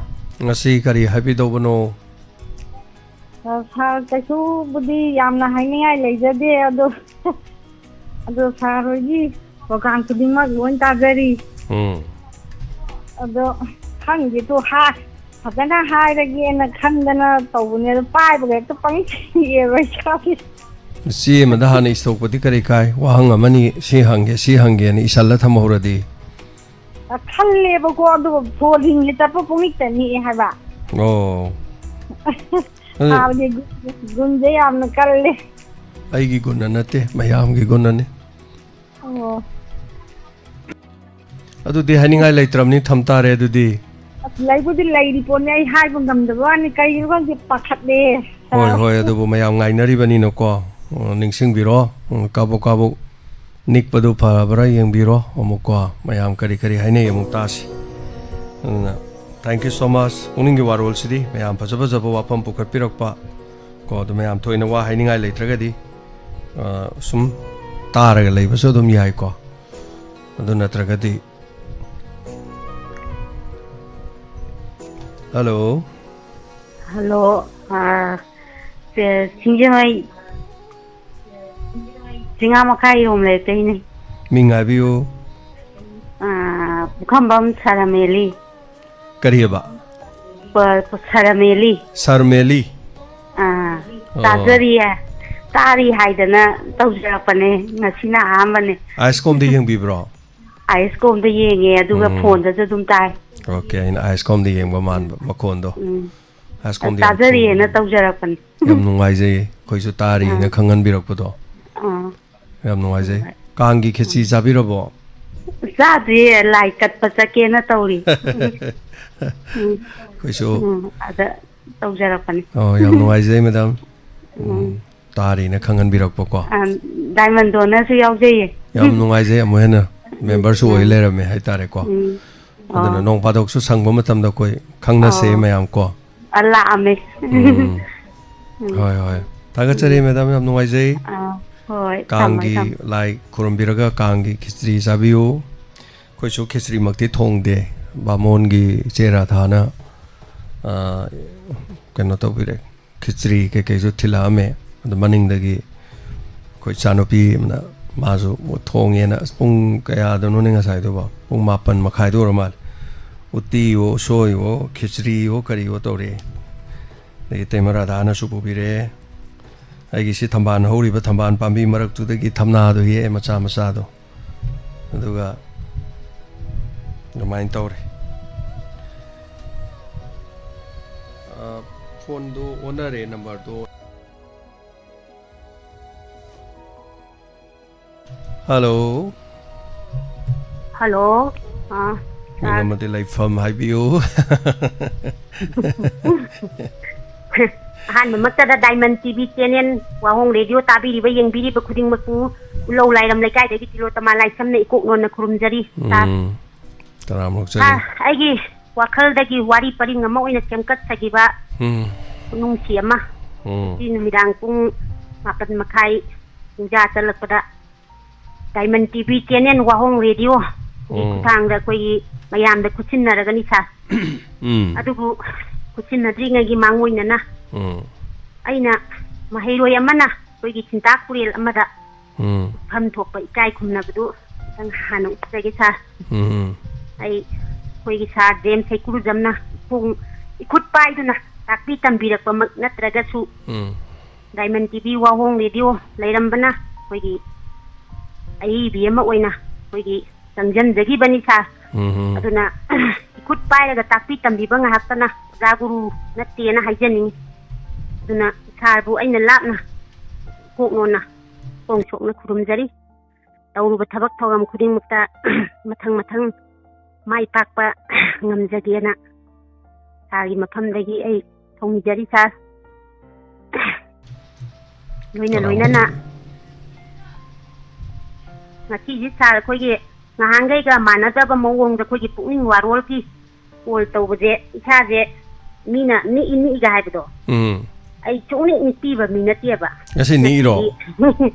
ꯉꯁꯤ ꯀꯔꯤ ꯍꯥꯏꯕꯤꯗꯧꯕꯅꯣ? ꯑ, ꯁꯥꯔ, ꯀꯩꯁꯨꯕꯨꯗꯤ ꯌꯥꯝꯅ ꯍꯥꯏꯅꯤꯡꯉꯥꯏ ꯂꯩꯖꯗꯦ, ꯑꯗꯣ, ꯑꯗꯣ ꯁꯥꯔ ꯍꯣꯏꯒꯤ ꯄ꯭ꯔꯣꯒ꯭ꯔꯥꯝ ꯈꯨꯗꯤꯡꯃꯛ ꯂꯣꯏ ꯇꯥꯖꯔꯤ꯫ ꯎꯝ꯫ ꯑꯗꯣ ꯈꯪꯗꯦꯗꯣ, ꯍꯥ-, ꯐꯖꯅ ꯍꯥꯏꯔꯒꯦꯅ ꯈꯟꯗꯅ ꯇꯧꯕꯅꯦ, ꯑꯗꯣ ꯄꯥꯏꯕꯒ ꯍꯦꯛꯇ ꯄꯪꯁꯤꯌꯦꯕ ꯏꯁꯥꯁꯦ꯫ ꯆꯦ ꯑꯃꯗ ꯍꯥꯟꯅ ꯏꯊꯣꯛꯄꯗꯤ ꯀꯔꯤ ꯀꯥꯏ? ꯋꯥꯍꯪ ꯑꯃꯅꯤ, ꯁꯤ ꯍꯪꯒꯦ, ꯁꯤ ꯍꯪꯒꯦꯅ ꯏꯁꯜꯂ ꯊꯝꯍꯧꯔꯗꯤ꯫ ꯑ, ꯈꯜꯂꯦꯕꯀꯣ, ꯑꯗꯨꯒ ꯐꯣꯟ ꯔꯤꯡꯁꯦ ꯆꯠꯄ ꯄꯨꯡꯅꯤꯛꯇ ꯅꯤꯛꯑꯦ ꯍꯥꯏꯕ꯫ ꯑꯣ꯫ ꯑꯗꯨ ꯁꯥꯕꯒꯤ ꯒꯨꯟ-, ꯒꯨꯟꯁꯦ ꯌꯥꯝꯅ ꯀꯜꯂꯦ꯫ ꯑꯩꯒꯤ ꯒꯨꯟꯅ ꯅꯠꯇꯦ, ꯃꯌꯥꯝꯒꯤ ꯒꯨꯟꯅꯅꯤ꯫ ꯑꯣ꯫ ꯑꯗꯨꯗꯤ ꯍꯥꯏꯅꯤꯡꯉꯥꯏ ꯂꯩꯇ꯭ꯔꯕꯅꯤ, ꯊꯝ ꯇꯥꯔꯦ ꯑꯗꯨꯗꯤ꯫ ꯑꯁ, ꯂꯩꯕꯨꯗꯤ ꯂꯩꯔꯤ ꯄꯣꯠꯅꯤ, ꯑꯩ ꯍꯥꯏꯕ ꯉꯝꯗꯕ ꯋꯥꯅꯤ, ꯀꯩꯒꯤꯅꯣ ꯈꯪꯗꯦ, ꯄꯥꯈꯠꯂꯦ꯫ ꯍꯣꯏ, ꯍꯣꯏ, ꯑꯗꯨꯕꯨ ꯃꯌꯥꯝ ꯉꯥꯏꯅꯔꯤꯕꯅꯤꯅꯀꯣ, ꯑꯣ, ꯅꯤꯡꯁꯤꯡꯕꯤꯔꯣ, ꯎꯝ, ꯀꯥꯕꯛ ꯀꯥꯕꯛ ꯅꯤꯛꯄꯗꯨ ꯐꯔꯕ꯭ꯔꯥ ꯌꯦꯡꯕꯤꯔꯣ ꯑꯃꯨꯛꯀꯣ, ꯃꯌꯥꯝ ꯀꯔꯤ ꯀꯔꯤ ꯍꯥꯏꯅꯩ ꯑꯃꯨꯛ ꯇꯥꯁꯤ꯫ ꯑꯗꯨꯅ, thank you so much꯫ ꯄꯨꯛꯅꯤꯡꯒꯤ ꯋꯥꯔꯣꯜꯁꯤꯗꯤ ꯃꯌꯥꯝ ꯐꯖ ꯐꯖꯕ ꯋꯥꯐꯝ ꯄꯨꯈꯠꯄꯤꯔꯛꯄ ꯀꯣ, ꯑꯗꯨ ꯃꯌꯥꯝ ꯊꯣꯏꯅ ꯋꯥ ꯍꯥꯏꯅꯤꯡꯉꯥꯏ ꯂꯩꯇ꯭ꯔꯒꯗꯤ, ꯑ, ꯁꯨꯝ ꯇꯥꯔꯒ ꯂꯩꯕꯁꯨ ꯑꯗꯨꯝ ꯌꯥꯏꯀꯣ꯫ ꯑꯗꯨ ꯅꯠꯇ꯭ꯔꯒꯗꯤ, hello꯫ Hello, ꯑ, ꯁꯦ, ꯁꯤꯡꯖꯃꯩ ꯆꯤꯡꯉꯥ ꯃꯈꯥ ꯌꯣꯝ ꯂꯩꯔꯛꯇꯩꯅꯦ꯫ ꯃꯤꯡ ꯍꯥꯏꯕꯤꯌꯨ꯫ ꯑ, ꯄꯨꯈꯝꯕꯝ ꯁꯔꯃꯦꯂꯤ꯫ ꯀꯔꯤꯑꯕ? ꯄ-, ꯄ-, ꯁꯔꯃꯦꯂꯤ꯫ ꯁꯔꯃꯦꯂꯤ? ꯑꯥ, ꯑꯣ꯫ ꯇꯥꯖꯔꯤꯌꯦ꯫ ꯇꯥꯔꯤ ꯍꯥꯏꯗꯅ ꯇꯧꯖꯔꯛꯄꯅꯦ꯫ ꯉꯁꯤꯅ ꯑꯍꯥꯟꯕꯅꯦ꯫ ꯑꯥꯏꯁ ꯀꯣꯝꯗ ꯌꯦꯡꯕꯤꯕ꯭ꯔꯣ? ꯑꯥꯏꯁ ꯀꯣꯝꯗ ꯌꯦꯡꯉꯦ, ꯑꯗꯨꯒ ꯎꯝ꯫ ꯐꯣꯟꯗꯁꯨ ꯑꯗꯨꯝ ꯇꯥꯏ꯫ ꯑꯣꯀꯦ, ꯑꯩꯅ ꯑꯥꯏꯁ ꯀꯣꯝꯗ ꯌꯦꯡꯕ ꯃꯥꯟꯕ ꯃꯈꯣꯟꯗꯣ꯫ ꯎꯝ꯫ ꯑꯥꯏꯁ ꯀꯣꯝꯗ ꯌꯥꯝ ꯇꯥꯖꯔꯤꯌꯦꯅ ꯈꯣꯡꯕꯅꯦ꯫ ꯇꯧꯖꯔꯛꯄꯅꯦ꯫ ꯌꯥꯝ ꯅꯨꯡꯉꯥꯏꯖꯩꯌꯦ, ꯑꯩꯈꯣꯏꯁꯨ ꯇꯥꯔꯤꯅ ꯑꯥ꯫ ꯈꯪꯍꯟꯕꯤꯔꯛꯄꯗꯣ꯫ ꯑꯥ꯫ ꯌꯥꯝ ꯅꯨꯡꯉꯥꯏꯖꯩ꯫ ꯍꯣꯏ꯫ ꯀꯥꯡꯒꯤ ꯈꯦꯆꯤ ꯎꯝ꯫ ꯆꯥꯕꯤꯔꯕꯣ? ꯆꯥꯗ꯭ꯔꯤꯌꯦ, ꯂꯥꯏ ꯀꯠꯄ ꯆꯠꯀꯦꯅ ꯇꯧꯔꯤ꯫ ꯎꯝ꯫ ꯑꯩꯈꯣꯏꯁꯨ ꯎꯝ, ꯑꯗ ꯇꯧꯖꯔꯛꯄꯅꯤ꯫ ꯑꯣ, ꯌꯥꯝ ꯅꯨꯡꯉꯥꯏꯖꯩ, ꯃꯦꯗꯥꯝ꯫ ꯎꯝ꯫ ꯎꯝ, ꯇꯥꯔꯤꯅ ꯈꯪꯍꯟꯕꯤꯔꯛꯄꯀꯣ꯫ ꯑ, ꯗꯥꯏꯃꯟꯗꯣꯅꯁꯨ ꯌꯥꯎꯖꯩꯌꯦ꯫ ꯌꯥꯝ ꯅꯨꯡꯉꯥꯏꯖꯩ, ꯑꯃꯨꯛ ꯍꯦꯟꯅ ꯎꯝ, ꯃꯦꯝꯕꯔꯁꯨ ꯑꯣꯏ ꯎꯝ꯫ ꯂꯩꯔꯝꯃꯦ ꯍꯥꯏꯇꯥꯔꯦꯀꯣ꯫ ꯎꯝ꯫ ꯑꯗꯨꯅ ꯑꯣ꯫ ꯅꯣꯡ ꯐꯥꯗꯣꯛꯁꯨ ꯁꯪꯕ ꯃꯇꯝꯗ ꯑꯩꯈꯣꯏ ꯈꯪꯅꯁꯦ ꯑꯣ꯫ ꯃꯌꯥꯝ ꯀꯣ꯫ ꯑ, ꯂꯥꯛꯑꯝꯃꯦ꯫ ꯎꯝ꯫ ꯎꯝ꯫ ꯍꯣꯏ, ꯍꯣꯏ꯫ ꯊꯥꯒꯠꯆꯔꯤ, ꯎꯝ꯫ ꯃꯦꯗꯥꯝ, ꯌꯥꯝ ꯅꯨꯡꯉꯥꯏꯖꯩ꯫ ꯑꯥ, ꯍꯣꯏ, ꯊꯝꯃꯦ, ꯀꯥꯡꯒꯤ ꯊꯝꯃꯦ꯫ ꯂꯥꯏ ꯈꯨꯔꯨꯝꯕꯤꯔꯒ ꯀꯥꯡꯒꯤ ꯈꯦꯆ꯭ꯔꯤ ꯆꯥꯕꯤꯌꯨ꯫ ꯑꯩꯈꯣꯏꯁꯨ ꯈꯦꯆ꯭ꯔꯤꯃꯛꯇꯤ ꯊꯣꯡꯗꯦ꯫ ꯕꯥꯃꯣꯟꯒꯤ ꯏꯆꯦ ꯔꯥꯙꯥꯅ, ꯑꯥ, ꯀꯩꯅꯣ ꯇꯧꯕꯤꯔꯦ, ꯈꯦꯆ꯭ꯔꯤ ꯀꯩꯀꯩꯁꯨ ꯊꯤꯜꯂꯛꯑꯝꯃꯦ꯫ ꯑꯗꯨ ꯃꯅꯤꯡꯗꯒꯤ ꯑꯩꯈꯣꯏ ꯏꯆꯥꯅꯨꯄꯤ ꯑꯃꯅ, ꯃꯥꯁꯨ ꯊꯣꯡꯉꯦꯅ, ꯑꯁ, ꯄꯨꯡ ꯀꯌꯥꯗꯅꯣꯅꯦ ꯉꯁꯥꯏꯗꯨꯕꯣ? ꯄꯨꯡ ꯃꯥꯄꯟ ꯃꯈꯥꯏꯗ ꯑꯣꯏꯔ ꯃꯥꯜꯂꯦ꯫ ꯎꯇꯤꯌꯣ, ꯎꯁꯣꯏꯌꯣ, ꯈꯦꯆ꯭ꯔꯤꯌꯣ, ꯀꯔꯤꯌꯣ ꯇꯧꯔꯛꯑꯦ꯫ ꯑꯗꯒꯤ ꯏꯇꯩꯃ ꯔꯥꯙꯥꯅꯁꯨ ꯄꯨꯕꯤꯔꯛꯑꯦ꯫ ꯑꯩꯒꯤ ꯁꯤ ꯊꯝꯕꯥꯜ ꯍꯧꯔꯤꯕ ꯊꯝꯕꯥꯜ ꯄꯥꯝꯕꯤ ꯃꯔꯛꯇꯨꯗꯒꯤ ꯊꯝꯅꯥꯗꯣ ꯍꯦꯛꯑꯦ, ꯃꯆꯥ ꯃꯆꯥꯗꯣ꯫ ꯑꯗꯨꯒ ꯑꯗꯨꯃꯥꯏꯅ ꯇꯧꯔꯦ꯫ ꯑ, ꯐꯣꯟꯗꯣ ꯑꯣꯟꯅꯔꯦ, ꯅꯝꯕꯔꯗꯣ꯫ ꯍꯜꯂꯣ꯫ ꯍꯜꯂꯣ꯫ ꯑꯥ, ꯁꯥꯔ꯫ ꯃꯤꯡ ꯑꯃꯗꯤ ꯂꯩꯐꯝ ꯍꯥꯏꯕꯤꯌꯨ꯫ ꯑꯍꯥꯟꯕꯃꯛꯇꯗ ꯗꯥꯏꯃꯟ ꯇꯤ ꯚꯤ ꯆꯦꯅꯦꯜ ꯋꯥꯍꯣꯡ ꯔꯦꯗꯤꯑꯣ ꯇꯥꯕꯤꯔꯤꯕ, ꯌꯦꯡꯕꯤꯔꯤꯕ ꯈꯨꯗꯤꯡꯃꯛꯄꯨ ꯎꯂꯧ ꯂꯥꯏꯔꯝ ꯂꯩꯀꯥꯏꯗꯒꯤ ꯇꯤꯂꯣꯇꯃꯥ ꯂꯥꯏꯁ꯭ꯔꯝꯅ ꯏꯀꯣꯛ ꯅꯣꯟꯅ ꯈꯨꯔꯨꯝꯖꯔꯤ, ꯁꯥꯔ꯫ ꯎꯝ, ꯇꯔꯥꯝꯅ ꯑꯣꯛꯆꯔꯤ꯫ ꯁꯥꯔ, ꯑꯩꯒꯤ ꯋꯥꯈꯜꯗꯒꯤ ꯋꯥꯔꯤ ꯄꯔꯤꯡ ꯑꯃ ꯑꯣꯏꯅ ꯁꯦꯝꯒꯠꯆꯈꯤꯕ ꯎꯝ꯫ ꯈꯨꯅꯨꯡꯁꯤ ꯑꯃ꯫ ꯎꯝ꯫ ꯉꯁꯤ ꯅꯨꯃꯤꯗꯥꯡ ꯄꯨꯡ ꯃꯥꯄꯟ ꯃꯈꯥꯏ ꯄꯨꯡꯖꯥ ꯆꯜꯂꯛꯄꯗ ꯗꯥꯏꯃꯟ ꯇꯤ ꯚꯤ ꯆꯦꯅꯦꯜ ꯋꯥꯍꯣꯡ ꯔꯦꯗꯤꯑꯣꯒꯤ ꯎꯝ꯫ ꯈꯨꯠꯊꯥꯡꯗ ꯑꯩꯈꯣꯏꯒꯤ ꯃꯌꯥꯝꯗ ꯈꯨꯠꯁꯤꯟꯅꯔꯒꯅꯤ, ꯁꯥꯔ꯫ ꯎꯝ꯫ ꯑꯗꯨꯕꯨ ꯈꯨꯠꯁꯤꯟꯅꯗ꯭ꯔꯤꯉꯩꯒꯤ ꯃꯥꯡꯑꯣꯏꯅꯅ ꯎꯝ꯫ ꯑꯩꯅ ꯃꯍꯩꯔꯣꯏ ꯑꯃꯅ ꯑꯩꯈꯣꯏꯒꯤ ꯆꯤꯟꯇꯥꯛ ꯇꯨꯔꯦꯜ ꯑꯃꯗ ꯎꯝ꯫ ꯐꯝ ꯊꯣꯛꯄ ꯏꯀꯥꯏ ꯈꯨꯝꯅꯕꯗꯨ ꯈꯤꯇꯪ ꯍꯥꯟꯅ ꯎꯠꯆꯒꯦ, ꯁꯥꯔ꯫ ꯎꯝ꯫ ꯑꯩ ꯑꯩꯈꯣꯏꯒꯤ ꯁꯥꯔ ꯖꯦꯝꯁ ꯍꯩꯀ꯭ꯔꯨꯖꯝꯅ ꯈꯣꯡ ꯏꯈꯨꯠ ꯄꯥꯏꯗꯨꯅ ꯇꯥꯛꯄꯤ ꯇꯝꯕꯤꯔꯛꯄꯃꯛ ꯅꯠꯇ꯭ꯔꯒꯁꯨ ꯎꯝ꯫ ꯗꯥꯏꯃꯟ ꯇꯤ ꯚꯤ ꯋꯥꯍꯣꯡ ꯔꯦꯗꯤꯑꯣ ꯂꯩꯔꯝꯕꯅ ꯑꯩꯈꯣꯏꯒꯤ ꯑꯏꯕꯤ ꯑꯃ ꯑꯣꯏꯅ ꯑꯩꯈꯣꯏꯒꯤ ꯆꯪꯖꯟꯖꯈꯤꯕꯅꯤ, ꯁꯥꯔ꯫ ꯎꯝ꯫ ꯑꯗꯨꯅ ꯏꯈꯨꯠ ꯄꯥꯏꯔꯒ ꯇꯥꯛꯄꯤ ꯇꯝꯕꯤꯕ ꯉꯥꯏꯍꯥꯛꯇꯅ ꯑꯣꯖꯥ ꯒꯨꯔꯨ ꯅꯠꯇꯦꯅ ꯍꯥꯏꯖꯅꯤꯡꯉꯤ꯫ ꯑꯗꯨꯅ ꯁꯥꯔꯕꯨ ꯑꯩꯅ ꯂꯥꯞꯅ ꯀꯣꯛꯅꯣꯟꯅ ꯈꯣꯡ ꯁꯣꯛꯅ ꯈꯨꯔꯨꯝꯖꯔꯤ꯫ ꯇꯧꯔꯨꯕ ꯊꯕꯛ ꯊꯧꯔꯝ ꯈꯨꯗꯤꯡꯃꯛꯇ ꯃꯊꯪ ꯃꯊꯪ ꯃꯥꯏ ꯄꯥꯛꯄ ꯉꯝꯖꯒꯦꯅ ꯁꯥꯔꯒꯤ ꯃꯐꯝꯗꯒꯤ ꯑꯩ ꯊꯧꯅꯤꯖꯔꯤ, ꯁꯥꯔ꯫ ꯂꯣꯏꯅ ꯇꯔꯥꯃꯥꯊꯣꯏ꯫ ꯂꯣꯏꯅꯅ ꯉꯁꯤꯁꯤ, ꯁꯥꯔ, ꯑꯩꯈꯣꯏꯒꯤ ꯉꯍꯥꯟꯈꯩꯒ ꯃꯥꯟꯅꯗꯕ ꯃꯑꯣꯡꯗ ꯑꯩꯈꯣꯏꯒꯤ ꯄꯨꯛꯅꯤꯡ ꯋꯥꯔꯣꯜꯒꯤ ꯀꯣꯜ ꯇꯧꯕꯁꯦ ꯏꯁꯥꯁꯦ ꯃꯤꯅ ꯅꯤꯛꯏ ꯅꯤꯛꯏꯒ ꯍꯥꯏꯕꯗꯣ, ꯎꯝ꯫ ꯑꯩ ꯁꯨꯡꯅꯤꯛ ꯅꯤꯛꯄꯤꯕ ꯃꯤ ꯅꯠꯇꯦꯕ꯫ ꯉꯁꯤ ꯅꯤꯛꯏꯔꯣ? ꯉꯁꯤꯗꯤ,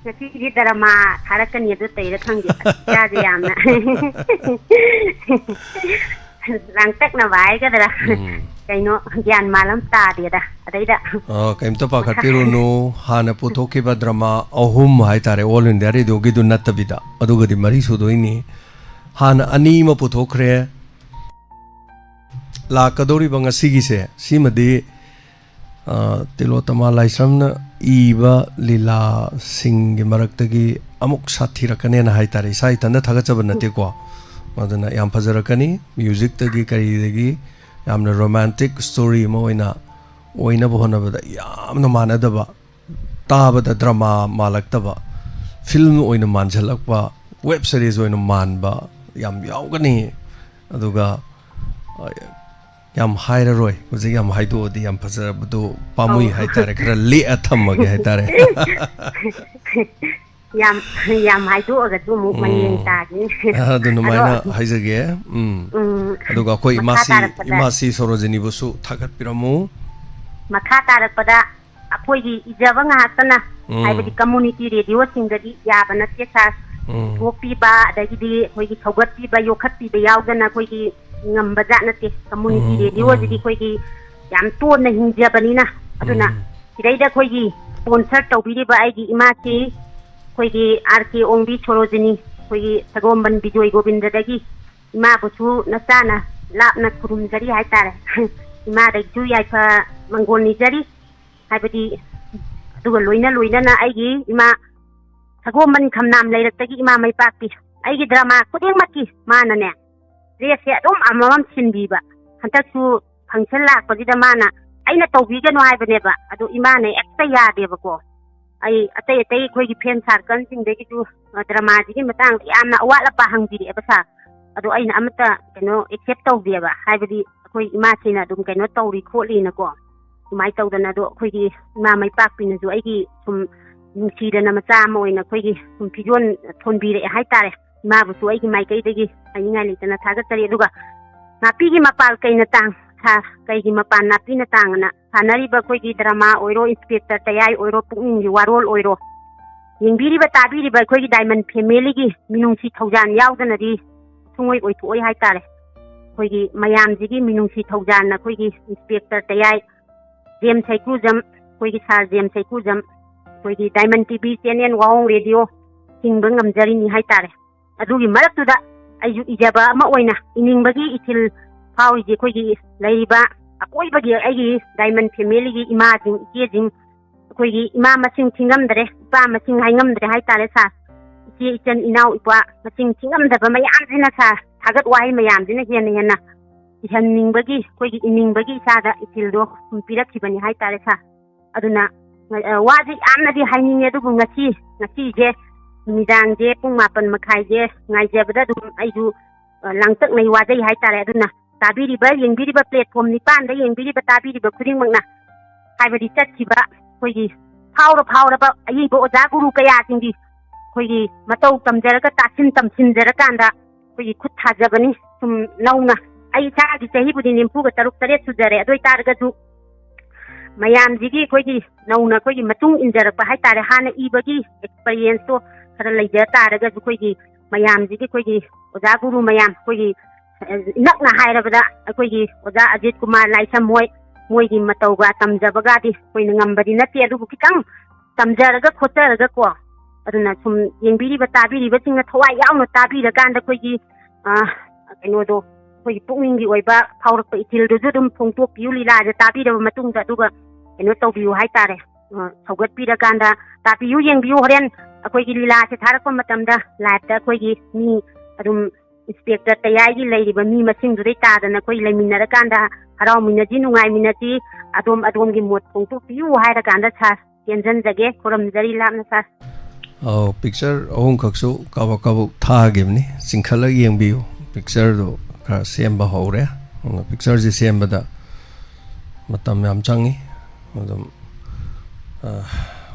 ꯉꯁꯤꯗꯤ ꯗꯔꯃꯥ ꯊꯥꯔꯛꯀꯅꯤ, ꯑꯗꯨ ꯇꯩꯔ ꯈꯪꯗꯦ꯫ ꯑꯁ, ꯏꯁꯥꯁꯦ ꯌꯥꯝꯅ ꯂꯥꯡꯇꯛꯅꯕ ꯍꯥꯏꯒꯗ꯭ꯔꯥ? ꯎꯝ꯫ ꯀꯩꯅꯣ, ꯒ꯭ꯌꯥꯟ ꯃꯥꯟ ꯑꯃ ꯇꯥꯗꯦꯗ꯫ ꯑꯗꯩꯗ ꯑ, ꯀꯩꯝꯇ ꯄꯥꯈꯠꯄꯤꯔꯨꯅꯨ꯫ ꯍꯥꯟꯅ ꯄꯨꯊꯣꯛꯈꯤꯕ ꯗ꯭ꯔꯃꯥ ꯑꯍꯨꯝ ꯍꯥꯏꯇꯥꯔꯦ, All India Radioꯒꯤꯗꯨ ꯅꯠꯇꯕꯤꯗ, ꯑꯗꯨꯒꯗꯤ ꯃꯔꯤ ꯁꯨꯗꯣꯏꯅꯤ꯫ ꯍꯥꯟꯅ ꯑꯅꯤ ꯑꯃ ꯄꯨꯊꯣꯛꯈ꯭ꯔꯦ꯫ ꯂꯥꯛꯀꯗꯧꯔꯤꯕ ꯉꯁꯤꯒꯤꯁꯦ, ꯁꯤꯃꯗꯤ, ꯑ, ꯇꯤꯂꯣꯇꯃꯥ ꯂꯥꯏꯁ꯭ꯔꯝꯅ ꯏꯕ ꯂꯤꯂꯥꯁꯤꯡꯒꯤ ꯃꯔꯛꯇꯒꯤ ꯑꯃꯨꯛ ꯁꯥꯊꯤꯔꯛꯀꯅꯦꯅ ꯍꯥꯏꯇꯥꯔꯦ꯫ ꯏꯁꯥ ꯏꯊꯟꯇ ꯊꯥꯒꯠꯆꯕ ꯅꯠꯇꯦꯀꯣ꯫ ꯑꯗꯨꯅ ꯌꯥꯝ ꯐꯖꯔꯛꯀꯅꯤ꯫ Musicꯇꯒꯤ ꯀꯔꯤꯗꯒꯤ ꯌꯥꯝꯅ romantic story ꯑꯃ ꯑꯣꯏꯅ ꯑꯣꯏꯅꯕ ꯍꯣꯠꯅꯕꯗ ꯌꯥꯝꯅ ꯃꯥꯟꯅꯗꯕ, ꯇꯥꯕꯗ ꯗ꯭ꯔꯃꯥ ꯃꯥꯜꯂꯛꯇꯕ, film ꯑꯣꯏꯅ ꯃꯥꯟꯁꯤꯜꯂꯛꯄ, web series ꯑꯣꯏꯅ ꯃꯥꯟꯕ ꯌꯥꯝ ꯌꯥꯎꯒꯅꯤ꯫ ꯑꯗꯨꯒ, ꯑ, ꯌꯥꯝ ꯍꯥꯏꯔꯔꯣꯏ, ꯍꯧꯖꯤꯛ ꯌꯥꯝ ꯍꯥꯏꯗꯣꯛꯑꯗꯤ ꯌꯥꯝ ꯐꯖꯕꯗꯣ ꯄꯥꯝꯃꯨꯏ ꯑꯧ꯫ ꯍꯥꯏꯇꯥꯔꯦ, ꯈꯔ ꯂꯦꯛꯑ ꯊꯝꯃꯒꯦ ꯍꯥꯏꯇꯥꯔꯦ꯫ ꯌꯥꯝ, ꯌꯥꯝ ꯍꯥꯏꯗꯣꯛꯑꯒꯁꯨ ꯑꯃꯨꯛ ꯃꯌꯦꯡ ꯎꯝ꯫ ꯇꯥꯈꯤꯅꯤ꯫ ꯑ, ꯑꯗꯨ ꯑꯗꯣ, ꯑꯗꯨꯃꯥꯏꯅ ꯍꯥꯏꯖꯒꯦ꯫ ꯎꯝ꯫ ꯎꯝ꯫ ꯑꯗꯨꯒ ꯑꯩꯈꯣꯏ ꯃꯈꯥ ꯏꯃꯥꯁꯤ, ꯇꯥꯔꯛꯄꯗ ꯏꯃꯥꯁꯤ ꯁꯣꯔꯣꯖꯤꯅꯤꯕꯨꯁꯨ ꯊꯥꯒꯠꯄꯤꯔꯝꯃꯨ꯫ ꯃꯈꯥ ꯇꯥꯔꯛꯄꯗ ꯑꯩꯈꯣꯏꯒꯤ ꯏꯖꯕ ꯉꯥꯏꯍꯥꯛꯇꯅ, ꯎꯝ꯫ ꯍꯥꯏꯕꯗꯤ community radioꯁꯤꯡꯗꯗꯤ ꯌꯥꯕ ꯅꯠꯇꯦ ꯁꯥꯔ꯫ ꯎꯝ꯫ ꯊꯣꯛꯄꯤꯕ, ꯑꯗꯒꯤꯗꯤ ꯑꯩꯈꯣꯏꯒꯤ ꯊꯧꯒꯠꯄꯤꯕ, ꯌꯣꯛꯈꯠꯄꯤꯕ ꯌꯥꯎꯗꯅ ꯑꯩꯈꯣꯏꯒꯤ ꯉꯝꯕ ꯖꯥꯠ ꯅꯠꯇꯦ꯫ Community ꯎꯝ, radioꯁꯤꯗꯤ ꯎꯝ꯫ ꯑꯩꯈꯣꯏꯒꯤ ꯌꯥꯝ ꯇꯣꯟꯅ ꯍꯤꯡꯖꯕꯅꯤꯅ꯫ ꯑꯗꯨꯅ ꯎꯝ꯫ ꯁꯤꯗꯩꯗ ꯑꯩꯈꯣꯏꯒꯤ sponsor ꯇꯧꯕꯤꯔꯤꯕ ꯑꯩꯒꯤ ꯏꯃꯥꯁꯤ, ꯑꯩꯈꯣꯏꯒꯤ R K ꯑꯣꯡꯕꯤ ꯁꯣꯔꯣꯖꯤꯅꯤ, ꯑꯩꯈꯣꯏꯒꯤ ꯁꯒꯣꯝꯕꯟ ꯕꯤꯖꯣꯏ ꯒꯣꯕꯤꯟꯗꯗꯒꯤ ꯏꯃꯥꯕꯨꯁꯨ ꯅꯆꯥꯅ ꯂꯥꯞꯅ ꯈꯨꯔꯨꯝꯖꯔꯤ ꯍꯥꯏꯇꯥꯔꯦ꯫ ꯏꯃꯥꯗꯒꯤꯁꯨ ꯌꯥꯏꯐ ꯃꯪꯒꯣꯜ ꯅꯤꯖꯔꯤ꯫ ꯍꯥꯏꯕꯗꯤ, ꯑꯗꯨꯒ ꯂꯣꯏꯅ ꯂꯣꯏꯅꯅ ꯑꯩꯒꯤ ꯏꯃꯥ ꯁꯒꯣꯜꯕꯟ ꯈꯝꯅꯥꯝ ꯂꯩꯔꯛꯇꯒꯤ ꯏꯃꯥ ꯃꯩꯄꯥꯛꯄꯤ, ꯑꯩꯒꯤ drama ꯈꯨꯗꯤꯡꯃꯛꯀꯤ ꯃꯥꯅꯅꯦ, dressꯁꯦ ꯑꯗꯨꯝ ꯑꯃꯃꯝ ꯁꯤꯟꯕꯤꯕ꯫ ꯍꯟꯗꯛꯁꯨ function ꯂꯥꯛꯄꯁꯤꯗ ꯃꯥꯅ, ꯑꯩꯅ ꯇꯧꯕꯤꯒꯅꯨ ꯍꯥꯏꯕꯅꯦꯕ, ꯑꯗꯣ ꯏꯃꯥꯅ ꯍꯦꯛꯇ ꯌꯥꯗꯦꯕꯀꯣ꯫ ꯑꯩ ꯑꯇꯩ ꯑꯇꯩ ꯑꯩꯈꯣꯏꯒꯤ fan circleꯁꯤꯡꯗꯒꯤꯁꯨ, ꯑ, dramaꯁꯤꯒꯤ ꯃꯇꯥꯡꯗ ꯌꯥꯝꯅ ꯑꯋꯥꯠ ꯑꯄꯥ ꯍꯪꯕꯤꯔꯛꯑꯦꯕ ꯁꯥꯔ꯫ ꯑꯗꯣ ꯑꯩꯅ ꯑꯃꯠꯇ ꯀꯩꯅꯣ accept ꯇꯧꯗꯦꯕ, ꯍꯥꯏꯕꯗꯤ ꯑꯩꯈꯣꯏ ꯏꯃꯥꯁꯤꯅ ꯑꯗꯨꯝ ꯀꯩꯅꯣ ꯇꯧꯔꯤ ꯈꯣꯠꯂꯤꯅꯀꯣ꯫ ꯑꯗꯨꯃꯥꯏꯅ ꯇꯧꯗꯅ, ꯑꯗꯣ ꯑꯩꯈꯣꯏꯒꯤ ꯏꯃꯥ ꯃꯩꯄꯥꯛꯄꯤꯅꯁꯨ ꯑꯩꯒꯤ ꯁꯨꯝ ꯅꯨꯡꯁꯤꯗꯅ ꯃꯆꯥ ꯑꯃ ꯑꯣꯏꯅ ꯑꯩꯈꯣꯏꯒꯤ ꯁꯨꯝ ꯐꯤꯖꯣꯜ ꯊꯣꯟꯕꯤꯔꯛꯑꯦ ꯍꯥꯏꯇꯥꯔꯦ꯫ ꯏꯃꯥꯕꯨꯁꯨ ꯑꯩꯒꯤ ꯃꯥꯏꯀꯩꯗꯒꯤ ꯍꯥꯏꯅꯤꯡꯉꯥꯏ ꯂꯩꯇꯅ ꯊꯥꯒꯠꯆꯔꯤ꯫ ꯑꯗꯨꯒ ꯅꯥꯄꯤꯒꯤ ꯃꯄꯥꯜ ꯀꯩꯅ ꯇꯥꯡ, ꯁꯥ-, ꯀꯩꯒꯤ ꯃꯄꯥꯟ ꯅꯥꯄꯤꯅ ꯇꯥꯡ ꯑꯅ ꯁꯥꯟꯅꯔꯤꯕ ꯑꯩꯈꯣꯏꯒꯤ drama ꯑꯣꯏꯔꯣ, inspector ꯇꯌꯥꯏ ꯑꯣꯏꯔꯣ, ꯄꯨꯛꯅꯤꯡꯒꯤ ꯋꯥꯔꯣꯜ ꯑꯣꯏꯔꯣ, ꯌꯦꯡꯕꯤꯔꯤꯕ ꯇꯥꯕꯤꯔꯤꯕ ꯑꯩꯈꯣꯏꯒꯤ Diamond familyꯒꯤ ꯃꯤꯅꯨꯡꯁꯤ ꯊꯧꯖꯥꯜ ꯌꯥꯎꯗꯅꯗꯤ ꯁꯨꯡꯑꯣꯏ ꯑꯣꯏꯊꯣꯛꯑꯣꯏ ꯍꯥꯏꯇꯥꯔꯦ꯫ ꯑꯩꯈꯣꯏꯒꯤ ꯃꯌꯥꯝꯁꯤꯒꯤ ꯃꯤꯅꯨꯡꯁꯤ ꯊꯧꯖꯥꯜꯅ ꯑꯩꯈꯣꯏꯒꯤ ꯏꯟꯁꯄꯦꯛꯇꯔ ꯇꯌꯥꯏ ꯖꯦꯝꯁ ꯍꯩꯀ꯭ꯔꯨꯖꯝ, ꯑꯩꯈꯣꯏꯒꯤ ꯁꯥꯔ ꯖꯦꯝꯁ ꯍꯩꯀ꯭ꯔꯨꯖꯝ, ꯑꯩꯈꯣꯏꯒꯤ ꯗꯥꯏꯃꯟ ꯇꯤ ꯚꯤ ꯆꯦꯅꯦꯜ ꯋꯥꯍꯣꯡ ꯔꯦꯗꯤꯑꯣ ꯍꯤꯡꯕ ꯉꯝꯖꯔꯤꯅꯤ ꯍꯥꯏꯇꯥꯔꯦ꯫ ꯑꯗꯨꯒꯤ ꯃꯔꯛꯇꯨꯗ ꯑꯩꯁꯨ ꯏꯖꯕ ꯑꯃ ꯑꯣꯏꯅ ꯏꯅꯤꯡꯕꯒꯤ ꯏꯊꯤꯜ ꯐꯥꯎꯔꯤꯁꯦ ꯑꯩꯈꯣꯏꯒꯤ ꯂꯩꯔꯤꯕ ꯑꯀꯣꯏꯕꯒꯤ ꯑꯩꯒꯤ ꯗꯥꯏꯃꯟ ꯐꯦꯃꯤꯂꯤꯒꯤ ꯏꯃꯥꯁꯤꯡ, ꯏꯆꯦꯁꯤꯡ, ꯑꯩꯈꯣꯏꯒꯤ ꯏꯃꯥ ꯃꯁꯤꯡ ꯊꯤꯉꯝꯗ꯭ꯔꯦ, ꯏꯄꯥ ꯃꯁꯤꯡ ꯍꯥꯏꯉꯝꯗ꯭ꯔꯦ ꯍꯥꯏꯇꯥꯔꯦ ꯁꯥꯔ꯫ ꯏꯆꯦ, ꯏꯆꯟ, ꯏꯅꯥꯎ, ꯏꯄꯥ ꯃꯁꯤꯡ ꯊꯤꯉꯝꯗꯕ ꯃꯌꯥꯝꯁꯤꯅ ꯁꯥꯔ, ꯊꯥꯒꯠ ꯋꯥꯍꯩ ꯃꯌꯥꯝꯁꯤꯅ ꯍꯦꯟꯅ ꯍꯦꯟꯅ ꯏꯍꯟꯅꯤꯡꯕꯒꯤ, ꯑꯩꯈꯣꯏꯒꯤ ꯏꯅꯤꯡꯕꯒꯤ ꯏꯆꯥꯗ ꯏꯊꯤꯜꯗꯣ ꯁꯨꯝ ꯄꯤꯔꯛꯈꯤꯕꯅꯤ ꯍꯥꯏꯇꯥꯔꯦ ꯁꯥꯔ꯫ ꯑꯗꯨꯅ, ꯑ, ꯋꯥꯁꯦ ꯌꯥꯝꯅꯗꯤ ꯍꯥꯏꯅꯤꯡꯉꯦ, ꯑꯗꯨꯕꯨ ꯉꯁꯤ, ꯉꯁꯤꯁꯦ ꯅꯨꯃꯤꯗꯥꯡꯁꯦ ꯄꯨꯡ ꯃꯥꯄꯟ ꯃꯈꯥꯏꯁꯦ ꯉꯥꯏꯖꯕꯗ ꯑꯗꯨꯝ ꯑꯩꯁꯨ, ꯑ, ꯂꯥꯡꯇꯛꯅꯩ, ꯋꯥꯖꯩ ꯍꯥꯏꯇꯥꯔꯦ꯫ ꯑꯗꯨꯅ ꯇꯥꯕꯤꯔꯤꯕ, ꯌꯦꯡꯕꯤꯔꯤꯕ, ꯄ꯭ꯂꯦꯠꯐꯣꯝ ꯅꯤꯄꯥꯟꯗ ꯌꯦꯡꯕꯤꯔꯤꯕ, ꯇꯥꯕꯤꯔꯤꯕ ꯈꯨꯗꯤꯡꯃꯛꯅ ꯍꯥꯏꯕꯗꯤ ꯆꯠꯈꯤꯕ ꯑꯩꯈꯣꯏꯒꯤ ꯐꯥꯎꯔ ꯐꯥꯎꯔꯕ ꯑꯏꯕ ꯑꯣꯖꯥ ꯒꯨꯔꯨ ꯀꯌꯥꯁꯤꯡꯒꯤ ꯑꯩꯈꯣꯏꯒꯤ ꯃꯇꯧ ꯇꯝꯖꯔꯒ ꯇꯥꯁꯤꯟ ꯇꯝꯁꯤꯟꯖꯔꯀꯥꯟꯗ ꯑꯩꯈꯣꯏꯒꯤ ꯈꯨꯠ ꯊꯥꯖꯕꯅꯤ꯫ ꯁꯨꯝ ꯅꯧꯅ ꯑꯩ ꯏꯁꯥꯒꯤ ꯆꯍꯤꯕꯨꯗꯤ ꯅꯤꯐꯨꯒ ꯇꯔꯨꯛ ꯇꯔꯦꯠ ꯁꯨꯖꯔꯦ, ꯑꯗꯨ ꯑꯣꯏꯇꯥꯔꯒꯁꯨ ꯃꯌꯥꯝꯁꯤꯒꯤ ꯑꯩꯈꯣꯏꯒꯤ ꯅꯧꯅ ꯑꯩꯈꯣꯏꯒꯤ ꯃꯇꯨꯡ ꯏꯟꯖꯔꯛꯄ ꯍꯥꯏꯇꯥꯔꯦ, ꯍꯥꯟꯅ ꯏꯕꯒꯤ ꯑꯦꯛꯁꯄꯔꯤꯌꯦꯟꯁꯇꯣ ꯈꯔ ꯂꯩꯖ ꯇꯥꯔꯒꯁꯨ ꯑꯩꯈꯣꯏꯒꯤ ꯃꯌꯥꯝꯁꯤꯒꯤ ꯑꯩꯈꯣꯏꯒꯤ ꯑꯣꯖꯥ ꯒꯨꯔꯨ ꯃꯌꯥꯝ ꯑꯩꯈꯣꯏꯒꯤ, ꯑ, ꯏꯅꯛꯅ ꯍꯥꯏꯔꯕꯗ ꯑꯩꯈꯣꯏꯒꯤ ꯑꯣꯖꯥ ꯑꯖꯤꯠ ꯀꯨꯃꯥꯔ ꯂꯥꯏꯁ꯭ꯔꯝ ꯍꯣꯏ, ꯃꯣꯏꯒꯤ ꯃꯇꯧꯒ ꯇꯝꯖꯕꯒꯗꯤ ꯑꯩꯈꯣꯏꯅ ꯉꯝꯕꯗꯤ ꯅꯠꯇꯦ, ꯑꯗꯨꯕꯨ ꯈꯤꯇꯪ ꯇꯝꯖꯔꯒ ꯈꯣꯠꯆꯔꯒꯀꯣ, ꯑꯗꯨꯅ ꯁꯨꯝ ꯌꯦꯡꯕꯤꯔꯤꯕ ꯇꯥꯕꯤꯔꯤꯕꯁꯤꯡꯅ ꯊꯋꯥꯏ ꯌꯥꯎꯅ ꯇꯥꯕꯤꯔꯀꯥꯟꯗ ꯑꯩꯈꯣꯏꯒꯤ, ꯑ, ꯀꯩꯅꯣꯗꯣ, ꯑꯩꯈꯣꯏꯒꯤ ꯄꯨꯛꯅꯤꯡꯒꯤ ꯑꯣꯏꯕ ꯐꯥꯎꯔꯛꯄ ꯏꯊꯤꯜꯗꯨꯁꯨ ꯑꯗꯨꯝ ꯐꯣꯡꯗꯣꯛꯄꯤꯌꯨ ꯂꯤꯂꯥꯁꯦ ꯇꯥꯕꯤꯔꯕ ꯃꯇꯨꯡꯗ, ꯑꯗꯨꯒ ꯀꯩꯅꯣ ꯇꯧꯕꯤꯌꯨ ꯍꯥꯏꯇꯥꯔꯦ꯫ ꯑ, ꯁꯧꯒꯠꯄꯤꯔꯀꯥꯟꯗ ꯇꯥꯕꯤꯌꯨ, ꯌꯦꯡꯕꯤꯌꯨ꯫ ꯍꯣꯔꯦꯟ ꯑꯩꯈꯣꯏꯒꯤ ꯂꯤꯂꯥꯁꯦ ꯊꯥꯔꯛꯄ ꯃꯇꯝꯗ ꯂꯥꯏꯞꯇ ꯑꯩꯈꯣꯏꯒꯤ ꯃꯤ ꯑꯗꯨꯝ ꯏꯟꯁꯄꯦꯛꯇꯔ ꯇꯌꯥꯏꯒꯤ ꯂꯩꯔꯤꯕ ꯃꯤ ꯃꯁꯤꯡꯗꯨꯗꯩ ꯇꯥꯗꯅ ꯑꯩꯈꯣꯏ ꯂꯩꯃꯤꯟꯅꯔꯀꯥꯟꯗ ꯍꯔꯥꯎꯃꯤꯟꯅꯁꯤ, ꯅꯨꯡꯉꯥꯏꯃꯤꯟꯅꯁꯤ꯫ ꯑꯗꯣꯝ ꯑꯗꯣꯝꯒꯤ ꯃꯣꯠ ꯐꯣꯡꯗꯣꯛꯄꯤꯌꯨ ꯍꯥꯏꯔꯀꯥꯟꯗ ꯁꯥꯔ ꯇꯦꯟꯖꯟꯖꯒꯦ, ꯈꯨꯔꯨꯝꯖꯔꯤ ꯂꯥꯞꯅ ꯁꯥꯔ꯫ ꯑꯧ, ꯄꯤꯛꯆꯔ ꯑꯍꯨꯝꯈꯛꯁꯨ ꯀꯥꯕꯛ ꯀꯥꯕꯛ ꯊꯥꯈꯤꯕꯅꯤ, ꯆꯤꯡꯈꯠꯂꯒ ꯌꯦꯡꯕꯤꯌꯨ꯫ ꯄꯤꯛꯆꯔꯗꯨ ꯈꯔ ꯁꯦꯝꯕ ꯍꯧꯔꯦ꯫ ꯑꯗꯨꯅ ꯄꯤꯛꯆꯔꯁꯤ ꯁꯦꯝꯕꯗ ꯃꯇꯝ ꯌꯥꯝ ꯆꯪꯉꯤ꯫ ꯑꯗꯨꯝ, ꯑ,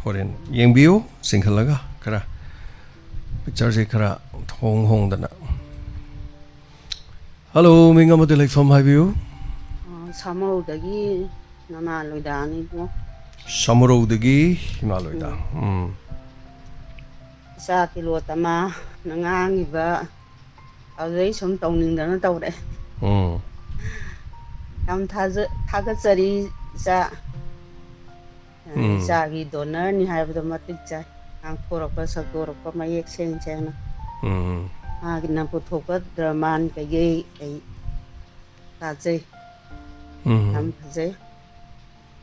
ꯍꯣꯔꯦꯟ ꯌꯦꯡꯕꯤꯌꯨ ꯆꯤꯡꯈꯠꯂꯒ ꯈꯔ꯫ ꯄꯤꯛꯆꯔꯁꯤ ꯈꯔ ꯍꯣꯡ ꯍꯣꯡꯗꯅ꯫ ꯍꯜꯂꯣ, ꯃꯤꯡ ꯑꯃꯗꯤ ꯂꯩꯐꯝ ꯍꯥꯏꯕꯤꯌꯨ꯫ ꯑ, ꯁꯥꯃꯧꯗꯒꯤ ꯅꯃꯥ ꯂꯣꯏꯗꯥꯅꯤ ꯏꯕꯨꯡꯉꯣ꯫ ꯁꯥꯃꯨꯔꯧꯗꯒꯤ ꯏꯃꯥ ꯂꯣꯏꯗꯥ꯫ ꯎꯝ꯫ ꯏꯆꯥ ꯇꯤꯂꯣꯇꯃꯥꯅ ꯉꯥꯡꯉꯤꯕ ꯑꯗꯨꯗꯩ ꯁꯨꯝ ꯇꯧꯅꯤꯡꯗꯅ ꯇꯧꯔꯛꯑꯦ꯫ ꯎꯝ꯫ ꯌꯥꯝ ꯊꯥꯖ- ꯊꯥꯒꯠꯆꯔꯤ, ꯏꯆꯥ꯫ ꯎꯝ꯫ ꯏꯆꯥꯒꯤ ꯗꯣꯅꯔꯅꯤ ꯍꯥꯏꯕꯗꯣ ꯃꯇꯤꯛ ꯆꯥꯏ꯫ ꯉꯥꯡꯊꯣꯔꯛꯄ ꯁꯛꯇꯣꯔꯛꯄ ꯃꯌꯦꯛ ꯁꯦꯡ ꯁꯦꯡꯅ꯫ ꯎꯝ꯫ ꯃꯥꯒꯤꯅ ꯄꯨꯊꯣꯛꯄ ꯗ꯭ꯔꯃꯥꯟ ꯀꯩꯀꯩ ꯑꯩ ꯇꯥꯖꯩ꯫ ꯌꯥꯝ ꯎꯝ꯫ ꯐꯖꯩ꯫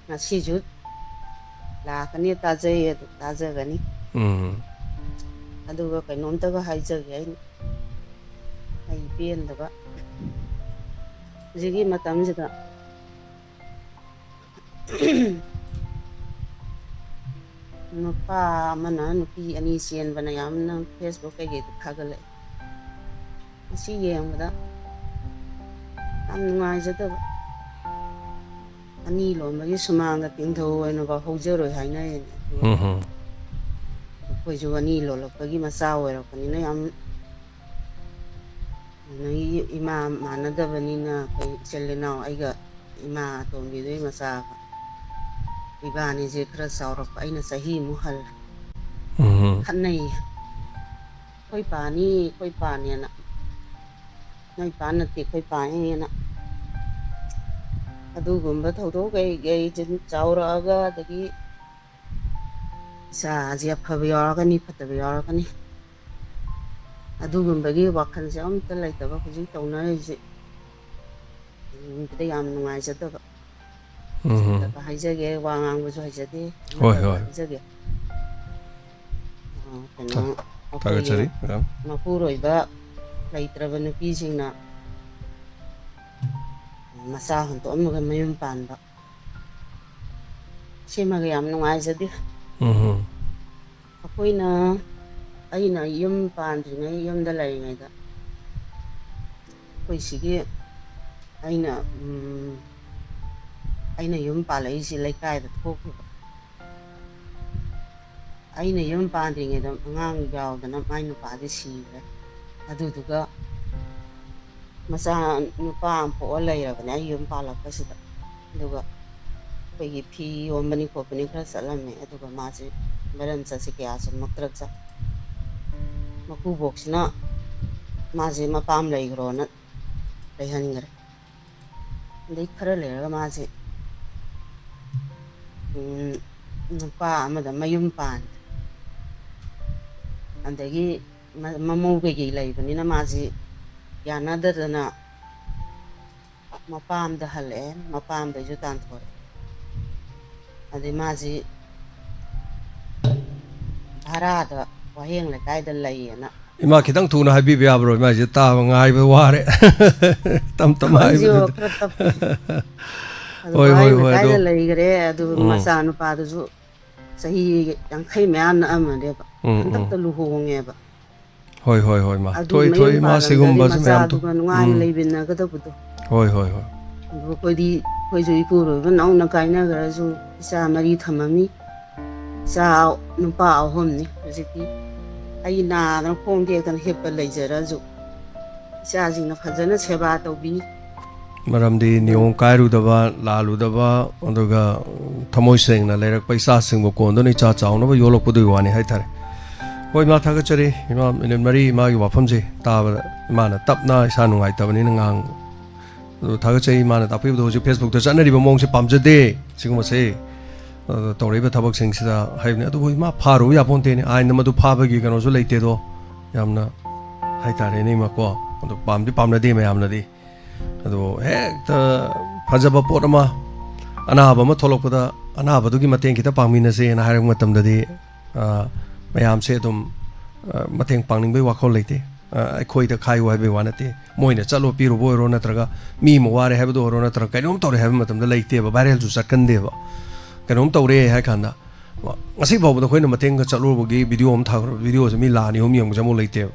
ꯉꯁꯤꯁꯨ ꯂꯥꯛꯀꯅꯤ ꯇꯥꯖꯩ, ꯑꯗꯨ ꯇꯥꯖꯒꯅꯤ꯫ ꯎꯝ꯫ ꯑꯗꯨꯒ ꯀꯩꯅꯣꯝꯇꯒ ꯍꯥꯏꯖꯒꯦ ꯑꯩꯅ, ꯑꯩ ꯄꯦꯟꯗꯕ꯫ ꯍꯧꯖꯤꯛꯀꯤ ꯃꯇꯝꯁꯤꯗ ꯅꯨꯄꯥ ꯑꯃꯅ ꯅꯨꯄꯤ ꯑꯅꯤ ꯆꯦꯟꯕꯅ ꯌꯥꯝꯅ Facebook ꯀꯩꯀꯩꯗ ꯊꯥꯒꯠꯂꯛꯑꯦ꯫ ꯃꯁꯤ ꯌꯦꯡꯕꯗ ꯌꯥꯝ ꯅꯨꯡꯉꯥꯏꯖꯗꯕ꯫ ꯑꯅꯤ ꯂꯣꯟꯕꯒꯤ ꯁꯨꯃꯥꯡꯗ ꯇꯤꯡꯊꯧ ꯑꯣꯏꯅꯐꯥꯎ ꯍꯧꯖꯔꯣꯏ ꯍꯥꯏꯅꯔꯤꯅꯦ꯫ ꯎꯝ꯫ ꯑꯩꯈꯣꯏꯁꯨ ꯑꯅꯤ ꯂꯣꯜꯂꯛꯄꯒꯤ ꯃꯆꯥ ꯑꯣꯏꯔꯛꯄꯅꯤꯅ ꯌꯥꯝ, ꯅꯣꯏꯒꯤ ꯏꯃꯥ ꯃꯥꯟꯅꯗꯕꯅꯤꯅ ꯑꯩꯈꯣꯏ ꯏꯆꯤꯜ ꯏꯅꯥꯎ, ꯑꯩꯒ ꯏꯃꯥ ꯑꯇꯣꯝꯕꯤꯗꯨꯒꯤ ꯃꯆꯥꯒ ꯏꯕꯥꯅꯤꯁꯦ ꯈꯔ ꯆꯥꯎꯔꯛꯄ, ꯑꯩꯅ ꯆꯍꯤꯃꯨꯛ ꯍꯜꯂꯦ꯫ ꯎꯝ꯫ ꯈꯠꯅꯩꯌꯦ꯫ "ꯑꯩꯈꯣꯏ ꯄꯥꯅꯤ, ꯑꯩꯈꯣꯏ ꯄꯥꯅꯦꯅ꯫ ꯅꯣꯏ ꯄꯥ ꯅꯠꯇꯦ, ꯑꯩꯈꯣꯏ ꯄꯥꯅꯦꯅ"꯫ ꯑꯗꯨꯒꯨꯝꯕ ꯊꯧꯗꯣꯛ ꯀꯩ ꯀꯩ ꯁꯨꯝ ꯆꯥꯎꯔꯛꯑꯒ, ꯑꯗꯒꯤ ꯏꯆꯥꯁꯦ ꯑꯐꯕ ꯌꯥꯎꯔꯛꯀꯅꯤ, ꯐꯠꯇꯕ ꯌꯥꯎꯔꯛꯀꯅꯤ꯫ ꯑꯗꯨꯒꯨꯝꯕꯒꯤ ꯋꯥꯈꯜꯁꯦ ꯑꯝꯇ ꯂꯩꯇꯕ ꯍꯧꯖꯤꯛ ꯇꯧꯅꯔꯤꯁꯦ꯫ ꯌꯦꯡꯕꯗ ꯌꯥꯝ ꯅꯨꯡꯉꯥꯏꯖꯗꯕ꯫ ꯎꯝ꯫ ꯐꯠꯇꯕ ꯍꯥꯏꯖꯒꯦ, ꯋꯥ ꯉꯥꯡꯕꯁꯨ ꯍꯩꯖꯗꯦ, ꯍꯣꯏ, ꯐꯠꯇꯕ ꯍꯣꯏ꯫ ꯍꯥꯏꯖꯒꯦ꯫ ꯑ, ꯀꯩꯅꯣ, ꯊꯥ-, ꯑꯩꯈꯣꯏꯒꯤ ꯊꯥꯒꯠꯆꯔꯤ, ꯃꯦꯗꯥꯝ꯫ ꯃꯄꯨꯔꯣꯏꯕ ꯂꯩꯇ꯭ꯔꯕ ꯅꯨꯄꯤꯁꯤꯡꯅ ꯃꯆꯥ ꯍꯨꯟꯇꯣꯛꯑꯝꯃꯒ ꯃꯌꯨꯝ ꯄꯥꯟꯕ, ꯁꯤꯃꯒ ꯌꯥꯝ ꯅꯨꯡꯉꯥꯏꯖꯗꯦ꯫ ꯎꯝ꯫ ꯑꯩꯈꯣꯏꯅ, ꯑꯩꯅ ꯌꯨꯝ ꯄꯥꯟꯗ꯭ꯔꯤꯉꯩ, ꯌꯨꯝꯗ ꯂꯩꯔꯤꯉꯩꯗ, ꯑꯩꯈꯣꯏ ꯁꯤꯒꯤ, ꯑꯩꯅ, ꯎꯝ, ꯑꯩꯅ ꯌꯨꯝ ꯄꯥꯜꯂꯛꯏꯁꯤ ꯂꯩꯀꯥꯏꯗ ꯊꯣꯛꯈꯤꯕ꯫ ꯑꯩꯅ ꯌꯨꯝ ꯄꯥꯟꯗ꯭ꯔꯤꯉꯩꯗ ꯑꯉꯥꯡ ꯌꯥꯎꯗꯅ ꯃꯥꯏ ꯅꯨꯄꯥꯗꯤ ꯁꯤꯈ꯭ꯔꯦ꯫ ꯑꯗꯨꯗꯨꯒ ꯃꯆꯥ ꯅꯨꯄꯥ ꯑꯃ ꯄꯣꯛꯑ ꯂꯩꯔꯕꯅꯦ ꯑꯩ ꯌꯨꯝ ꯄꯥꯜꯂꯛꯄꯁꯤꯗ꯫ ꯑꯗꯨꯒ ꯑꯩꯈꯣꯏꯒꯤ ꯐꯤ ꯌꯣꯟꯕꯅꯤ ꯈꯣꯠꯄꯅꯤ ꯈꯔ ꯆꯠꯂꯝꯃꯦ꯫ ꯑꯗꯨꯒ ꯃꯥꯁꯦ ꯃꯔꯝ ꯆꯠꯁꯦ ꯀꯌꯥ ꯆꯨꯝꯃꯛꯇ꯭ꯔꯕꯖꯥꯠ꯫ ꯃꯀꯨꯕꯣꯛꯁꯤꯅ ꯃꯥꯁꯦ ꯃꯄꯥꯝ ꯂꯩꯈ꯭ꯔꯣꯅ ꯂꯩꯍꯟꯈ꯭ꯔꯦ꯫ ꯑꯗꯩ ꯈꯔ ꯂꯩꯔꯒ ꯃꯥꯁꯦ, ꯎꯝ, ꯅꯨꯄꯥ ꯑꯃꯗ ꯃꯌꯨꯝ ꯄꯥꯟꯈ꯭ꯔꯦ꯫ ꯑꯗꯒꯤ ꯃ-, ꯃꯃꯧ ꯀꯩꯀꯩ ꯂꯩꯕꯅꯤꯅ ꯃꯥꯁꯤ ꯌꯥꯅꯗꯗꯅ ꯃꯄꯥꯝꯗ ꯍꯜꯂꯛꯑꯦ, ꯃꯄꯥꯝꯗꯩꯁꯨ ꯇꯥꯟꯊꯣꯔꯛꯑꯦ꯫ ꯑꯗꯩ ꯃꯥꯁꯤ ꯚꯔꯥꯗ ꯋꯥꯍꯦꯡ ꯂꯩꯀꯥꯏꯗ ꯂꯩꯌꯦꯅ꯫ ꯏꯃꯥ, ꯈꯤꯇꯪ ꯊꯨꯅ ꯍꯥꯏꯕꯤꯕ ꯌꯥꯕ꯭ꯔꯣ? ꯏꯃꯥ, ꯑꯩꯁꯦ ꯇꯥꯕ ꯉꯥꯏꯕ ꯋꯥꯔꯦ꯫ ꯇꯞ ꯇꯞꯅ ꯑꯩꯁꯨ ꯍꯥꯏꯕꯗꯨꯗ꯫ ꯈꯔ ꯇꯞꯄꯦ꯫ ꯑꯗꯨ ꯍꯣꯏ, ꯍꯣꯏ, ꯋꯥꯍꯦꯡ ꯍꯣꯏ, ꯑꯗꯨ ꯂꯩꯀꯥꯏꯗ ꯂꯩꯈ꯭ꯔꯦ꯫ ꯑꯗꯨ ꯎꯝ꯫ ꯃꯆꯥꯅꯨꯄꯥꯗꯨꯁꯨ ꯆꯍꯤ ꯌꯥꯡꯈꯩ ꯃꯌꯥ ꯅꯛꯑꯝꯃꯅꯦꯕ꯫ ꯎꯝ, ꯎꯝ꯫ ꯍꯟꯗꯛꯇ ꯂꯨꯍꯣꯡꯉꯦꯕ꯫ ꯍꯣꯏ, ꯍꯣꯏ, ꯍꯣꯏ, ꯃꯥ꯫ ꯑꯗꯨ ꯊꯣꯏ, ꯃꯌꯨꯝ ꯊꯣꯏ, ꯏꯃꯥ, ꯄꯥꯜꯂꯝꯗꯗꯤ ꯁꯤꯒꯨꯝꯕꯁꯨ ꯃꯌꯥꯝ ꯃꯆꯥꯗꯨꯒ ꯊꯣꯛ-, ꯅꯨꯡꯉꯥꯏꯅ ꯎꯝ꯫ ꯂꯩꯃꯤꯟꯅꯒꯗꯕꯗꯣ꯫ ꯍꯣꯏ, ꯍꯣꯏ, ꯍꯣꯏ꯫ ꯑꯗꯨ ꯑꯩꯈꯣꯏꯗꯤ, ꯑꯩꯈꯣꯏꯁꯨ ꯏꯄꯨꯔꯣꯏꯕ ꯅꯧꯅ ꯀꯥꯏꯅꯈ꯭ꯔꯁꯨ ꯏꯆꯥ ꯃꯔꯤ ꯊꯝꯃꯝꯃꯤ꯫ ꯏꯆꯥ ꯅꯨꯄꯥ ꯑꯍꯨꯝꯅꯤ꯫ ꯍꯧꯖꯤꯛꯇꯤ ꯑꯩ ꯅꯥꯗꯅ ꯈꯣꯡ ꯇꯦꯛꯇꯅ ꯍꯤꯞꯄ ꯂꯩꯖꯔꯁꯨ ꯏꯆꯥꯁꯤꯡꯅ ꯐꯖꯅ ꯁꯦꯕꯥ ꯇꯧꯕꯤ꯫ ꯃꯔꯝꯗꯤ ꯅꯤꯌꯣꯝ ꯀꯥꯏꯔꯨꯗꯕ, ꯂꯥꯜꯂꯨꯗꯕ, ꯑꯗꯨꯒ ꯊꯃꯣꯏ ꯁꯦꯡꯅ ꯂꯩꯔꯛꯄ ꯏꯆꯥꯁꯤꯡꯕꯨ ꯀꯣꯟꯗꯨꯅ ꯏꯆꯥ ꯆꯥꯎꯅꯕ ꯌꯣꯛꯂꯛꯄꯗꯨꯒꯤ ꯋꯥꯅꯤ ꯍꯥꯏꯇꯥꯔꯦ꯫ ꯍꯣꯏ, ꯏꯃꯥ, ꯊꯥꯒꯠꯆꯔꯤ꯫ ꯏꯃꯥ, ꯃꯤꯅꯤꯠ ꯃꯔꯤ ꯏꯃꯥꯒꯤ ꯋꯥꯐꯝꯁꯦ ꯇꯥꯕꯗ ꯏꯃꯥꯅ ꯇꯞꯅ, ꯏꯁꯥ ꯅꯨꯡꯉꯥꯏꯇꯕꯅꯤꯅ ꯉꯥꯡꯕ꯫ ꯑꯗꯨ ꯊꯥꯒꯠꯆꯩ꯫ ꯏꯃꯥꯅ ꯇꯥꯛꯄꯤꯕꯗꯣ ꯍꯧꯖꯤꯛ Facebook-ꯇ ꯆꯠꯅꯔꯤꯕ ꯃꯑꯣꯡꯁꯦ ꯄꯥꯝꯖꯗꯦ꯫ ꯁꯤꯒꯨꯝꯕꯁꯦ, ꯑ, ꯇꯧꯔꯛꯏꯕ ꯊꯕꯛꯁꯤꯡꯁꯤꯗ ꯍꯥꯏꯕꯅꯤ꯫ ꯑꯗꯨꯕꯨ ꯏꯃꯥ ꯐꯥꯔꯨ ꯌꯥꯄꯣꯟꯇꯦꯅꯦ꯫ ꯑꯥꯏꯟꯗ ꯃꯗꯨ ꯐꯥꯕꯒꯤ ꯀꯩꯅꯣꯁꯨ ꯂꯩꯇꯦꯗꯣ꯫ ꯌꯥꯝꯅ ꯍꯥꯏꯇꯥꯔꯦꯅꯦ, ꯏꯃꯥꯀꯣ꯫ ꯑꯗꯨ ꯄꯥꯝꯗꯤ ꯄꯥꯝꯅꯗꯦ ꯃꯌꯥꯝꯅꯗꯤ꯫ ꯑꯗꯣ ꯍꯦꯛꯇ ꯐꯖꯕ ꯄꯣꯠ ꯑꯃ, ꯑꯅꯥꯕ ꯑꯃ ꯊꯣꯛꯂꯛꯄꯗ ꯑꯅꯥꯕꯗꯨꯒꯤ ꯃꯇꯦꯡ ꯈꯤꯇ ꯄꯥꯡꯃꯤꯟꯅꯁꯦꯅ ꯍꯥꯏꯔꯛꯄ ꯃꯇꯝꯗꯗꯤ, ꯑ, ꯃꯌꯥꯝꯁꯦ ꯑꯗꯨꯝ, ꯑ, ꯃꯇꯦꯡ ꯄꯥꯡꯅꯤꯡꯕꯒꯤ ꯋꯥꯈꯜ ꯂꯩꯇꯦ꯫ ꯑ, ꯑꯩꯈꯣꯏꯗ ꯈꯥꯏꯌꯨ ꯍꯥꯏꯕꯒꯤ ꯋꯥ ꯅꯠꯇꯦ꯫ ꯃꯣꯏꯅ ꯆꯠꯂꯣ ꯄꯤꯔꯨꯕ ꯑꯣꯏꯔꯣ, ꯅꯠꯇ꯭ꯔꯒ ꯃꯤ ꯑꯃ ꯋꯥꯔꯦ ꯍꯥꯏꯕꯗ ꯑꯣꯏꯔꯣ, ꯅꯠꯇ꯭ꯔꯒ ꯀꯩꯅꯣꯝ ꯇꯧꯔꯦ ꯍꯥꯏꯕ ꯃꯇꯝꯗ ꯂꯩꯇꯦꯕ, viral-ꯁꯨ ꯆꯠꯀꯟꯗꯦꯕ꯫ ꯀꯩꯅꯣꯝ ꯇꯧꯔꯦ ꯍꯥꯏ ꯀꯥꯟꯗ, ꯉꯁꯤ ꯐꯥꯎꯕꯗ ꯑꯩꯈꯣꯏꯅ ꯃꯇꯦꯡꯒ ꯆꯠꯂꯨꯕꯒꯤ video ꯑꯃ ꯊꯥꯒꯠꯂꯛꯄ, video-ꯁꯦ ꯃꯤ ꯂꯥꯈ ꯑꯅꯤ ꯑꯍꯨꯝ ꯌꯦꯡꯕꯁꯦ ꯑꯃꯨꯛ ꯂꯩꯇꯦꯕ꯫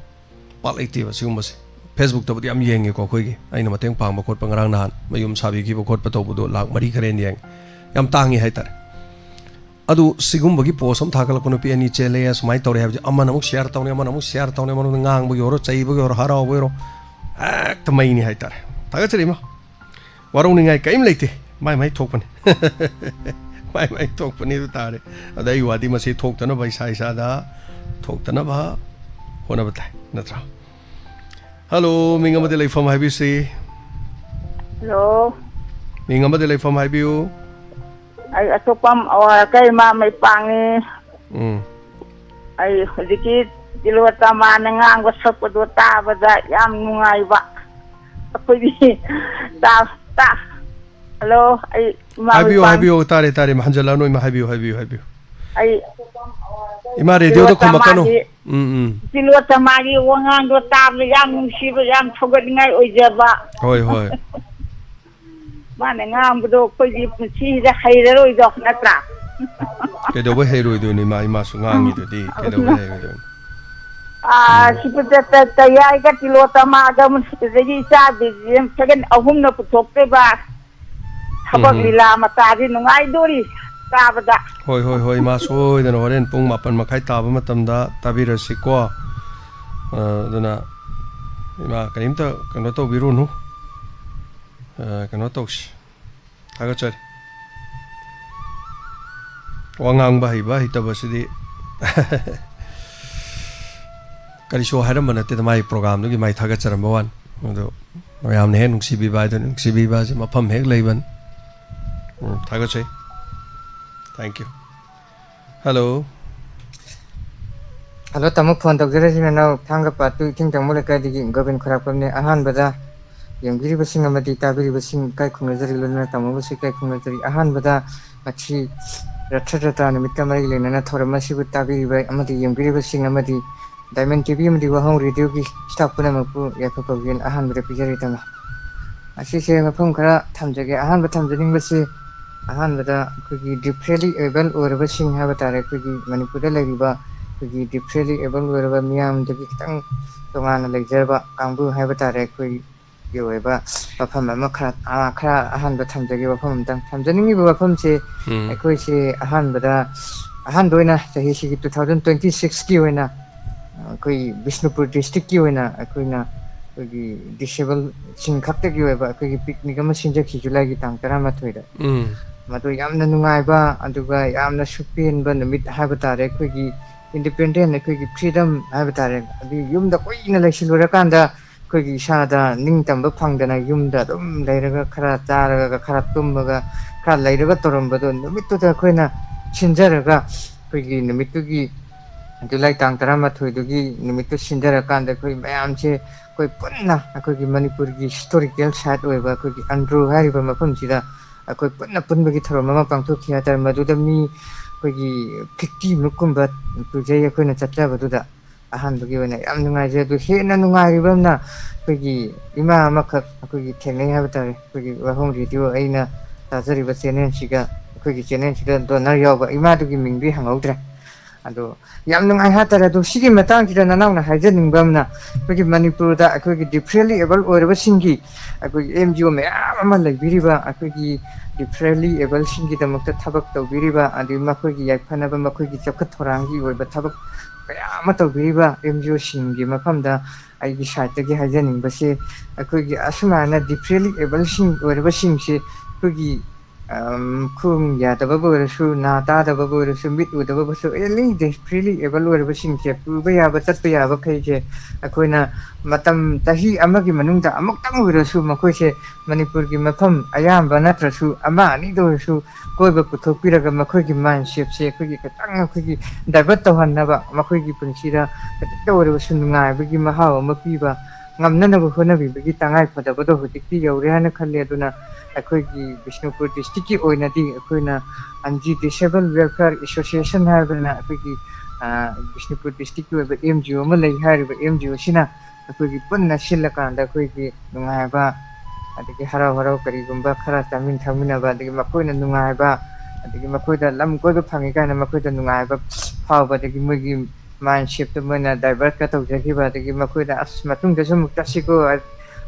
ꯄꯥꯛ ꯂꯩꯇꯦꯕ ꯁꯤꯒꯨꯝꯕꯁꯦ꯫ Facebook-ꯇꯕꯨꯗꯤ ꯌꯥꯝ ꯌꯦꯡꯉꯦꯀꯣ ꯑꯩꯈꯣꯏꯒꯤ꯫ ꯑꯩꯅ ꯃꯇꯦꯡ ꯄꯥꯡꯕ ꯈꯣꯠꯄ, ꯉꯔꯥꯡ ꯅꯍꯥꯟ ꯃꯌꯨꯝ ꯁꯥꯕꯤꯈꯤꯕ ꯈꯣꯠꯄ ꯇꯧꯕꯗꯣ ꯂꯥꯈ ꯃꯔꯤ ꯈꯔ ꯍꯦꯟꯅ ꯌꯦꯡꯉꯦ꯫ ꯌꯥꯝ ꯇꯥꯡꯉꯤ ꯍꯥꯏꯇꯥꯔꯦ꯫ ꯑꯗꯨ ꯁꯤꯒꯨꯝꯕꯒꯤ post ꯑꯃ ꯊꯥꯒꯠꯂꯛꯄ, "ꯅꯨꯄꯤ ꯑꯅꯤ ꯆꯦꯜꯂꯦ, ꯁꯨꯃꯥꯏꯅ ꯇꯧꯔꯦ" ꯍꯥꯏꯕꯁꯦ ꯑꯃꯅ ꯑꯃꯨꯛ share ꯇꯧꯅꯤ, ꯑꯃꯅ ꯑꯃꯨꯛ share ꯇꯧꯅꯤ, ꯑꯃꯅ ꯉꯥꯡꯕꯒꯤ ꯑꯣꯏꯔꯣ, ꯆꯩꯕꯒꯤ ꯑꯣꯏꯔꯣ, ꯍꯔꯥꯎꯕꯒꯤ ꯑꯣꯏꯔꯣ, ꯍꯦꯛꯇ ꯃꯩꯅꯤ ꯍꯥꯏꯇꯥꯔꯦ꯫ ꯊꯥꯒꯠꯆꯔꯤ ꯏꯃꯥ꯫ ꯋꯥꯔꯧꯅꯤꯡꯉꯥꯏ ꯀꯔꯤꯝ ꯂꯩꯇꯦ꯫ ꯃꯥꯏ ꯃꯥꯏ ꯊꯣꯛꯄꯅꯤ꯫ ꯃꯥꯏ ꯃꯥꯏ ꯊꯣꯛꯄꯅꯤ ꯑꯗꯨ ꯇꯥꯔꯦ꯫ ꯑꯗ ꯑꯩ ꯋꯥꯗꯤ ꯃꯁꯤ ꯊꯣꯛꯇꯅꯕ, ꯏꯁꯥ ꯏꯁꯥꯗ ꯊꯣꯛꯇꯅꯕ ꯍꯣꯠꯅꯕ ꯇꯥꯏ, ꯅꯠꯇ꯭ꯔꯥ? Hello, ꯃꯤꯡ ꯑꯃꯗꯤ ꯂꯩꯐꯝ ꯍꯥꯏꯕꯤꯁꯤ꯫ ꯍꯜꯂꯣ꯫ ꯃꯤꯡ ꯑꯃꯗꯤ ꯂꯩꯐꯝ ꯍꯥꯏꯕꯤꯌꯨ꯫ ꯑꯩ ꯑꯁꯣꯛꯄꯝ ꯑꯋꯥꯔꯀꯩ ꯏꯃꯥ ꯃꯩꯄꯥꯡꯅꯤ꯫ ꯎꯝ꯫ ꯑꯩ ꯍꯧꯖꯤꯛꯀꯤ ꯇꯤꯂꯣꯇꯃꯥꯅ ꯉꯥꯡꯕ ꯁꯛꯄꯗꯣ ꯇꯥꯕꯗ ꯌꯥꯝ ꯅꯨꯡꯉꯥꯏꯕ꯫ ꯑꯩꯈꯣꯏꯗꯤ ꯇꯥ-, ꯇꯥ-, ꯍꯜꯂꯣ, ꯑꯩ ꯏꯃꯥ ꯍꯥꯏꯕꯤꯌꯨ, ꯃꯩꯄꯥꯡ-, ꯍꯥꯏꯕꯤꯌꯨ, ꯇꯥꯔꯦ, ꯇꯥꯔꯦ, ꯍꯟꯖꯜꯂꯛꯑꯅꯨ, ꯏꯃꯥ, ꯍꯥꯏꯕꯤꯌꯨ, ꯍꯥꯏꯕꯤꯌꯨ, ꯍꯥꯏꯕꯤꯌꯨ꯫ ꯑꯩ ꯏꯃꯥ, ꯔꯦꯗꯤꯑꯣꯗ ꯈꯨꯝꯃꯛꯀꯅꯨ꯫ ꯎꯝ, ꯎꯝ꯫ ꯇꯤꯂꯣꯇꯃꯥꯒꯤ ꯋꯥꯉꯥꯡꯗꯣ ꯇꯥꯕꯗ ꯌꯥꯝ ꯅꯨꯡꯁꯤꯕ, ꯌꯥꯝ ꯊꯧꯒꯠꯅꯤꯡꯉꯥꯏ ꯑꯣꯏꯖꯕ꯫ ꯍꯣꯏ, ꯍꯣꯏ꯫ ꯃꯥꯅ ꯉꯥꯡꯕꯗꯣ ꯑꯩꯈꯣꯏꯗꯤ ꯄꯨꯟꯁꯤꯁꯤꯗ ꯍꯩꯔꯔꯣꯏꯗꯣ, ꯅꯠꯇ꯭ꯔꯥ? ꯀꯩꯗꯧꯕꯩ ꯍꯩꯔꯣꯏꯗꯣꯏꯅꯣ, ꯏꯃꯥ? ꯏꯃꯥꯁꯨ ꯉꯥꯡꯉꯤꯗꯨꯗꯤ ꯀꯩꯗꯧꯕꯩ ꯍꯩꯔꯣꯏꯗꯣꯏꯅꯣ? ꯑꯥ, ꯁꯤꯕꯨ ꯇ-, ꯇ-, ꯇꯌꯥꯏꯒ ꯇꯤꯂꯣꯇꯃꯥꯒ ꯑꯗꯒꯤ ꯏꯆꯥ ꯕꯤꯖꯦꯟ ꯁꯒꯟ ꯑꯍꯨꯝꯅ ꯄꯨꯊꯣꯛꯇꯣꯏꯕ꯫ ꯊꯕꯛ ꯎꯝ꯫ ꯂꯤꯂꯥ ꯃꯆꯥꯗꯤ ꯅꯨꯡꯉꯥꯏꯗꯣꯔꯤ ꯇꯥꯕꯗ꯫ ꯍꯣꯏ, ꯍꯣꯏ, ꯍꯣꯏ, ꯏꯃꯥ, ꯁꯣꯏꯗꯅ ꯍꯣꯔꯦꯟ ꯄꯨꯡ ꯃꯥꯄꯟ ꯃꯈꯥꯏ ꯇꯥꯕ ꯃꯇꯝꯗ ꯇꯥꯕꯤꯔꯁꯤꯀꯣ꯫ ꯑ, ꯑꯗꯨꯅ ꯏꯃꯥ, ꯀꯔꯤꯝꯇ ꯀꯩꯅꯣ ꯇꯧꯕꯤꯔꯨꯅꯨ꯫ ꯑ, ꯀꯩꯅꯣ ꯇꯧꯁꯤ꯫ ꯊꯥꯒꯠꯆꯔꯤ꯫ ꯋꯥ ꯉꯥꯡꯕ ꯍꯩꯕ ꯍꯩꯇꯕꯁꯤꯗꯤ ꯀꯔꯤꯁꯨ ꯍꯥꯏꯔꯝꯕ ꯅꯠꯇꯦꯗ, ꯃꯥꯒꯤ ꯄ꯭ꯔꯣꯒꯥꯝꯗꯨꯒꯤ ꯃꯥꯏ ꯊꯥꯒꯠꯆꯔꯝꯕ ꯋꯥꯅꯤ꯫ ꯑꯗꯣ ꯃꯌꯥꯝꯅ ꯍꯦꯛ ꯅꯨꯡꯁꯤꯕꯤꯕ ꯍꯥꯏꯗꯨꯅꯤ, ꯅꯨꯡꯁꯤꯕꯤꯕ ꯍꯥꯏꯁꯦ ꯃꯐꯝ ꯍꯦꯛ ꯂꯩꯕꯅꯤ꯫ ꯎꯝ, ꯊꯥꯒꯠꯆꯩ꯫ Thank you꯫ Hello꯫ ꯍꯜꯂꯣ ꯇꯥꯃꯣ, ꯐꯣꯟ ꯇꯧꯖꯔꯛꯏꯁꯤꯅ ꯅꯅꯥꯎ ꯊꯥꯡꯒ ꯄꯥꯠꯇꯨ ꯏꯊꯤꯡ ꯇꯝꯃꯨ ꯂꯩꯀꯥꯏꯗꯒꯤ ꯒꯣꯕꯤꯟ ꯈꯣꯏꯔꯥꯛꯄꯝꯅꯦ꯫ ꯑꯍꯥꯟꯕꯗ ꯌꯦꯡꯕꯤꯔꯤꯕꯁꯤꯡ ꯑꯃꯗꯤ ꯇꯥꯕꯤꯔꯤꯕꯁꯤꯡ ꯏꯀꯥꯏ ꯈꯨꯝꯅꯖꯔꯤ, ꯂꯣꯏꯅꯅ ꯇꯥꯃꯣꯕꯨꯁꯨ ꯏꯀꯥꯏ ꯈꯨꯝꯅꯖꯔꯤ꯫ ꯑꯍꯥꯟꯕꯗ ꯉꯁꯤ ꯔꯊ ꯖꯇ꯭ꯔꯥ ꯅꯨꯃꯤꯠꯀ ꯃꯔꯤ ꯂꯩꯅꯅ ꯊꯧꯔꯝ ꯑꯁꯤꯕꯨ ꯇꯥꯕꯤꯔꯤꯕ ꯑꯃꯗꯤ ꯌꯦꯡꯕꯤꯔꯤꯕꯁꯤꯡ ꯑꯃꯗꯤ ꯗꯥꯏꯃꯟ ꯇꯤ ꯚꯤ ꯑꯃꯗꯤ ꯋꯥꯍꯣꯡ ꯔꯦꯗꯤꯑꯣꯒꯤ staff ꯄꯨꯝꯅꯃꯛꯄꯨ ꯌꯥꯏꯐ ꯄꯥꯎꯖꯦꯜ ꯑꯍꯥꯟꯕꯗ ꯄꯤꯖꯔꯤ ꯇꯥꯃꯣ꯫ ꯑꯁꯤꯁꯦ ꯃꯐꯝ ꯈꯔ ꯊꯝꯖꯒꯦ꯫ ꯑꯍꯥꯟꯕ ꯊꯝꯖꯅꯤꯡꯕꯁꯤ, ꯑꯍꯥꯟꯕꯗ ꯑꯩꯈꯣꯏꯒꯤ differently abled ꯑꯣꯏꯔꯕꯁꯤꯡ ꯍꯥꯏꯕ ꯇꯥꯔꯦ, ꯑꯩꯈꯣꯏꯒꯤ ꯃꯅꯤꯄꯨꯔꯗ ꯂꯩꯔꯤꯕ ꯑꯩꯈꯣꯏꯒꯤ differently abled ꯑꯣꯏꯔꯕ ꯃꯤꯌꯥꯝꯗꯒꯤ ꯈꯤꯇꯪ ꯇꯣꯉꯥꯟꯅ ꯂꯩꯖꯔꯕ ꯀꯥꯡꯕꯨ ꯍꯥꯏꯕ ꯇꯥꯔꯦ, ꯑꯩꯈꯣꯏꯒꯤ ꯑꯣꯏꯕ ꯋꯥꯐꯝ ꯑꯃ ꯈꯔ, ꯑ, ꯈꯔ ꯑꯍꯥꯟꯕ ꯊꯝꯖꯒꯦ, ꯋꯥꯐꯝ ꯑꯝꯇꯪ ꯊꯝꯖꯅꯤꯡꯉꯤꯕ ꯋꯥꯐꯝꯁꯦ, ꯎꯝ꯫ ꯑꯩꯈꯣꯏꯁꯦ ꯑꯍꯥꯟꯕꯗ, ꯑꯍꯥꯟꯕ ꯑꯣꯏꯅ ꯆꯍꯤꯁꯤꯒꯤ two thousand twenty sixꯀꯤ ꯑꯣꯏꯅ, ꯑ, ꯑꯩꯈꯣꯏ ꯕꯤꯁꯅꯨꯄꯨꯔ districtꯀꯤ ꯑꯣꯏꯅ ꯑꯩꯈꯣꯏꯅ ꯑꯩꯈꯣꯏꯒꯤ disablesꯁꯤꯡ ꯈꯛꯇꯒꯤ ꯑꯣꯏꯕ ꯑꯩꯈꯣꯏꯒꯤ picnic ꯑꯃ ꯁꯤꯟꯖꯈꯤ Julyꯒꯤ ꯇꯥꯡ ꯇꯔꯥꯃꯥꯊꯣꯏꯗ꯫ ꯎꯝ꯫ ꯃꯗꯨ ꯌꯥꯝꯅ ꯅꯨꯡꯉꯥꯏꯕ, ꯑꯗꯨꯒ ꯌꯥꯝꯅꯁꯨ ꯄꯦꯟꯕ ꯅꯨꯃꯤꯠ ꯍꯥꯏꯕ ꯇꯥꯔꯦ꯫ ꯑꯩꯈꯣꯏꯒꯤ independent, ꯑꯩꯈꯣꯏꯒꯤ freedom ꯍꯥꯏꯕ ꯇꯥꯔꯦ꯫ ꯑꯗꯨ ꯌꯨꯝꯗ ꯀꯨꯏꯅ ꯂꯩꯁꯤꯜꯂꯨꯔꯀꯥꯟꯗ ꯑꯩꯈꯣꯏꯒꯤ ꯏꯁꯥꯗ ꯅꯤꯡꯇꯝꯕ ꯐꯪꯗꯅ ꯌꯨꯝꯗ ꯑꯗꯨꯝ ꯂꯩꯔꯒ, ꯈꯔ ꯆꯥꯔꯒ, ꯈꯔ ꯇꯨꯝꯃꯒ, ꯈꯔ ꯂꯩꯔꯒ ꯇꯧꯔꯝꯕꯗꯣ, ꯅꯨꯃꯤꯠꯇꯨꯗ ꯑꯩꯈꯣꯏꯅ ꯁꯤꯟꯖꯔꯒ, ꯑꯩꯈꯣꯏꯒꯤ ꯅꯨꯃꯤꯠꯇꯨꯒꯤ, ꯖꯨꯂꯥꯏ ꯇꯥꯡ ꯇꯔꯥꯃꯥꯊꯣꯏꯗꯨꯒꯤ ꯅꯨꯃꯤꯠꯇꯨ ꯁꯤꯟꯖꯔꯀꯥꯟꯗ, ꯑꯩꯈꯣꯏ ꯃꯌꯥꯝꯁꯦ, ꯑꯩꯈꯣꯏ ꯄꯨꯟꯅ ꯑꯩꯈꯣꯏꯒꯤ ꯃꯅꯤꯄꯨꯔꯒꯤ ꯍꯤꯁꯇꯣꯔꯤꯀꯦꯜ ꯁꯥꯏꯠ ꯑꯣꯏꯕ ꯑꯩꯈꯣꯏꯒꯤ ꯑꯟꯗ꯭ꯔꯣ ꯍꯥꯏꯔꯤꯕ ꯃꯐꯝꯁꯤꯗ ꯑꯩꯈꯣꯏ ꯄꯨꯟꯅ ꯄꯨꯟꯕꯒꯤ ꯊꯧꯔꯝ ꯑꯃ ꯄꯥꯡꯊꯣꯛꯈꯤ ꯍꯥꯏꯇꯥꯔꯦ꯫ ꯃꯗꯨꯗ ꯃꯤ ꯑꯩꯈꯣꯏꯒꯤ ꯐꯤꯐꯇꯤ ꯃꯨꯛ ꯀꯨꯝꯕ ꯄꯨꯖꯩ ꯑꯩꯈꯣꯏꯅ ꯆꯠꯆꯕꯗꯨꯗ꯫ ꯑꯍꯥꯟꯕꯒꯤ ꯑꯣꯏꯅ ꯌꯥꯝ ꯅꯨꯡꯉꯥꯏꯖꯩ꯫ ꯑꯗꯨ ꯍꯦꯟꯅ ꯅꯨꯡꯉꯥꯏꯔꯤꯕ ꯑꯃꯅ, ꯑꯩꯈꯣꯏꯒꯤ ꯏꯃꯥ ꯑꯃꯈꯛ ꯑꯩꯈꯣꯏꯒꯤ ꯊꯦꯡꯅꯩ ꯍꯥꯏꯕ ꯇꯥꯔꯦ꯫ ꯑꯩꯈꯣꯏꯒꯤ ꯋꯥꯍꯣꯡ ꯔꯦꯗꯤꯑꯣ ꯑꯩꯅ ꯇꯥꯖꯔꯤꯕ ꯆꯦꯅꯦꯜꯁꯤꯒ, ꯑꯩꯈꯣꯏꯒꯤ ꯆꯦꯅꯦꯜꯁꯤꯗ ꯗꯣꯅꯔ ꯌꯥꯎꯕ ꯏꯃꯥꯗꯨꯒꯤ ꯃꯤꯡꯗꯤ ꯍꯪꯍꯧꯗ꯭ꯔꯦ꯫ ꯑꯗꯣ ꯌꯥꯝ ꯅꯨꯡꯉꯥꯏ ꯍꯥꯏꯇꯥꯔꯦ꯫ ꯑꯗꯣ ꯁꯤꯒꯤ ꯃꯇꯥꯡꯁꯤꯗ ꯅꯅꯥꯎꯅ ꯍꯥꯏꯖꯅꯤꯡꯕ ꯑꯃꯅ, ꯑꯩꯈꯣꯏꯒꯤ ꯃꯅꯤꯄꯨꯔꯗ ꯑꯩꯈꯣꯏꯒꯤ ꯗꯤꯐ꯭ꯔꯦꯟꯂꯤ ꯑꯦꯕꯜ ꯑꯣꯏꯔꯕꯁꯤꯡꯒꯤ ꯑꯩꯈꯣꯏꯒꯤ ꯑꯦꯟ ꯖꯤ ꯑꯣ ꯃꯌꯥꯝ ꯑꯃ ꯂꯩꯕꯤꯔꯤꯕ, ꯑꯩꯈꯣꯏꯒꯤ ꯗꯤꯐ꯭ꯔꯦꯟꯂꯤ ꯑꯦꯕꯜꯁꯤꯡꯒꯤꯗꯃꯛꯇ ꯊꯕꯛ ꯇꯧꯕꯤꯔꯤꯕ, ꯑꯗꯒꯤ ꯃꯈꯣꯏꯒꯤ ꯌꯥꯏꯐꯅꯕ, ꯃꯈꯣꯏꯒꯤ ꯆꯥꯎꯈꯠ ꯊꯧꯔꯥꯡꯒꯤ ꯑꯣꯏꯕ ꯊꯕꯛ ꯀꯌꯥ ꯑꯃ ꯇꯧꯕꯤꯔꯤꯕ ꯑꯦꯟ ꯖꯤ ꯑꯣꯁꯤꯡꯒꯤ ꯃꯐꯝꯗ ꯑꯩꯒꯤ ꯁꯥꯏꯠꯇꯒꯤ ꯍꯥꯏꯖꯅꯤꯡꯕꯁꯦ, ꯑꯩꯈꯣꯏꯒꯤ ꯑꯁꯨꯃꯥꯏꯅ ꯗꯤꯐ꯭ꯔꯦꯟꯂꯤ ꯑꯦꯕꯜꯁꯤꯡ ꯑꯣꯏꯔꯕꯁꯤꯡꯁꯦ ꯑꯩꯈꯣꯏꯒꯤ, ꯑꯝ, ꯈꯣꯡ ꯌꯥꯗꯕꯕꯨ ꯑꯣꯏꯔꯁꯨ, ꯅꯥ ꯇꯥꯗꯕꯕꯨ ꯑꯣꯏꯔꯁꯨ, ꯃꯤꯠ ꯎꯗꯕꯕꯨꯁꯨ, ꯑꯦꯅꯤ ꯗꯤꯐ꯭ꯔꯦꯟꯂꯤ ꯑꯦꯕꯜ ꯑꯣꯏꯔꯕꯁꯤꯡꯁꯦ, ꯄꯨꯕ ꯌꯥꯕ, ꯆꯠꯄ ꯌꯥꯕꯈꯩꯁꯦ ꯑꯩꯈꯣꯏꯅ ꯃꯇꯝ ꯆꯍꯤ ꯑꯃꯒꯤ ꯃꯅꯨꯡꯗ ꯑꯃꯨꯛꯇꯪ ꯑꯣꯏꯔꯁꯨ ꯃꯈꯣꯏꯁꯦ ꯃꯅꯤꯄꯨꯔꯒꯤ ꯃꯐꯝ ꯑꯌꯥꯝꯕ ꯅꯠꯇ꯭ꯔꯁꯨ ꯑꯃ ꯑꯅꯤꯗ ꯑꯣꯏꯔꯁꯨ ꯀꯣꯏꯕ ꯄꯨꯊꯣꯛꯄꯤꯔꯒ ꯃꯈꯣꯏꯒꯤ ꯃꯥꯏꯟꯁꯦꯠꯁꯦ ꯑꯩꯈꯣꯏꯒꯤ ꯈꯤꯇꯪ ꯑꯩꯈꯣꯏꯒꯤ ꯗꯥꯏꯚꯔꯠ ꯇꯧꯍꯟꯅꯕ, ꯃꯈꯣꯏꯒꯤ ꯄꯨꯟꯁꯤꯗ ꯈꯤꯇꯪꯗ ꯑꯣꯏꯔꯕꯁꯨ ꯅꯨꯡꯉꯥꯏꯕꯒꯤ ꯃꯍꯥꯎ ꯑꯃ ꯄꯤꯕ ꯉꯝꯅꯅꯕ ꯍꯣꯠꯅꯕꯤꯕꯒꯤ ꯇꯉꯥꯏ ꯐꯗꯕꯗꯣ ꯍꯧꯖꯤꯛꯇꯤ ꯌꯧꯔꯦ ꯍꯥꯏꯅ ꯈꯜꯂꯦ꯫ ꯑꯗꯨꯅ ꯑꯩꯈꯣꯏꯒꯤ ꯕꯤꯁꯅꯨꯄꯨꯔ ꯗꯤꯁꯇ꯭ꯔꯤꯛꯀꯤ ꯑꯣꯏꯅꯗꯤ ꯑꯩꯈꯣꯏꯅ ꯑꯟꯖꯤ ꯗꯤꯁꯦꯕꯜ ꯋꯦꯜꯐꯤꯌꯔ ꯑꯦꯁꯣꯁꯤꯌꯦꯁꯟ ꯍꯥꯏꯕꯅ ꯑꯩꯈꯣꯏꯒꯤ, ꯑ, ꯕꯤꯁꯅꯨꯄꯨꯔ ꯗꯤꯁꯇ꯭ꯔꯤꯛꯀꯤ ꯑꯣꯏꯕ ꯑꯦꯟ ꯖꯤ ꯑꯣ ꯑꯃ ꯂꯩ꯫ ꯍꯥꯏꯔꯤꯕ ꯑꯦꯟ ꯖꯤ ꯑꯣꯁꯤꯅ ꯑꯩꯈꯣꯏꯒꯤ ꯄꯨꯟꯅ ꯁꯤꯜꯂꯀꯥꯟꯗ ꯑꯩꯈꯣꯏꯒꯤ ꯅꯨꯡꯉꯥꯏꯕ, ꯑꯗꯒꯤ ꯍꯔꯥꯎ ꯍꯔꯥꯎ ꯀꯔꯤꯒꯨꯝꯕ ꯈꯔ ꯆꯥꯃꯤꯟ ꯊꯛꯃꯤꯟꯅꯕ, ꯑꯗꯒꯤ ꯃꯈꯣꯏꯅ ꯅꯨꯡꯉꯥꯏꯕ, ꯑꯗꯒꯤ ꯃꯈꯣꯏꯗ ꯂꯝ ꯀꯣꯏꯕ ꯐꯪꯉꯤ ꯀꯥꯏꯅ ꯃꯈꯣꯏꯗ ꯅꯨꯡꯉꯥꯏꯕ ꯐꯥꯎꯕ, ꯑꯗꯒꯤ ꯃꯣꯏꯒꯤ ꯃꯥꯏꯟꯁꯦꯠꯇꯨ ꯃꯣꯏꯅ ꯗꯥꯏꯚꯔꯠꯀ ꯇꯧꯖꯈꯤꯕ, ꯑꯗꯒꯤ ꯃꯈꯣꯏꯗ "ꯑꯁ, ꯃꯇꯨꯡꯗꯁꯨ ꯑꯃꯨꯛ ꯆꯠꯁꯤꯀꯣ,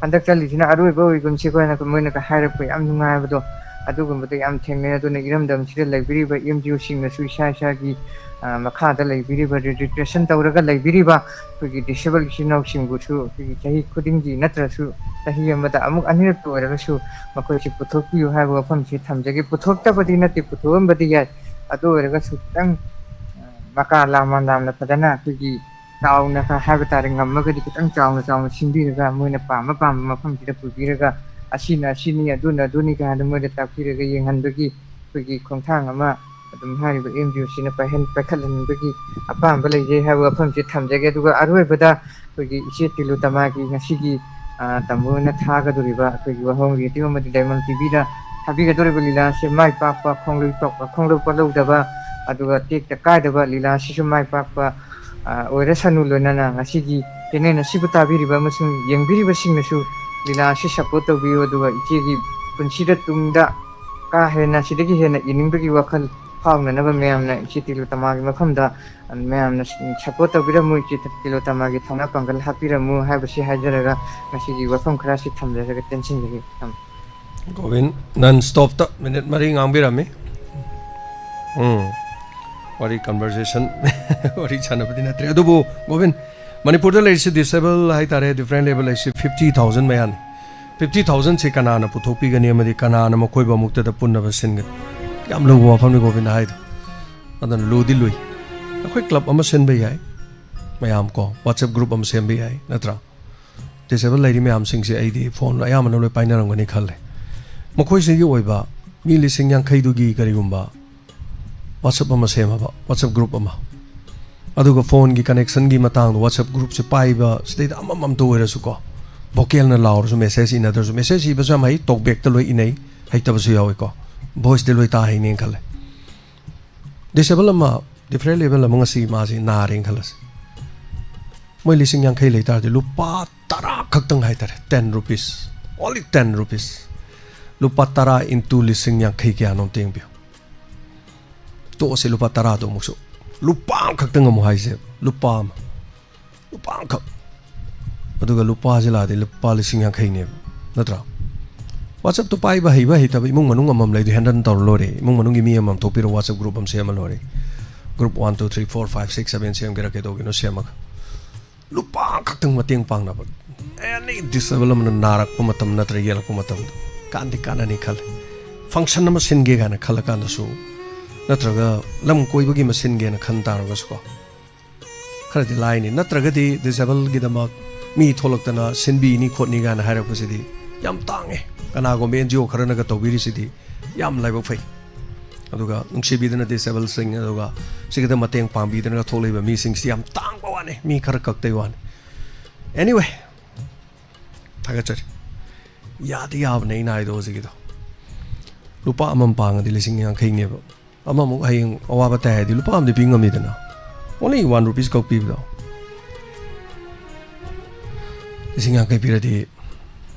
ꯍꯟꯗꯛ ꯆꯠꯂꯤꯁꯤꯅ ꯑꯔꯣꯏꯕ ꯑꯣꯏꯒꯨꯝꯁꯤꯀꯣ" ꯍꯥꯏꯅ ꯃꯣꯏꯅꯒ ꯍꯥꯏꯔꯛꯄ ꯌꯥꯝ ꯅꯨꯡꯉꯥꯏꯕꯗꯣ, ꯑꯗꯨꯒꯨꯝꯕꯗꯣ ꯌꯥꯝ ꯊꯦꯡꯅꯩ꯫ ꯑꯗꯨꯅ ꯏꯔꯝꯗꯝꯁꯤꯗ ꯂꯩꯕꯤꯔꯤꯕ ꯑꯦꯟ ꯖꯤ ꯑꯣꯁꯤꯡꯅꯁꯨ ꯏꯁꯥ ꯏꯁꯥꯒꯤ, ꯑ, ꯃꯈꯥꯗ ꯂꯩꯕꯤꯔꯤꯕ, ꯔꯦꯖꯤꯁꯇ꯭ꯔꯦꯁꯟ ꯇꯧꯔꯒ ꯂꯩꯕꯤꯔꯤꯕ ꯑꯩꯈꯣꯏꯒꯤ ꯗꯤꯁꯦꯕꯜ ꯏꯆꯤꯟ ꯏꯅꯥꯎꯁꯤꯡꯕꯨꯁꯨ ꯑꯩꯈꯣꯏꯒꯤ ꯆꯍꯤ ꯈꯨꯗꯤꯡꯒꯤ ꯅꯠꯇ꯭ꯔꯁꯨ ꯆꯍꯤ ꯑꯃꯗ ꯑꯃꯨꯛ ꯑꯅꯤꯔꯛꯇ ꯑꯣꯏꯔꯒꯁꯨ ꯃꯈꯣꯏꯁꯤ ꯄꯨꯊꯣꯛꯄꯤꯌꯨ ꯍꯥꯏꯕ ꯋꯥꯐꯝꯁꯤ ꯊꯝꯖꯒꯦ꯫ ꯄꯨꯊꯣꯛꯇꯕꯗꯤ ꯅꯠꯇꯦ, ꯄꯨꯊꯣꯛꯑꯝꯕꯗꯤ ꯌꯥꯏ꯫ ꯑꯗꯨ ꯑꯣꯏꯔꯒꯁꯨ ꯈꯤꯇꯪ, ꯑ, ꯃꯀꯥ ꯂꯥꯝꯃ ꯂꯥꯝꯅ ꯐꯖꯅ ꯑꯩꯈꯣꯏꯒꯤ ꯆꯥꯎꯅ ꯍꯥꯏꯕ ꯇꯥꯔꯦ, ꯉꯝꯃꯒꯗꯤ ꯈꯤꯇꯪ ꯆꯥꯎꯅ ꯆꯥꯎꯅ ꯁꯤꯟꯕꯤꯔꯒ, ꯃꯣꯏꯅ ꯄꯥꯝꯕ ꯄꯥꯝꯕ ꯃꯐꯝꯁꯤꯗ ꯄꯨꯕꯤꯔꯒ, ꯑꯁꯤꯅ ꯑꯁꯤꯅꯤ, ꯑꯗꯨꯅ ꯑꯗꯨꯅꯤ ꯀꯥꯏꯅ ꯃꯣꯏꯗ ꯇꯥꯛꯄꯤꯔꯒ ꯌꯦꯡꯍꯟꯕꯒꯤ ꯑꯩꯈꯣꯏꯒꯤ ꯈꯣꯡꯊꯥꯡ ꯑꯃ ꯑꯗꯨꯝ ꯍꯥꯏꯔꯤꯕ ꯑꯦꯝ ꯖꯤ ꯑꯣ ꯁꯤꯅ ꯄꯥꯏꯍꯟ-, ꯄꯥꯏꯈꯠꯍꯟꯅꯤꯡꯕꯒꯤ ꯑꯄꯥꯝꯕ ꯂꯩꯖꯩ ꯍꯥꯏꯕ ꯋꯥꯐꯝꯁꯤ ꯊꯝꯖꯒꯦ꯫ ꯑꯗꯨꯒ ꯑꯔꯣꯏꯕꯗ ꯑꯩꯈꯣꯏꯒꯤ ꯏꯆꯦ ꯇꯤꯂꯨꯇꯃꯥꯒꯤ ꯉꯁꯤꯒꯤ, ꯑ, ꯇꯥꯃꯣꯅ ꯊꯥꯒꯗꯧꯔꯤꯕ ꯑꯩꯈꯣꯏꯒꯤ ꯋꯥꯍꯣꯡ ꯔꯦꯗꯤꯑꯣ ꯑꯃꯗꯤ ꯗꯥꯏꯃꯟ ꯇꯤ ꯚꯤꯗ ꯊꯥꯕꯤꯒꯗꯧꯔꯤꯕ ꯂꯤꯂꯥ ꯑꯁꯤ ꯃꯥꯏ ꯄꯥꯛꯄ, ꯈꯣꯡꯂꯣꯏ ꯄ-, ꯈꯣꯡꯂꯣꯏ ꯄꯠꯍꯧꯗꯕ, ꯑꯗꯨꯒ ꯇꯦꯛꯇ ꯀꯥꯏꯗꯕ ꯂꯤꯂꯥ ꯑꯁꯤꯁꯨ ꯃꯥꯏ ꯄꯥꯛꯄ, ꯑ, ꯑꯣꯏꯔꯁꯅꯨ꯫ ꯂꯣꯏꯅꯅ ꯉꯁꯤꯒꯤ ꯆꯦꯅꯦꯜ ꯑꯁꯤꯕꯨ ꯇꯥꯕꯤꯔꯤꯕ ꯑꯃꯁꯨꯡ ꯌꯦꯡꯕꯤꯔꯤꯕꯁꯤꯡꯅꯁꯨ ꯂꯤꯂꯥ ꯑꯁꯤ ꯁꯄꯣꯔꯠ ꯇꯧꯕꯤꯌꯨ, ꯑꯗꯨꯒ ꯏꯆꯦꯒꯤ ꯄꯨꯟꯁꯤꯗ ꯇꯨꯡꯗ ꯀꯥ ꯍꯦꯟꯅ, ꯁꯤꯗꯒꯤ ꯍꯦꯟꯅ ꯏꯅꯤꯡꯕꯒꯤ ꯋꯥꯈꯜ ꯐꯥꯎꯅꯅꯕ ꯃꯌꯥꯝꯅ ꯏꯆꯦ ꯇꯤꯂꯨꯇꯃꯥꯒꯤ ꯃꯐꯝꯗ ꯃꯌꯥꯝꯅ ꯁꯄꯣꯔꯠ ꯇꯧꯕꯤꯔꯝꯃꯨ, ꯏꯆꯦ ꯇꯤꯂꯨꯇꯃꯥꯒꯤ ꯊꯧꯅꯥ ꯄꯥꯡꯒꯜ ꯍꯥꯞꯄꯤꯔꯝꯃꯨ ꯍꯥꯏꯕꯁꯤ ꯍꯥꯏꯖꯔꯒ ꯉꯁꯤꯒꯤ ꯋꯥꯐꯝ ꯈꯔꯁꯤ ꯊꯝꯖꯔꯒ ꯇꯦꯟꯁꯤꯟꯖꯒꯦ꯫ ꯊꯝꯃꯦ꯫ ꯒꯣꯕꯤꯟ, ꯅꯟ ꯁ꯭ꯇꯣꯞꯇ ꯃꯤꯅꯤꯠ ꯃꯔꯤ ꯉꯥꯡꯕꯤꯔꯝꯃꯤ꯫ ꯎꯝ꯫ ꯋꯥꯔꯤ, ꯀꯟꯚꯔꯁꯦꯁꯟ, ꯋꯥꯔꯤ ꯁꯥꯟꯅꯕꯗꯤ ꯅꯠꯇ꯭ꯔꯦ꯫ ꯑꯗꯨꯕꯨ ꯒꯣꯕꯤꯟ, ꯃꯅꯤꯄꯨꯔꯗ ꯂꯩꯔꯤꯁꯤ ꯗꯤꯁꯦꯕꯜ ꯍꯥꯏꯇꯥꯔꯦ, ꯗꯤꯐ꯭ꯔꯦꯟ ꯂꯦꯕꯦꯜ ꯂꯩꯔꯤꯁꯤ ꯐꯤꯐꯇꯤ ꯊꯥꯎꯖꯟ ꯃꯌꯥꯅꯤ꯫ ꯐꯤꯐꯇꯤ ꯊꯥꯎꯖꯟꯁꯤ ꯀꯅꯥꯅ ꯄꯨꯊꯣꯛꯄꯤꯒꯅꯤ ꯑꯃꯗꯤ ꯀꯅꯥꯅ ꯃꯈꯣꯏꯕꯨ ꯑꯃꯨꯛꯇꯗ ꯄꯨꯟꯅꯕ ꯁꯤꯟꯒꯅꯤ? ꯌꯥꯝ ꯂꯨꯕ ꯋꯥꯐꯝꯅꯤ ꯒꯣꯕꯤꯟꯅ ꯍꯥꯏꯗꯣ꯫ ꯑꯗꯨꯅ ꯂꯨꯗꯤ ꯂꯨꯏ꯫ ꯑꯩꯈꯣꯏ ꯀ꯭ꯂꯕ ꯑꯃ ꯁꯤꯟꯕ ꯌꯥꯏ, ꯃꯌꯥꯝ ꯀꯣ, WhatsApp ꯒ꯭ꯔꯨꯞ ꯑꯃ ꯁꯦꯝꯕ ꯌꯥꯏ, ꯅꯠꯇ꯭ꯔꯥ? ꯗꯤꯁꯦꯕꯜ ꯂꯩꯔꯤ ꯃꯌꯥꯝꯁꯤꯡꯁꯦ ꯑꯩꯗꯤ ꯐꯣꯟ ꯑꯌꯥꯝꯕꯅ ꯂꯣꯏ ꯄꯥꯏꯅꯔꯝꯒꯅꯤ ꯈꯜꯂꯦ꯫ ꯃꯈꯣꯏꯁꯤꯒꯤ ꯑꯣꯏꯕ ꯃꯤ ꯂꯤꯁꯤꯡ ꯌꯥꯡꯈꯩꯗꯨꯒꯤ ꯀꯔꯤꯒꯨꯝꯕ WhatsApp ꯑꯃ ꯁꯦꯝꯃꯕ, WhatsApp ꯒ꯭ꯔꯨꯞ ꯑꯃ, ꯑꯗꯨꯒ ꯐꯣꯟꯒꯤ ꯀꯅꯦꯛꯁꯟꯒꯤ ꯃꯇꯥꯡꯗ WhatsApp ꯒ꯭ꯔꯨꯞꯁꯦ ꯄꯥꯏꯕ ꯁꯤꯗꯩꯗ ꯑꯃꯃꯝꯇ ꯑꯣꯏꯔꯁꯨꯀꯣ, ꯚꯣꯀꯦꯜꯅ ꯂꯥꯎꯔꯁꯨ, ꯃꯦꯁꯦꯖ ꯏꯅꯗ꯭ꯔꯁꯨ, ꯃꯦꯁꯦꯖ ꯏꯕꯁꯨ ꯌꯥꯝ ꯍꯩ, ꯇꯣꯛꯕꯦꯛꯇ ꯂꯣꯏ ꯏꯅꯩ, ꯍꯩꯇꯕꯁꯨ ꯌꯥꯎꯏꯀꯣ, ꯚꯣꯏꯁꯇꯤ ꯂꯣꯏ ꯇꯥ ꯍꯩꯅꯦꯅ ꯈꯜꯂꯦ꯫ ꯗꯤꯁꯦꯕꯜ ꯑꯃ, ꯗꯤꯐ꯭ꯔꯦꯟ ꯂꯦꯕꯦꯜ ꯑꯃ ꯉꯁꯤ ꯃꯥꯁꯤ ꯅꯥꯔꯦꯅ ꯈꯜꯂꯁꯤ꯫ ꯃꯣꯏ ꯂꯤꯁꯤꯡ ꯌꯥꯡꯈꯩ ꯂꯩ ꯇꯥꯔꯗꯤ ꯂꯨꯄꯥ ꯇꯔꯥ ꯈꯛꯇꯪ ꯍꯥꯏꯇꯥꯔꯦ, ten rupees, only ten rupees, ꯂꯨꯄꯥ ꯇꯔꯥ into ꯂꯤꯁꯤꯡ ꯌꯥꯡꯈꯩ ꯀꯌꯥꯅꯣ ꯑꯝꯇ ꯌꯦꯡꯕꯤꯌꯨ꯫ ꯇꯣꯛꯑꯁꯤ ꯂꯨꯄꯥ ꯇꯔꯥꯗꯣ ꯑꯃꯨꯛꯁꯨ꯫ ꯂꯨꯄꯥ ꯑꯃꯈꯛꯇꯪ ꯑꯃꯨꯛ ꯍꯥꯏꯁꯦ, ꯂꯨꯄꯥ ꯑꯃ, ꯂꯨꯄꯥ ꯑꯃꯈꯛ꯫ ꯑꯗꯨꯒ ꯂꯨꯄꯥꯁꯤ ꯂꯥꯛꯑꯗꯤ ꯂꯨꯄꯥ ꯂꯤꯁꯤꯡ ꯌꯥꯡꯈꯩꯅꯦꯕ, ꯅꯠꯇ꯭ꯔꯥ? WhatsApp ꯇꯣ ꯄꯥꯏꯕ ꯍꯩꯕ ꯍꯩꯇꯕ ꯏꯃꯨꯡ ꯃꯅꯨꯡ ꯑꯃꯃꯝ ꯂꯩꯗꯤ ꯍꯦꯟꯗꯜ ꯇꯧꯔ ꯂꯣꯏꯔꯦ꯫ ꯏꯃꯨꯡ ꯃꯅꯨꯡꯒꯤ ꯃꯤ ꯑꯃꯃꯝ ꯊꯣꯛꯄꯤꯔꯣ, WhatsApp ꯒ꯭ꯔꯨꯞ ꯑꯃ ꯁꯦꯝꯃ ꯂꯣꯏꯔꯦ꯫ Group one, two, three, four, five, six, seven ꯁꯦꯝꯒꯦꯔꯥ ꯀꯩꯗꯧꯒꯦꯅꯣ ꯁꯦꯝꯃꯒ꯫ ꯂꯨꯄꯥ ꯑꯃꯈꯛꯇꯪ ꯃꯇꯦꯡ ꯄꯥꯡꯅꯕ꯫ ꯑꯦꯅꯤ ꯗꯤꯁꯦꯕꯜ ꯑꯃꯅ ꯅꯥꯔꯛꯄ ꯃꯇꯝ ꯅꯠꯇ꯭ꯔꯒ ꯌꯦꯜꯂꯛꯄ ꯃꯇꯝꯗ ꯀꯥꯟꯗꯤ ꯀꯥꯟꯅꯅꯤ ꯈꯜꯂꯦ꯫ ꯐꯪꯁꯟ ꯑꯃ ꯁꯤꯟꯒꯦ ꯀꯥꯏꯅ ꯈꯜꯂꯀꯥꯟꯗꯁꯨ, ꯅꯠꯇ꯭ꯔꯒ ꯂꯝ ꯀꯣꯏꯕꯒꯤ ꯑꯃ ꯁꯤꯟꯒꯦꯅ ꯈꯟ ꯇꯥꯔꯒꯁꯨꯀꯣ, ꯈꯔꯗꯤ ꯂꯥꯏꯅꯤ꯫ ꯅꯠꯇ꯭ꯔꯒꯗꯤ ꯗꯤꯁꯦꯕꯜꯒꯤꯗꯃꯛ ꯃꯤ ꯊꯣꯛꯂꯛꯇꯅ ꯁꯤꯟꯕꯤꯅꯤ ꯈꯣꯠꯅꯤ ꯀꯥꯏꯅ ꯍꯥꯏꯔꯛꯄꯁꯤꯗꯤ ꯌꯥꯝ ꯇꯥꯡꯉꯦ꯫ ꯀꯅꯥꯒꯨꯝꯕ ꯑꯦꯟ ꯖꯤ ꯑꯣ ꯈꯔꯅꯒ ꯇꯧꯕꯤꯔꯤꯁꯤꯗꯤ ꯌꯥꯝ ꯂꯥꯏꯕꯛ ꯐꯩ꯫ ꯑꯗꯨꯒ ꯅꯨꯡꯁꯤꯕꯤꯗꯅ ꯗꯤꯁꯦꯕꯜꯁꯤꯡ, ꯑꯗꯨꯒ ꯁꯤꯒꯤꯗ ꯃꯇꯦꯡ ꯄꯥꯡꯕꯤꯗꯅꯒ ꯊꯣꯛꯂꯛꯏꯕ ꯃꯤꯁꯤꯡꯁꯤ ꯌꯥꯝ ꯇꯥꯡꯕ ꯋꯥꯅꯤ, ꯃꯤ ꯈꯔ ꯀꯛꯇꯩ ꯋꯥꯅꯤ꯫ Anyway, ꯊꯥꯒꯠꯆꯔꯤ꯫ ꯌꯥꯗꯤ ꯌꯥꯕꯅꯦ ꯑꯩꯅ ꯍꯥꯏꯗꯣ ꯍꯧꯖꯤꯛꯀꯤꯗꯣ꯫ ꯂꯨꯄꯥ ꯑꯃꯃꯝ ꯄꯥꯡꯉꯗꯤ ꯂꯤꯁꯤꯡ ꯌꯥꯡꯈꯩꯅꯦꯕ꯫ ꯑꯃꯃꯨꯛ ꯍꯌꯦꯡ ꯑꯋꯥꯕ ꯇꯥꯏ ꯍꯥꯏꯗꯤ ꯂꯨꯄꯥ ꯑꯃꯗꯤ ꯄꯤ ꯉꯝꯃꯤꯗꯅ꯫ Only one rupees ꯈꯛ ꯄꯤꯕꯗꯣ꯫ ꯂꯤꯁꯤꯡ ꯌꯥꯡꯈꯩ ꯄꯤꯔꯗꯤ,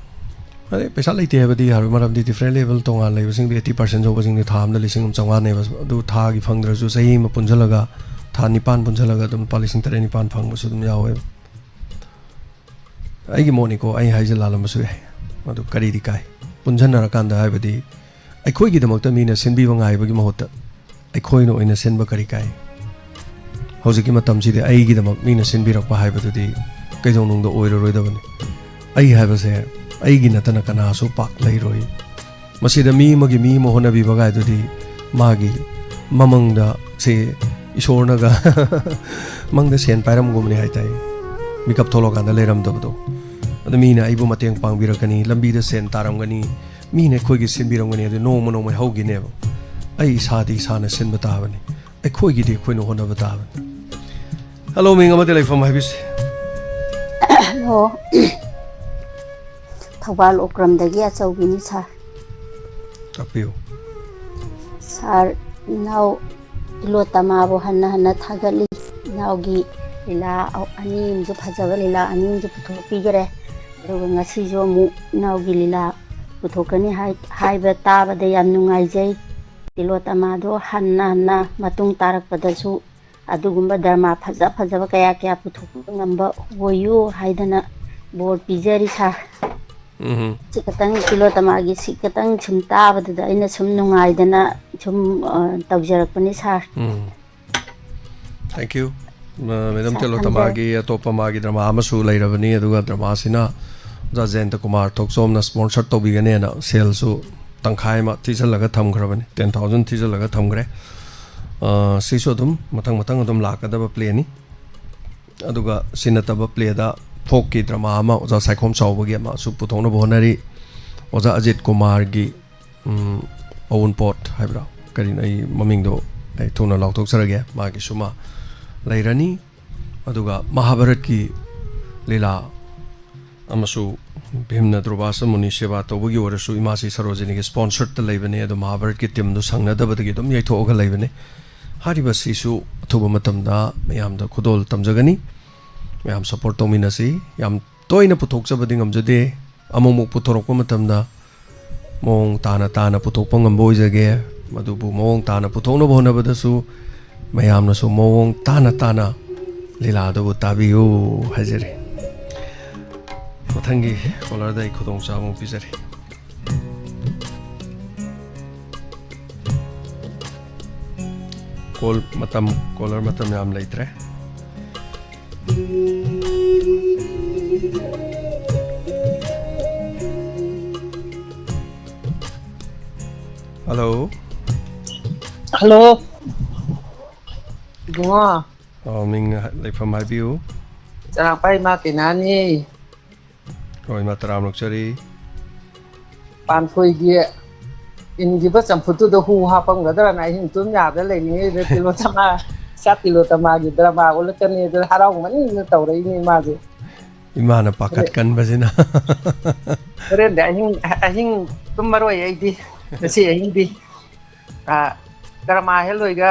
ꯑꯗꯩ ꯄꯩꯁꯥ ꯂꯩꯇꯦ ꯍꯥꯏꯕꯗꯤ ꯌꯥꯔꯣꯏ, ꯃꯔꯝꯗꯤ different level ꯇꯣꯉꯥꯟ ꯂꯩꯕꯁꯤꯡꯗꯤ eighty percent ꯌꯧꯕꯁꯤꯡꯗꯤ ꯊꯥ ꯑꯃꯗ ꯂꯤꯁꯤꯡ ꯑꯃ ꯆꯥꯝꯃꯉꯥꯅꯦꯕ꯫ ꯑꯗꯨ ꯊꯥꯒꯤ ꯐꯪꯗ꯭ꯔꯁꯨ ꯆꯍꯤ ꯑꯃ ꯄꯨꯟꯁꯤꯜꯂꯒ, ꯊꯥ ꯅꯤꯄꯥꯟ ꯄꯨꯟꯁꯤꯜꯂꯒ ꯑꯗꯨꯝ ꯂꯨꯄꯥ ꯂꯤꯁꯤꯡ ꯇꯔꯦꯠ ꯅꯤꯄꯥꯟ ꯐꯪꯕꯁꯨ ꯑꯗꯨꯝ ꯌꯥꯎꯋꯦꯕ꯫ ꯑꯩꯒꯤ ꯃꯣꯠꯅꯤꯀꯣ, ꯑꯩ ꯍꯥꯏꯁꯦ ꯂꯥꯜꯂꯝꯕꯁꯨ ꯌꯥꯏ꯫ ꯑꯗꯨ ꯀꯔꯤꯗꯤ ꯀꯥꯏ? ꯄꯨꯟꯁꯤꯟꯅꯔꯀꯥꯟꯗ ꯍꯥꯏꯕꯗꯤ ꯑꯩꯈꯣꯏꯒꯤꯗꯃꯛꯇ ꯃꯤꯅ ꯁꯤꯟꯕꯤꯕ ꯉꯥꯏꯕꯒꯤ ꯃꯍꯨꯠꯇ ꯑꯩꯈꯣꯏꯅ ꯑꯣꯏꯅ ꯁꯤꯟꯕ ꯀꯔꯤ ꯀꯥꯏ? ꯍꯧꯖꯤꯛꯀꯤ ꯃꯇꯝꯁꯤꯗꯤ ꯑꯩꯒꯤꯗꯃꯛ ꯃꯤꯅ ꯁꯤꯟꯕꯤꯔꯛꯄ ꯍꯥꯏꯕꯗꯨꯗꯤ ꯀꯩꯗꯧꯅꯨꯡꯗ ꯑꯣꯏꯔꯔꯣꯏꯗꯕꯅꯤ꯫ ꯑꯩ ꯍꯥꯏꯕꯁꯦ ꯑꯩꯒꯤ ꯅꯠꯇꯅ ꯀꯅꯥꯁꯨ ꯄꯥꯛ ꯂꯩꯔꯣꯏ꯫ ꯃꯁꯤꯗ ꯃꯤ ꯑꯃꯒꯤ ꯃꯤ ꯑꯃ ꯍꯣꯠꯅꯕꯤꯕ ꯀꯥꯏꯗꯨꯗꯤ ꯃꯥꯒꯤ ꯃꯃꯪꯗ ꯁꯤ ꯏꯁꯣꯔꯅꯒ ꯃꯪꯗ ꯁꯦꯟ ꯄꯥꯏꯔꯝꯒꯨꯝꯕꯅꯤ ꯍꯥꯏꯇꯥꯏ꯫ ꯃꯤꯀꯞ ꯊꯣꯛꯂꯛꯀꯥꯟꯗ ꯂꯩꯔꯝꯗꯕꯗꯣ꯫ ꯑꯗꯨ ꯃꯤꯅ ꯑꯩꯕꯨ ꯃꯇꯦꯡ ꯄꯥꯡꯕꯤꯔꯛꯀꯅꯤ, ꯂꯝꯕꯤꯗ ꯁꯦꯟ ꯇꯥꯔꯝꯒꯅꯤ, ꯃꯤꯅ ꯑꯩꯈꯣꯏꯒꯤ ꯁꯤꯟꯕꯤꯔꯝꯒꯅꯤ, ꯑꯗꯨ ꯅꯣꯡꯃ ꯅꯣꯡꯃꯩ ꯍꯧꯈꯤꯅꯦꯕ꯫ ꯑꯩ ꯏꯁꯥꯗꯤ ꯏꯁꯥꯅ ꯁꯤꯟꯕ ꯇꯥꯕꯅꯤ꯫ ꯑꯩꯈꯣꯏꯒꯤꯗꯤ ꯑꯩꯈꯣꯏꯅ ꯍꯣꯠꯅꯕ ꯇꯥꯕꯅꯤ꯫ ꯍꯜꯂꯣ, ꯃꯤꯡ ꯑꯃꯗꯤ ꯂꯩꯐꯝ ꯍꯥꯏꯕꯤꯁꯤ꯫ ꯍꯜꯂꯣ꯫ ꯊꯧꯕꯥꯜ ꯑꯣꯀ꯭ꯔꯝꯗꯒꯤ ꯑꯆꯧꯕꯤꯅꯤ ꯁꯥꯔ꯫ ꯇꯥꯛꯄꯤꯌꯨ꯫ ꯁꯥꯔ, ꯏꯅꯥꯎ ꯇꯤꯂꯣꯇꯃꯥꯕꯨ ꯍꯟꯅ ꯍꯟꯅ ꯊꯥꯒꯠꯂꯤ꯫ ꯏꯅꯥꯎꯒꯤ ꯂꯤꯂꯥ ꯑꯅꯤ ꯑꯃꯁꯨ, ꯐꯖꯕ ꯂꯤꯂꯥ ꯑꯅꯤ ꯑꯃꯁꯨ ꯄꯨꯊꯣꯛꯄꯤꯈꯔꯦ꯫ ꯑꯗꯨꯒ ꯉꯁꯤꯁꯨ ꯑꯃꯨꯛ ꯏꯅꯥꯎꯒꯤ ꯂꯤꯂꯥ ꯄꯨꯊꯣꯛꯀꯅꯤ ꯍꯥꯏ-, ꯍꯥꯏꯕ ꯇꯥꯕꯗ ꯌꯥꯝ ꯅꯨꯡꯉꯥꯏꯖꯩ꯫ ꯇꯤꯂꯣꯇꯃꯥꯗꯣ ꯍꯟꯅ ꯍꯟꯅ ꯃꯇꯨꯡ ꯇꯥꯔꯛꯄꯗꯁꯨ ꯑꯗꯨꯒꯨꯝꯕ ꯗ꯭ꯔꯃꯥ ꯐꯖ ꯐꯖꯕ ꯀꯌꯥ ꯀꯌꯥ ꯄꯨꯊꯣꯛꯄ ꯉꯝꯕ ꯑꯣꯏꯌꯨ ꯍꯥꯏꯗꯅ ꯕꯣꯔ ꯄꯤꯖꯔꯤ ꯁꯥꯔ꯫ ꯎꯝ꯫ ꯁꯤ ꯈꯇꯪ, ꯇꯤꯂꯣꯇꯃꯥꯒꯤ ꯁꯤ ꯈꯇꯪ ꯁꯨꯝ ꯇꯥꯕꯗꯨꯗ ꯑꯩꯅ ꯁꯨꯝ ꯅꯨꯡꯉꯥꯏꯗꯅ ꯁꯨꯝ, ꯑ, ꯇꯧꯖꯔꯛꯄꯅꯤ ꯁꯥꯔ꯫ ꯎꯝ꯫ Thank you꯫ ꯃ-, ꯃꯦꯗꯝ ꯁꯥꯔ, ꯇꯦꯂꯣꯇꯃꯥꯒꯤ ꯑꯇꯣꯞꯄ ꯃꯥꯒꯤ ꯗ꯭ꯔꯃꯥ ꯑꯃꯁꯨ ꯂꯩꯔꯕꯅꯤ, ꯑꯗꯨꯒ ꯗ꯭ꯔꯃꯥꯁꯤꯅ ꯑꯣꯖꯥ ꯖꯌꯟꯇ ꯀꯨꯃꯥꯔ ꯊꯣꯛꯆꯣꯝꯅ sponsor ꯇꯧꯕꯤꯒꯅꯦꯅ ꯁꯦꯜꯁꯨ ꯇꯪꯈꯥꯏ ꯑꯃ ꯊꯤꯖꯤꯜꯂꯒ ꯊꯝꯈ꯭ꯔꯕꯅꯤ, ten thousand ꯊꯤꯖꯤꯜꯂꯒ ꯊꯝꯈ꯭ꯔꯦ꯫ ꯑ, ꯁꯤꯁꯨ ꯑꯗꯨꯝ ꯃꯊꯪ ꯃꯊꯪ ꯑꯗꯨꯝ ꯂꯥꯛꯀꯗꯕ playꯅꯤ꯫ ꯑꯗꯨꯒ ꯁꯤ ꯅꯠꯇꯕ ꯄ꯭ꯂꯦꯗ ꯐꯣꯛꯀꯤ ꯗ꯭ꯔꯃꯥ ꯑꯃ ꯑꯣꯖꯥ ꯁꯥꯏꯈꯣꯝ ꯆꯥꯎꯕꯒꯤ ꯑꯃꯁꯨ ꯄꯨꯊꯣꯛꯅꯕ ꯍꯣꯠꯅꯔꯤ꯫ ꯑꯣꯖꯥ ꯑꯖꯤꯠ ꯀꯨꯃꯥꯔꯒꯤ, ꯎꯝ, ꯑꯋꯨꯟꯄꯣꯠ ꯍꯥꯏꯕ꯭ꯔꯥ, ꯀꯔꯤꯅꯣ, ꯑꯩ ꯃꯃꯤꯡꯗꯣ ꯑꯩ ꯊꯨꯅ ꯂꯥꯎꯊꯣꯛꯆꯔꯒꯦ, ꯃꯥꯒꯤꯁꯨ ꯑꯃ ꯂꯩꯔꯅꯤ꯫ ꯑꯗꯨꯒ ꯃꯍꯥꯚꯥꯔꯠꯀꯤ ꯂꯤꯂꯥ ꯑꯃꯁꯨ ꯚꯤꯝꯅ ꯗ꯭ꯔꯣꯕꯥꯁ ꯃꯨꯅꯤ ꯁꯦꯕꯥ ꯇꯧꯕꯒꯤ ꯑꯣꯏꯔꯁꯨ ꯏꯃꯥꯁꯤ ꯁꯔꯣꯖꯤꯅꯤꯒꯤ ꯁ꯭ꯄꯣꯟꯁꯔꯗ ꯂꯩꯕꯅꯦ, ꯑꯗꯣ ꯃꯍꯥꯚꯥꯔꯠꯀꯤ ꯇꯤꯝꯗꯨ ꯁꯪꯅꯗꯕꯗꯒꯤ ꯑꯗꯨꯝ ꯌꯩꯊꯣꯛꯑꯒ ꯂꯩꯕꯅꯦ꯫ ꯍꯥꯏꯔꯤꯕꯁꯤꯁꯨ ꯑꯊꯨꯕ ꯃꯇꯝꯗ ꯃꯌꯥꯝꯗ ꯈꯨꯗꯣꯜ ꯇꯝꯖꯒꯅꯤ꯫ ꯃꯌꯥꯝ ꯁꯞꯄꯣꯔꯠ ꯇꯧꯃꯤꯟꯅꯁꯤ꯫ ꯌꯥꯝ ꯇꯣꯏꯅ ꯄꯨꯊꯣꯛꯆꯕꯗꯤ ꯉꯝꯖꯗꯦ, ꯑꯃꯨꯛꯃꯨꯛ ꯄꯨꯊꯣꯔꯛꯄ ꯃꯇꯝꯗ ꯃꯑꯣꯡ ꯇꯥꯅ ꯇꯥꯅ ꯄꯨꯊꯣꯛꯄ ꯉꯝꯕ ꯑꯣꯏꯖꯒꯦ꯫ ꯃꯗꯨꯕꯨ ꯃꯑꯣꯡ ꯇꯥꯅ ꯄꯨꯊꯣꯛꯅꯕ ꯍꯣꯠꯅꯕꯗꯁꯨ ꯃꯌꯥꯝꯅꯁꯨ ꯃꯑꯣꯡ ꯇꯥꯅ ꯇꯥꯅ ꯂꯤꯂꯥꯗꯨꯕꯨ ꯇꯥꯕꯤꯌꯨ ꯍꯥꯏꯖꯔꯤ꯫ ꯃꯊꯪꯒꯤ ꯀꯣꯂꯔꯗ ꯑꯩ ꯈꯨꯗꯣꯡꯆꯥꯕ ꯑꯃ ꯄꯤꯖꯔꯤ꯫ ꯀꯣꯜ ꯃꯇꯝ, ꯀꯣꯂꯔ ꯃꯇꯝ ꯌꯥꯝ ꯂꯩꯇ꯭ꯔꯦ꯫ ꯍꯜꯂꯣ꯫ ꯍꯜꯂꯣ꯫ ꯏꯕꯨꯡꯉꯣ꯫ ꯑꯣ, ꯃꯤꯡ, ꯂꯩꯐꯝ ꯍꯥꯏꯕꯤꯌꯨ꯫ ꯆꯔꯥꯡꯄꯥꯏ ꯏꯃꯥ ꯀꯩꯅꯥꯅꯤ꯫ ꯍꯣꯏ, ꯏꯃꯥ, ꯇꯔꯥꯝ ꯅꯣꯛꯆꯔꯤ꯫ ꯄꯥꯟꯊꯣꯏꯒꯤ ꯏꯟꯈꯤꯕ ꯆꯝꯐꯨꯠꯇꯨꯗ ꯍꯨ ꯍꯥꯞꯄꯝꯒꯗ꯭ꯔꯅ ꯑꯍꯤꯡ ꯇꯨꯝ ꯌꯥꯗ ꯂꯩꯔꯤꯉꯩꯗ ꯇꯤꯂꯣꯇꯃꯥ, ꯏꯆꯥ ꯇꯤꯂꯣꯇꯃꯥꯒꯤ ꯗ꯭ꯔꯃꯥ ꯎꯠꯂꯛꯀꯅꯤ ꯑꯗꯨ ꯍꯔꯥꯎꯃꯟꯗꯅ ꯇꯧꯔꯛꯏꯅꯦ ꯃꯥꯁꯦ꯫ ꯏꯃꯥꯅ ꯄꯥꯈꯠꯀꯟꯕꯁꯤꯅ꯫ ꯍꯣꯔꯦꯟꯗꯤ ꯑꯍꯤꯡ, ꯑꯍꯤꯡ ꯇꯨꯝꯃꯔꯣꯏ ꯑꯩꯗꯤ ꯉꯁꯤ ꯑꯍꯤꯡꯗꯤ꯫ ꯑ, ꯗ꯭ꯔꯃꯥ ꯍꯦꯛ ꯂꯣꯏꯒ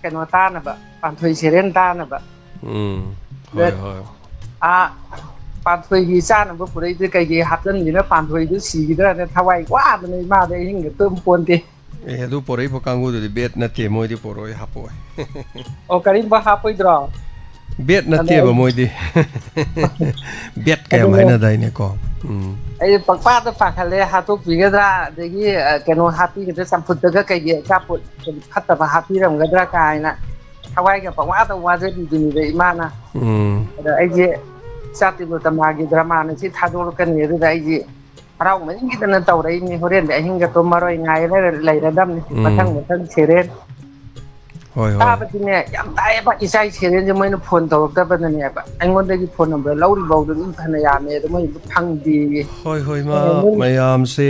ꯀꯩꯅꯣ ꯇꯥꯅꯕ, ꯄꯥꯟꯊꯣꯏ ꯁꯦꯔꯦꯟ ꯇꯥꯅꯕ꯫ ꯎꯝ, ꯍꯣꯏ, ꯑꯗ, ꯍꯣꯏ꯫ ꯑ, ꯄꯥꯟꯊꯣꯏꯒꯤ ꯆꯥꯅꯕ ꯄꯨꯔꯛꯏꯗꯨ ꯀꯩꯒꯤ ꯍꯥꯞꯆꯤꯟꯒꯦꯅ ꯄꯥꯟꯊꯣꯏꯗꯨ ꯁꯤꯈꯤꯗ꯭ꯔꯅ ꯊꯋꯥꯏ ꯋꯥꯗꯅ ꯏꯃꯥꯗ ꯑꯍꯤꯡꯒ ꯇꯨꯝ ꯄꯣꯟꯗꯦ꯫ ꯑꯦ, ꯑꯗꯨ ꯄꯣꯔꯛꯏꯕ ꯀꯥꯡꯕꯨꯗꯨꯗꯤ ꯕꯦꯠ ꯅꯠꯇꯦ, ꯃꯣꯏꯗꯤ ꯄꯣꯔꯛꯑꯣꯏ, ꯍꯥꯞꯄꯛꯑꯣꯏ꯫ ꯑꯣ, ꯀꯔꯤꯝꯕ ꯍꯥꯞꯄꯣꯏꯗ꯭ꯔꯣ? ꯕꯦꯠ ꯑꯗꯣ ꯅꯠꯇꯦꯕ ꯃꯣꯏꯗꯤ꯫ ꯕꯦꯠ ꯀꯌꯥꯝ ꯑꯗꯨꯅꯦ꯫ ꯍꯥꯏꯅꯗꯥꯏꯅꯦꯀꯣ? ꯎꯝ꯫ ꯑꯩ ꯄꯪꯄꯥꯗ ꯄꯥꯈꯠꯂꯦ, ꯍꯥꯠꯇꯣꯛꯄꯤꯒꯗ꯭ꯔꯥ, ꯑꯗꯒꯤ, ꯑ, ꯀꯩꯅꯣ ꯍꯥꯞꯄꯤꯒꯗ꯭ꯔꯥ, ꯆꯝꯐꯨꯠꯇꯒ ꯀꯩꯒꯤ ꯑꯆꯥꯄꯣꯠ ꯐꯠꯇꯕ ꯍꯥꯞꯄꯤꯔꯝꯒꯗ꯭ꯔꯥ ꯀꯥꯏꯅ ꯊꯋꯥꯏꯒ ꯄꯪꯋꯥꯗ ꯋꯥꯖꯔꯤꯗꯨꯅꯤꯗ ꯏꯃꯥꯅ꯫ ꯎꯝ꯫ ꯑꯗ ꯑꯩꯁꯦ ꯏꯆꯥ ꯇꯤꯂꯣꯇꯃꯥꯒꯤ ꯗ꯭ꯔꯃꯥꯅ ꯁꯤ ꯊꯥꯗꯣꯔꯛꯀꯅꯤ, ꯑꯗꯨꯗ ꯑꯩꯁꯦ ꯍꯔꯥꯎꯃꯟꯈꯤꯗꯅ ꯇꯧꯔꯛꯏꯅꯤ꯫ ꯍꯣꯔꯦꯟꯗꯤ ꯑꯍꯤꯡꯒ ꯇꯨꯝꯃꯔꯣꯏ, ꯉꯥꯏꯔ ꯂꯩꯔꯗꯝꯅꯤ꯫ ꯎꯝ꯫ ꯃꯊꯪ ꯃꯊꯪ ꯁꯦꯔꯦꯜ꯫ ꯍꯣꯏ, ꯍꯣꯏ꯫ ꯇꯥꯕꯗꯤꯅꯦ, ꯌꯥꯝ ꯇꯥꯏꯌꯦꯕ, ꯏꯆꯥ ꯏꯁꯦꯔꯦꯟꯁꯦ ꯃꯣꯏꯅ ꯐꯣꯟ ꯇꯧꯔꯛꯇꯕꯅꯅꯦꯕ, ꯑꯩꯉꯣꯟꯗꯒꯤ ꯐꯣꯟ ꯅꯝꯕꯔ ꯂꯧꯔꯤꯕꯧꯗ ꯃꯤ ꯐꯅ ꯌꯥꯝꯃꯦ, ꯑꯗꯣ ꯃꯣꯏ ꯐꯪꯗꯦꯌꯦ꯫ ꯍꯣꯏ, ꯍꯣꯏ, ꯃꯥ ꯑꯦ, ꯃꯣꯏ ꯃꯌꯥꯝꯁꯦ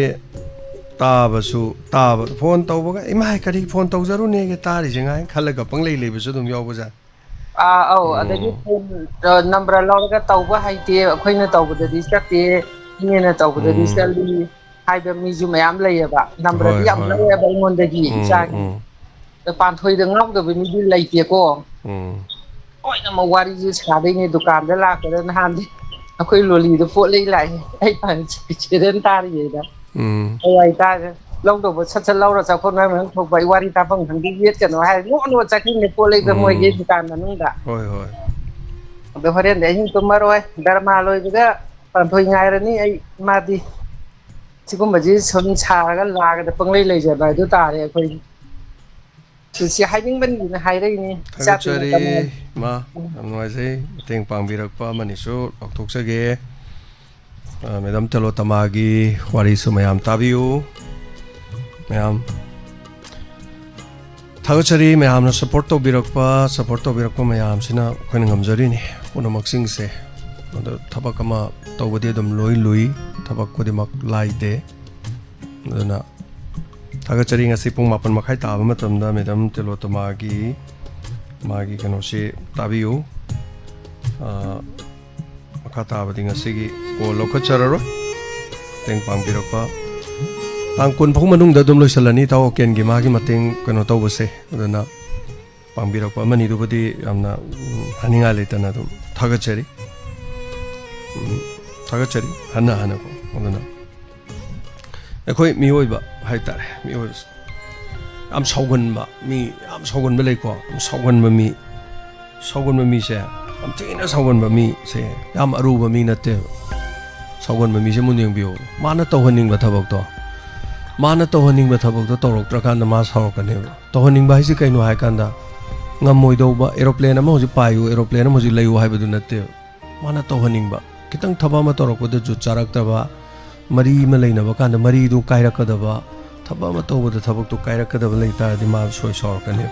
ꯇꯥꯕꯁꯨ, ꯇꯥꯕ, ꯐꯣꯟ ꯇꯧꯕꯒ, "ꯏꯃꯥꯏ, ꯀꯔꯤ ꯐꯣꯟ ꯇꯧꯖꯔꯨꯅꯦꯒꯦ, ꯇꯥꯔꯤꯁꯦ ꯉꯥꯏ" ꯈꯜꯂꯒ ꯄꯪꯂꯩ ꯂꯩꯕꯁꯨ ꯑꯗꯨꯝ ꯌꯥꯎꯕꯖꯥꯠꯅꯤ꯫ ꯑꯥ, ꯑꯧ, ꯑꯗꯒꯤ ꯎꯝ꯫ ꯐꯣꯟ, ꯑ, ꯅꯝꯕꯔ ꯂꯧꯔꯒ ꯇꯧꯕ ꯍꯩꯇꯦ, ꯑꯩꯈꯣꯏꯅ ꯇꯧꯕꯗꯗꯤ ꯆꯠꯇꯦ, ꯏꯅꯦꯅ ꯇꯧꯕꯗꯗꯤ ꯎꯝ꯫ ꯆꯠꯂꯤ ꯍꯥꯏꯕ ꯃꯤꯁꯨ ꯃꯌꯥꯝ ꯂꯩꯌꯦꯕ꯫ ꯅꯝꯕꯔꯗꯤ ꯍꯣꯏ, ꯌꯥꯝ ꯍꯣꯏ꯫ ꯂꯧꯋꯦꯕ ꯑꯩꯉꯣꯟꯗꯒꯤ, ꯎꯝ, ꯏꯆꯥꯒꯤ꯫ ꯎꯝ꯫ ꯑꯗ ꯄꯥꯟꯊꯣꯏꯗ ꯉꯥꯎꯗꯕ ꯃꯤꯗꯤ ꯂꯩꯇꯦꯀꯣ꯫ ꯎꯝ꯫ ꯂꯣꯏꯅꯃꯛ ꯋꯥꯔꯤꯁꯦ ꯁꯥꯗꯣꯏꯅꯦ ꯗꯨꯀꯥꯟꯗ ꯂꯥꯛꯄꯗ꯫ ꯅꯍꯥꯟꯗꯤ ꯑꯩꯈꯣꯏ ꯂꯣꯂꯤꯗ ꯄꯣꯠ ꯂꯩ ꯂꯥꯛꯑꯦ, ꯑꯩ ꯄꯥꯟ ꯁꯦꯔꯦꯟ ꯇꯥꯔꯤꯉꯩꯗ꯫ ꯎꯝ꯫ ꯑꯩ ꯋꯥꯔꯤ ꯇꯥꯔꯦ, "ꯂꯧꯗꯧꯕ ꯁꯠ ꯁꯠ ꯂꯧꯔ ꯆꯠꯈꯣ, ꯅꯣꯏ ꯃꯌꯥꯝ ꯊꯣꯛꯄ, ꯑꯩ ꯋꯥꯔꯤ ꯇꯥꯐꯝ ꯈꯪꯗꯦ, ꯌꯦꯠꯀꯅꯣ" ꯍꯥꯏꯔ ꯅꯣꯛ ꯅꯣꯛ ꯆꯠꯈꯤꯕꯅꯦ ꯄꯣꯠ ꯂꯩꯕ ꯃꯣꯏꯒꯤ ꯎꯝ꯫ ꯗꯨꯀꯥꯟ ꯃꯅꯨꯡꯗ꯫ ꯍꯣꯏ, ꯍꯣꯏ꯫ ꯑꯗꯣ ꯍꯣꯔꯦꯟꯗꯤ ꯑꯍꯤꯡ ꯇꯨꯝꯃꯔꯣꯏ, ꯗꯔꯃꯥ ꯂꯣꯏꯕꯒ ꯄꯥꯟꯊꯣꯏ ꯉꯥꯏꯔꯅꯤ ꯑꯩ꯫ ꯃꯥꯗꯤ ꯁꯤꯒꯨꯝꯕꯁꯤ ꯁꯨꯝ ꯁꯥꯔꯒ ꯂꯥꯛꯑꯒ ꯄꯪꯂꯩ ꯂꯩꯖꯕ ꯍꯥꯏꯗꯨ ꯇꯥꯔꯦ ꯑꯩꯈꯣꯏꯗꯤ꯫ ꯁꯤ ꯍꯥꯏꯅꯤꯡꯕꯅꯤꯅ ꯍꯥꯏꯔꯛꯏꯅꯤ꯫ ꯏꯆꯥ ꯄꯤꯛꯅ ꯊꯥꯒꯠꯆꯔꯤ, ꯇꯝꯍꯟ- ꯃꯥ꯫ ꯎꯝ꯫ ꯌꯥꯝ ꯅꯨꯡꯉꯥꯏꯖꯩ꯫ ꯃꯇꯦꯡ ꯄꯥꯡꯕꯤꯔꯛꯄ ꯑꯃꯅꯤꯁꯨ ꯂꯥꯎꯊꯣꯛꯆꯒꯦ꯫ ꯑ, ꯃꯦꯗꯥꯝ ꯇꯦꯂꯣꯇꯃꯥꯒꯤ ꯋꯥꯔꯤꯁꯨ ꯃꯌꯥꯝ ꯇꯥꯕꯤꯌꯨ꯫ ꯃꯌꯥꯝ ꯊꯥꯒꯠꯆꯔꯤ, ꯃꯌꯥꯝꯅ support ꯇꯧꯕꯤꯔꯛꯄ, support ꯇꯧꯕꯤꯔꯛꯄ ꯃꯌꯥꯝꯁꯤꯅ ꯑꯩꯈꯣꯏꯅ ꯉꯝꯖꯔꯤꯅꯤ ꯄꯨꯝꯅꯃꯛꯁꯤꯡꯁꯦ꯫ ꯑꯗꯣ ꯊꯕꯛ ꯑꯃ ꯇꯧꯕꯗꯤ ꯑꯗꯨꯝ ꯂꯣꯏ ꯂꯨꯏ, ꯊꯕꯛ ꯈꯨꯗꯤꯡꯃꯛ ꯂꯥꯏꯗꯦ꯫ ꯑꯗꯨꯅ ꯊꯥꯒꯠꯆꯔꯤ꯫ ꯉꯁꯤ ꯄꯨꯡ ꯃꯥꯄꯟ ꯃꯈꯥꯏ ꯇꯥꯕ ꯃꯇꯝꯗ ꯃꯦꯗꯥꯝ ꯇꯦꯂꯣꯇꯃꯥꯒꯤ ꯃꯥꯒꯤ ꯀꯩꯅꯣꯁꯤ ꯇꯥꯕꯤꯌꯨ꯫ ꯑ, ꯃꯈꯥ ꯇꯥꯕꯗꯤ ꯉꯁꯤꯒꯤ call ꯂꯧꯈꯠꯆꯔꯔꯣꯏ꯫ ꯃꯇꯦꯡ ꯄꯥꯡꯕꯤꯔꯛꯄ꯫ ꯇꯥꯡ ꯀꯨꯟ ꯐꯥꯎ ꯃꯅꯨꯡꯗ ꯑꯗꯨꯝ ꯂꯣꯏꯁꯤꯜꯂꯅꯤ ꯏꯇꯥꯎ ꯑꯣꯀꯦꯟꯒꯤ ꯃꯥꯒꯤ ꯃꯇꯦꯡ ꯀꯩꯅꯣ ꯇꯧꯕꯁꯦ꯫ ꯑꯗꯨꯅ ꯄꯥꯡꯕꯤꯔꯛꯄ ꯑꯃꯅꯤꯗꯨꯕꯨꯗꯤ ꯌꯥꯝꯅ, ꯎꯝ, ꯍꯥꯏꯅꯤꯡꯉꯥꯏ ꯂꯩꯇꯅ ꯑꯗꯨꯝ ꯊꯥꯒꯠꯆꯔꯤ꯫ ꯎꯝ, ꯊꯥꯒꯠꯆꯔꯤ ꯍꯟꯅ ꯍꯟꯅꯀꯣ꯫ ꯑꯗꯨꯅ ꯑꯩꯈꯣꯏ ꯃꯤꯑꯣꯏꯕ ꯍꯥꯏ ꯇꯥꯔꯦ, ꯃꯤꯑꯣꯏꯕꯁꯦ ꯌꯥꯝ ꯁꯥꯎꯒꯟꯕ ꯃꯤ, ꯌꯥꯝ ꯁꯥꯎꯒꯟꯕ ꯂꯩꯀꯣ꯫ ꯌꯥꯝ ꯁꯥꯎꯒꯟꯕ ꯃꯤ, ꯁꯥꯎꯒꯟꯕ ꯃꯤꯁꯦ, ꯌꯥꯝ ꯊꯤꯅ ꯁꯥꯎꯒꯟꯕ ꯃꯤꯁꯦ ꯌꯥꯝ ꯑꯔꯨꯕ ꯃꯤ ꯅꯠꯇꯦꯕ꯫ ꯁꯥꯎꯒꯟꯕ ꯃꯤꯁꯦ ꯃꯨꯟꯅ ꯌꯦꯡꯕꯤꯌꯣ꯫ ꯃꯥꯅ ꯇꯧꯍꯟꯅꯤꯡꯕ ꯊꯕꯛꯇꯣ, ꯃꯥꯅ ꯇꯧꯍꯟꯅꯤꯡꯕ ꯊꯕꯛꯇꯣ ꯇꯧꯔꯛꯇ꯭ꯔꯀꯥꯟꯗ ꯃꯥ ꯁꯥꯎꯔꯛꯀꯅꯦꯕ꯫ ꯇꯧꯍꯟꯅꯤꯡꯕ ꯍꯥꯏꯁꯤ ꯀꯩꯅꯣ ꯍꯥꯏꯀꯥꯟꯗ, ꯉꯝꯃꯣꯏꯗꯧꯕ, aeroplane ꯑꯃ ꯍꯧꯖꯤꯛ ꯄꯥꯏꯌꯨ, aeroplane ꯑꯃ ꯍꯧꯖꯤꯛ ꯂꯩꯌꯨ ꯍꯥꯏꯕꯗꯨ ꯅꯠꯇꯦꯕ꯫ ꯃꯥꯅ ꯇꯧꯍꯟꯅꯤꯡꯕ, ꯈꯤꯇꯪ ꯊꯕꯛ ꯑꯃ ꯇꯧꯔꯛꯄꯗ ꯖꯨꯠ ꯆꯥꯔꯛꯇꯕ, ꯃꯔꯤ ꯑꯃ ꯂꯩꯅꯕ ꯀꯥꯟꯗ ꯃꯔꯤꯗꯨ ꯀꯥꯏꯔꯛꯀꯗꯕ, ꯊꯕꯛ ꯑꯃ ꯇꯧꯕꯗ ꯊꯕꯛꯇꯨ ꯀꯥꯏꯔꯛꯀꯗꯕ ꯂꯩ ꯇꯥꯔꯗꯤ ꯃꯥ ꯁꯣꯏ ꯁꯥꯎꯔꯛꯀꯅꯦꯕ꯫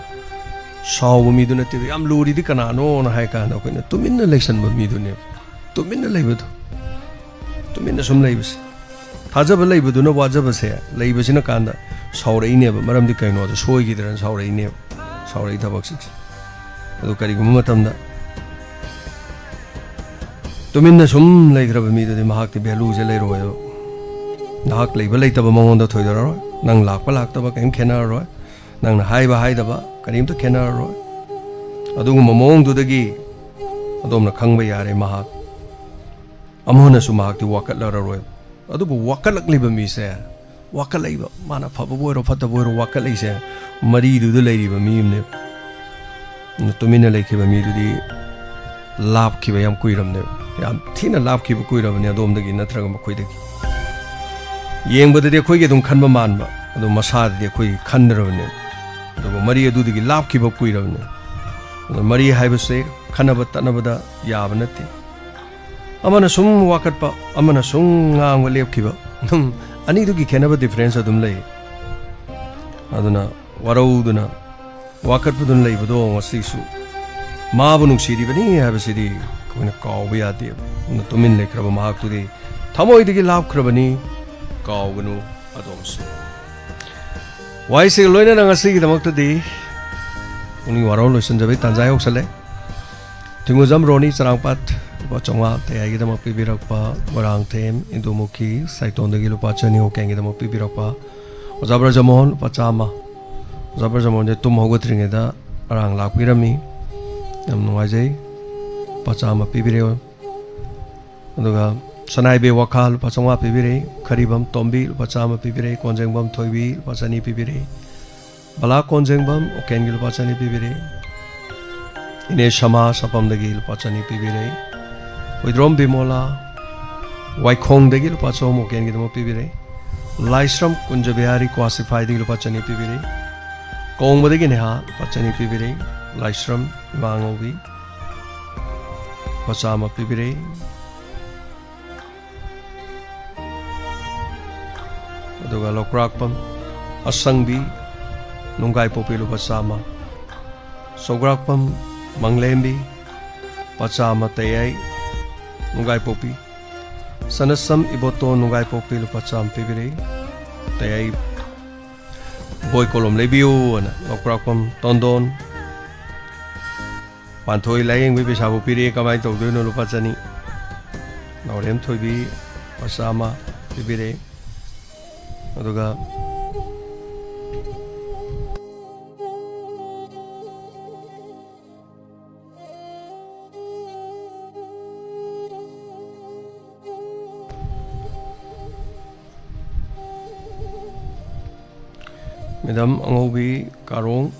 ꯁꯥꯎꯕ ꯃꯤꯗꯨ ꯅꯠꯇꯦꯕ꯫ ꯌꯥꯝ ꯂꯨꯔꯤꯗꯤ ꯀꯅꯥꯅꯣꯅ ꯍꯥꯏ ꯀꯥꯟꯗ ꯑꯩꯈꯣꯏꯅ ꯇꯨꯃꯤꯟꯅ ꯂꯩꯁꯟꯕ ꯃꯤꯗꯨꯅꯦꯕ꯫ ꯇꯨꯃꯤꯟꯅ ꯂꯩꯕꯗꯣ, ꯇꯨꯃꯤꯟꯅ ꯁꯨꯝ ꯂꯩꯕꯁꯦ꯫ ꯊꯥꯖꯕ ꯂꯩꯕꯗꯨꯅ ꯋꯥꯖꯕꯁꯦ, ꯂꯩꯕꯁꯤꯅ ꯀꯥꯟꯗ ꯁꯥꯎꯔꯛꯏꯅꯦꯕ꯫ ꯃꯔꯝꯗꯤ ꯀꯩꯅꯣꯗ ꯁꯣꯏꯈꯤꯗ꯭ꯔꯅ ꯁꯥꯎꯔꯛꯏꯅꯦꯕ, ꯁꯥꯎꯔꯛꯏ ꯊꯕꯛꯁꯤꯡꯁꯦ꯫ ꯑꯗꯨ ꯀꯔꯤꯒꯨꯝꯕ ꯃꯇꯝꯗ ꯇꯨꯃꯤꯟꯅ ꯁꯨꯝ ꯂꯩꯈ꯭ꯔꯕ ꯃꯤꯗꯨꯗꯤ ꯃꯍꯥꯛꯇꯤ ꯚꯦꯂꯨꯁꯦ ꯂꯩꯔꯣꯏꯕ꯫ ꯅꯍꯥꯛ ꯂꯩꯕ ꯂꯩꯇꯕ ꯃꯉꯣꯟꯗ ꯊꯣꯏꯗꯣꯛꯑꯔꯣꯏ꯫ ꯅꯪ ꯂꯥꯛꯄ ꯂꯥꯛꯇꯕ ꯀꯔꯤꯝ ꯈꯦꯠꯅꯔꯔꯣꯏ꯫ ꯅꯪꯅ ꯍꯥꯏꯕ ꯍꯥꯏꯗꯕ ꯀꯔꯤꯝꯇ ꯈꯦꯠꯅꯔꯔꯣꯏ꯫ ꯑꯗꯨꯒꯨꯝꯕ ꯃꯑꯣꯡꯗꯨꯗꯒꯤ ꯑꯗꯣꯝꯅ ꯈꯪꯕ ꯌꯥꯔꯦ, ꯃꯍꯥꯛ ꯑꯃꯨꯛ ꯍꯟꯅꯁꯨ ꯃꯍꯥꯛꯇꯤ ꯋꯥꯀꯠꯂꯔꯔꯣꯏ꯫ ꯑꯗꯨꯕꯨ ꯋꯥꯀꯠꯂꯛꯂꯤꯕ ꯃꯤꯁꯦ, ꯋꯥꯀꯠꯂꯛꯏꯕ, ꯃꯥꯅ ꯐꯕꯕꯨ ꯑꯣꯏꯔꯣ ꯐꯠꯇꯕ ꯑꯣꯏꯔꯣ, ꯋꯥꯀꯠꯂꯛꯏꯁꯦ ꯃꯔꯤꯗꯨꯗ ꯂꯩꯔꯤꯕ ꯃꯤ ꯑꯃꯅꯦꯕ꯫ ꯑꯗꯨꯅ ꯇꯨꯃꯤꯟꯅ ꯂꯩꯈꯤꯕ ꯃꯤꯗꯨꯗꯤ ꯂꯥꯞꯈꯤꯕ ꯌꯥꯝ ꯀꯨꯏꯔꯕꯅꯦꯕ, ꯌꯥꯝ ꯊꯤꯅ ꯂꯥꯞꯈꯤꯕ ꯀꯨꯏꯔꯕꯅꯦ ꯑꯗꯣꯝꯗꯒꯤ ꯅꯠꯇ꯭ꯔꯒ ꯃꯈꯣꯏꯗꯒꯤ꯫ ꯌꯦꯡꯕꯗꯗꯤ ꯑꯩꯈꯣꯏꯒꯤ ꯑꯗꯨꯝ ꯈꯟꯕ ꯃꯥꯟꯕ, ꯑꯗꯨ ꯃꯁꯥꯗꯗꯤ ꯑꯩꯈꯣꯏꯒꯤ ꯈꯟꯗ꯭ꯔꯕꯅꯦꯕ꯫ ꯑꯗꯨꯕꯨ ꯃꯔꯤ ꯑꯗꯨꯗꯒꯤ ꯂꯥꯞꯈꯤꯕ ꯀꯨꯏꯔꯕꯅꯦ꯫ ꯑꯗꯨ ꯃꯔꯤ ꯍꯥꯏꯕꯁꯦ ꯈꯟꯅꯕ ꯇꯠꯅꯕꯗ ꯌꯥꯕ ꯅꯠꯇꯦ꯫ ꯑꯃꯅ ꯁꯨꯝ ꯋꯥꯀꯠꯄ, ꯑꯃꯅ ꯁꯨꯝ ꯉꯥꯡꯕ ꯂꯦꯞꯈꯤꯕ꯫ ꯑꯗꯨꯝ ꯑꯅꯤꯗꯨꯒꯤ ꯈꯦꯠꯅꯕ, ꯗꯤꯐꯔꯦꯟꯁ ꯑꯗꯨꯝ ꯂꯩ꯫ ꯑꯗꯨꯅ ꯋꯥꯔꯧꯗꯨꯅ ꯋꯥꯀꯠꯄꯗꯨꯅ ꯂꯩꯕꯗꯣ ꯉꯁꯤꯁꯨ ꯃꯥꯕꯨ ꯅꯨꯡꯁꯤꯔꯤꯕꯅꯤ ꯍꯥꯏꯕꯁꯤꯗꯤ ꯑꯩꯈꯣꯏꯅ ꯀꯥꯎꯕ ꯌꯥꯗꯦꯕ꯫ ꯑꯗꯨꯅ ꯇꯨꯃꯤꯟ ꯂꯩꯈ꯭ꯔꯕ ꯃꯍꯥꯛꯇꯨꯗꯤ ꯊꯃꯣꯏꯗꯒꯤ ꯂꯥꯞꯈ꯭ꯔꯕꯅꯤ, ꯀꯥꯎꯒꯅꯨ ꯑꯗꯣꯝꯁꯨ꯫ ꯋꯥꯍꯩꯁꯤꯒ ꯂꯣꯏꯅꯅ ꯉꯁꯤꯒꯤꯗꯃꯛꯇꯗꯤ ꯄꯨꯛꯅꯤꯡ ꯋꯥꯔꯧ ꯂꯣꯏꯁꯤꯟꯖꯕꯒꯤ ꯇꯥꯟꯖꯥ ꯌꯧꯁꯜꯂꯦ꯫ ꯊꯤꯡꯒꯨꯖꯝ ꯔꯣꯅꯤ ꯆꯔꯥꯡꯄꯥꯠ ꯂꯨꯄꯥ ꯆꯥꯝꯃꯉꯥ ꯇꯌꯥꯏꯒꯤꯗꯃꯛ ꯄꯤꯕꯤꯔꯛꯄ, ꯃꯣꯏꯔꯥꯡꯊꯦꯝ ꯏꯟꯗꯨꯃꯨꯈꯤ ꯁꯥꯏꯇꯣꯟꯗꯒꯤ ꯂꯨꯄꯥ ꯆꯅꯤ ꯍꯣꯀꯦꯟꯒꯤꯗꯃꯛ ꯄꯤꯕꯤꯔꯛꯄ, ꯑꯣꯖꯥ ꯕ꯭ꯔꯖꯃꯣꯍꯟ ꯂꯨꯄꯥ ꯆꯥꯝꯃ꯫ ꯑꯣꯖꯥ ꯕ꯭ꯔꯖꯃꯣꯍꯟꯁꯦ ꯇꯨꯝ ꯍꯧꯒꯠꯇ꯭ꯔꯤꯉꯩꯗ ꯑꯔꯥꯡ ꯂꯥꯛꯄꯤꯔꯝꯃꯤ, ꯌꯥꯝ ꯅꯨꯡꯉꯥꯏꯖꯩ꯫ ꯂꯨꯄꯥ ꯆꯥꯝꯃ ꯄꯤꯕꯤꯔꯦ꯫ ꯑꯗꯨꯒ ꯁꯅꯥꯏꯕꯦ ꯋꯥꯈꯥ ꯂꯨꯄꯥ ꯆꯥꯝꯃꯉꯥ ꯄꯤꯕꯤꯔꯦ꯫ ꯈꯔꯤꯕꯝ ꯇꯣꯝꯕꯤ ꯂꯨꯄꯥ ꯆꯥꯝꯃ ꯄꯤꯕꯤꯔꯦ꯫ ꯀꯣꯟꯖꯦꯡꯕꯝ ꯊꯣꯏꯕꯤ ꯂꯨꯄꯥ ꯆꯅꯤ ꯄꯤꯕꯤꯔꯦ꯫ ꯕꯂꯥ ꯀꯣꯟꯖꯦꯡꯕꯝ ꯎꯀꯦꯟꯒꯤ ꯂꯨꯄꯥ ꯆꯅꯤ ꯄꯤꯕꯤꯔꯦ꯫ ꯏꯅꯦ ꯁꯃꯥ ꯁꯥꯄꯝꯗꯒꯤ ꯂꯨꯄꯥ ꯆꯅꯤ ꯄꯤꯕꯤꯔꯦ꯫ ꯍꯨꯏꯗ꯭ꯔꯣꯝ ꯕꯤꯃꯣꯂꯥ ꯋꯥꯏꯈꯣꯡꯗꯒꯤ ꯂꯨꯄꯥ ꯆꯍꯨꯝ ꯎꯀꯦꯟꯒꯤꯗꯃꯛ ꯄꯤꯕꯤꯔꯦ꯫ ꯂꯥꯏꯁ꯭ꯔꯝ ꯀꯨꯟꯖꯕꯤꯍꯥꯔꯤ ꯀ꯭ꯋꯥꯁꯤꯐꯥꯏꯗꯒꯤ ꯂꯨꯄꯥ ꯆꯅꯤ ꯄꯤꯕꯤꯔꯦ꯫ ꯀꯣꯡꯕꯗꯒꯤ ꯅꯦꯍꯥ ꯂꯨꯄꯥ ꯆꯅꯤ ꯄꯤꯕꯤꯔꯦ꯫ ꯂꯥꯏꯁ꯭ꯔꯝ ꯏꯃꯥꯉꯧꯕꯤ ꯂꯨꯄꯥ ꯆꯥꯝꯃ ꯄꯤꯕꯤꯔꯦ꯫ ꯑꯗꯨꯒ ꯂꯧꯀ꯭ꯔꯥꯛꯄꯝ ꯑꯁꯪꯕꯤ ꯅꯨꯡꯒꯥꯏꯄꯣꯛꯄꯤ ꯂꯨꯄꯥ ꯆꯥꯝꯃ꯫ ꯁꯧꯒ꯭ꯔꯥꯛꯄꯝ ꯃꯪꯂꯦꯝꯕꯤ, ꯂꯨꯄꯥ ꯆꯥꯝꯃ꯫ ꯇꯌꯥꯏ ꯅꯨꯡꯒꯥꯏꯄꯣꯛꯄꯤ, ꯁꯅꯁꯝ ꯏꯕꯣꯇꯣꯟ ꯅꯨꯡꯒꯥꯏꯄꯣꯛꯄꯤ, ꯂꯨꯄꯥ ꯆꯥꯝꯃ ꯄꯤꯕꯤꯔꯛꯏ꯫ ꯇꯌꯥꯏ ꯕꯣꯏ ꯀꯣꯂꯣꯝ ꯂꯩꯕꯤꯌꯨ ꯑꯅ ꯂꯧꯀ꯭ꯔꯥꯛꯄꯝ ꯇꯣꯟꯗꯣꯟ꯫ ꯄꯥꯟꯊꯣꯏ ꯂꯥꯌꯦꯡꯕꯤ ꯄꯩꯁꯥꯕꯨ ꯄꯤꯔꯛꯑꯦ, ꯀꯃꯥꯏꯅ ꯇꯧꯗꯣꯏꯅꯣ? ꯂꯨꯄꯥ ꯆꯅꯤ꯫ ꯅꯥꯎꯔꯦꯝ ꯊꯣꯏꯕꯤ ꯂꯨꯄꯥ ꯆꯥꯝꯃ ꯄꯤꯕꯤꯔꯛꯑꯦ꯫ ꯑꯗꯨꯒ ꯃꯦꯗꯥꯝ ꯑꯉꯧꯕꯤ ꯀꯥꯔꯣꯡ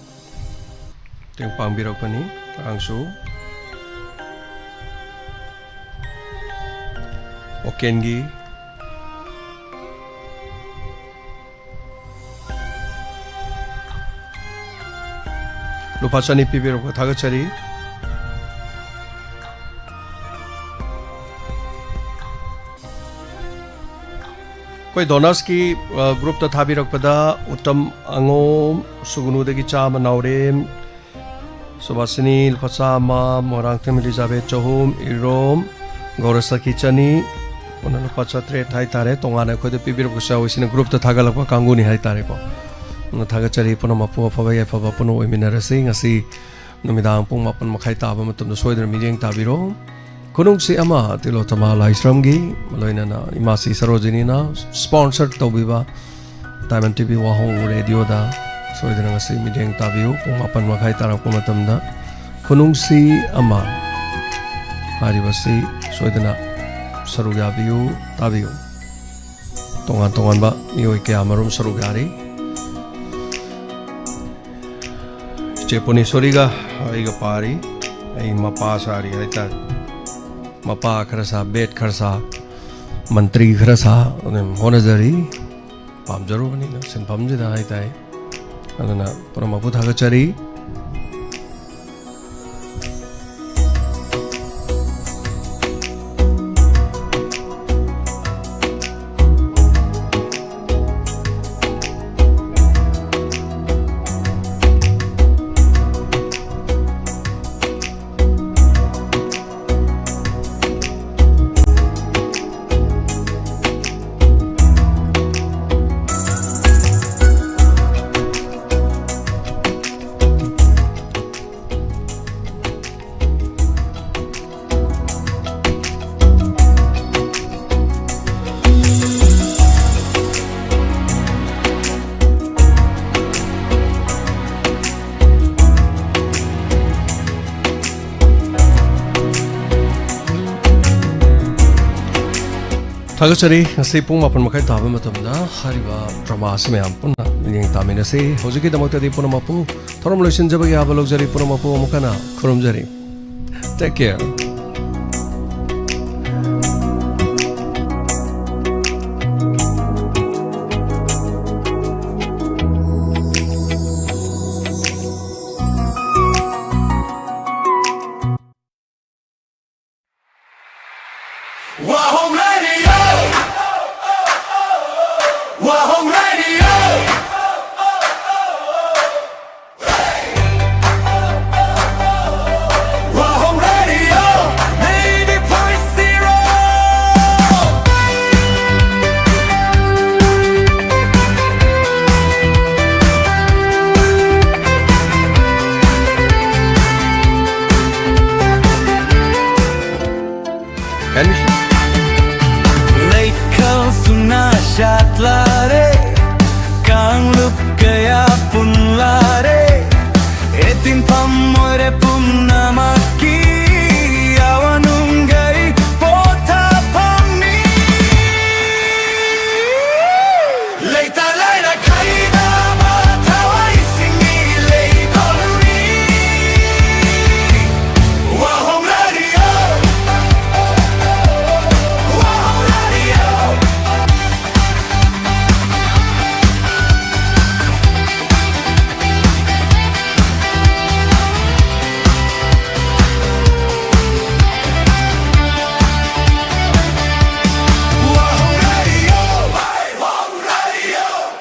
ꯃꯇꯦꯡ ꯄꯥꯡꯕꯤꯔꯛꯄꯅꯤ꯫ ꯉꯔꯥꯡꯁꯨ ꯋꯥꯀꯦꯟꯒꯤ ꯂꯨꯄꯥ ꯆꯅꯤ ꯄꯤꯕꯤꯔꯛꯄ ꯊꯥꯒꯠꯆꯔꯤ꯫ ꯑꯩꯈꯣꯏ ꯗꯣꯅꯔꯁꯀꯤ, ꯑ, ꯒ꯭ꯔꯨꯞꯇ ꯊꯥꯕꯤꯔꯛꯄꯗ ꯎꯇꯝ ꯑꯉꯣꯝ ꯁꯨꯒꯅꯨꯗꯒꯤ ꯆꯥꯝꯃ, ꯅꯥꯎꯔꯦꯝ ꯁꯨꯕꯥꯁꯤꯅꯤ ꯂꯨꯄꯥ ꯆꯥꯝꯃ, ꯃꯣꯏꯔꯥꯡꯊꯦꯝ ꯏꯂꯤꯖꯥꯕꯦꯠ ꯆꯍꯨꯝ, ꯏꯔꯣꯝ ꯒꯧꯔꯁꯈꯤ ꯆꯅꯤ, ꯄꯨꯟꯅ ꯂꯨꯄꯥ ꯆꯥꯇ꯭ꯔꯦꯠ ꯍꯥꯏꯇꯥꯔꯦ꯫ ꯇꯣꯉꯥꯟꯅ ꯑꯩꯈꯣꯏꯗ ꯄꯤꯕꯤꯔꯛꯄꯁꯨ ꯌꯥꯎꯋꯤ꯫ ꯁꯤꯅ ꯒ꯭ꯔꯨꯞꯇ ꯊꯥꯒꯠꯂꯛꯄ ꯀꯥꯡꯕꯨꯅꯤ ꯍꯥꯏꯇꯥꯔꯦꯀꯣ꯫ ꯑꯗꯨꯅ ꯊꯥꯒꯠꯆꯔꯤ꯫ ꯄꯨꯝꯅꯃꯛꯄꯨ ꯑꯐꯕ ꯌꯥꯏꯐꯕ ꯄꯨꯟꯅ ꯑꯣꯏꯃꯤꯟꯅꯔꯁꯤ꯫ ꯉꯁꯤ ꯅꯨꯃꯤꯗꯥꯡ ꯄꯨꯡ ꯃꯥꯄꯟ ꯃꯈꯥꯏ ꯇꯥꯕ ꯃꯇꯝꯗ ꯁꯣꯏꯗꯅ ꯃꯤꯠꯌꯦꯡ ꯇꯥꯕꯤꯔꯣ꯫ ꯈꯨꯅꯨꯡꯁꯤ ꯑꯃ ꯇꯤꯂꯣꯇꯃꯥ ꯂꯥꯏꯁ꯭ꯔꯝꯒꯤ, ꯂꯣꯏꯅꯅ ꯏꯃꯥꯁꯤ ꯁꯔꯣꯖꯤꯅꯤꯅ ꯁ꯭ꯄꯣꯟꯁꯔ ꯇꯧꯕꯤꯕ ꯗꯥꯏꯃꯟ ꯇꯤ ꯚꯤ ꯋꯥꯍꯣꯡ ꯔꯦꯗꯤꯑꯣꯗ ꯁꯣꯏꯗꯅ ꯉꯁꯤ ꯃꯤꯠꯌꯦꯡ ꯇꯥꯕꯤꯌꯨ꯫ ꯄꯨꯡ ꯃꯥꯄꯟ ꯃꯈꯥꯏ ꯇꯥꯔꯛꯄ ꯃꯇꯝꯗ ꯈꯨꯅꯨꯡꯁꯤ ꯑꯃ ꯍꯥꯏꯔꯤꯕꯁꯤ ꯁꯣꯏꯗꯅ ꯁꯔꯨꯛ ꯌꯥꯕꯤꯌꯨ, ꯇꯥꯕꯤꯌꯨ꯫ ꯇꯣꯉꯥꯟ ꯇꯣꯉꯥꯟꯕ ꯃꯤꯑꯣꯏ ꯀꯌꯥ ꯃꯔꯨꯝ ꯁꯔꯨꯛ ꯌꯥꯔꯤ꯫ ꯏꯆꯦ ꯄꯨꯅꯦꯁꯣꯔꯤꯒ ꯑꯩꯒ ꯄꯥꯔꯤ꯫ ꯑꯩ ꯃꯄꯥ ꯁꯥꯔꯤ ꯍꯥꯏꯇꯥꯔꯦ꯫ ꯃꯄꯥ ꯈꯔ ꯁꯥ, ꯕꯦꯠ ꯈꯔ ꯁꯥ, ꯃꯟꯇ꯭ꯔꯤ ꯈꯔ ꯁꯥ, ꯑꯗꯨꯝ ꯍꯣꯠꯅꯖꯔꯤ꯫ ꯄꯥꯝꯖꯔꯨꯕꯅꯤꯅ ꯁꯤꯟꯐꯝꯁꯤꯗ ꯍꯥꯏꯇꯥꯔꯦ꯫ ꯑꯗꯨꯅ ꯄꯨꯝꯅꯃꯛꯄꯨ ꯊꯥꯒꯠꯆꯔꯤ꯫ ꯊꯥꯒꯠꯆꯔꯤ꯫ ꯉꯁꯤ ꯄꯨꯡ ꯃꯥꯄꯟ ꯃꯈꯥꯏ ꯇꯥꯕ ꯃꯇꯝꯗ ꯍꯥꯏꯔꯤꯕ drama ꯑꯁꯤ ꯃꯌꯥꯝ ꯄꯨꯟꯅ ꯌꯦꯡ ꯇꯥꯃꯤꯟꯅꯁꯤ꯫ ꯍꯧꯖꯤꯛꯀꯤꯗꯃꯛꯇꯗꯤ ꯄꯨꯝꯅꯃꯛꯄꯨ ꯊꯧꯔꯝ ꯂꯣꯏꯁꯤꯟꯖꯕꯒꯤ ꯑꯍꯥꯟꯕ ꯂꯧꯖꯔꯤ꯫ ꯄꯨꯝꯅꯃꯛꯄꯨ ꯑꯃꯨꯛ ꯍꯟꯅ ꯈꯨꯔꯨꯝꯖꯔꯤ꯫ Take care. Wahong Radio. Wahong Radio. Wahong Radio, ninety point zero. ꯂꯩꯈꯜꯁꯨ ꯅꯥꯁꯥꯠꯂꯔꯦ, ꯀꯥꯡꯂꯨꯞ ꯀꯌꯥ ꯄꯨꯟꯂꯔꯦ, ꯑꯦꯇꯤꯟꯐꯝ ꯑꯣꯏꯔꯦ ꯄꯨꯝꯅꯃꯛꯀꯤ ꯑꯋꯥ ꯅꯨꯡꯒꯩ ꯄꯣꯊꯥꯐꯝꯅꯤ꯫ ꯂꯩꯇ ꯂꯥꯏꯔ ꯈꯥꯏꯗꯕ ꯊꯋꯥꯏꯁꯤꯡꯒꯤ ꯂꯩꯀꯣꯜꯅꯤ꯫ Wahong Radio. Wahong Radio. Wahong Radio.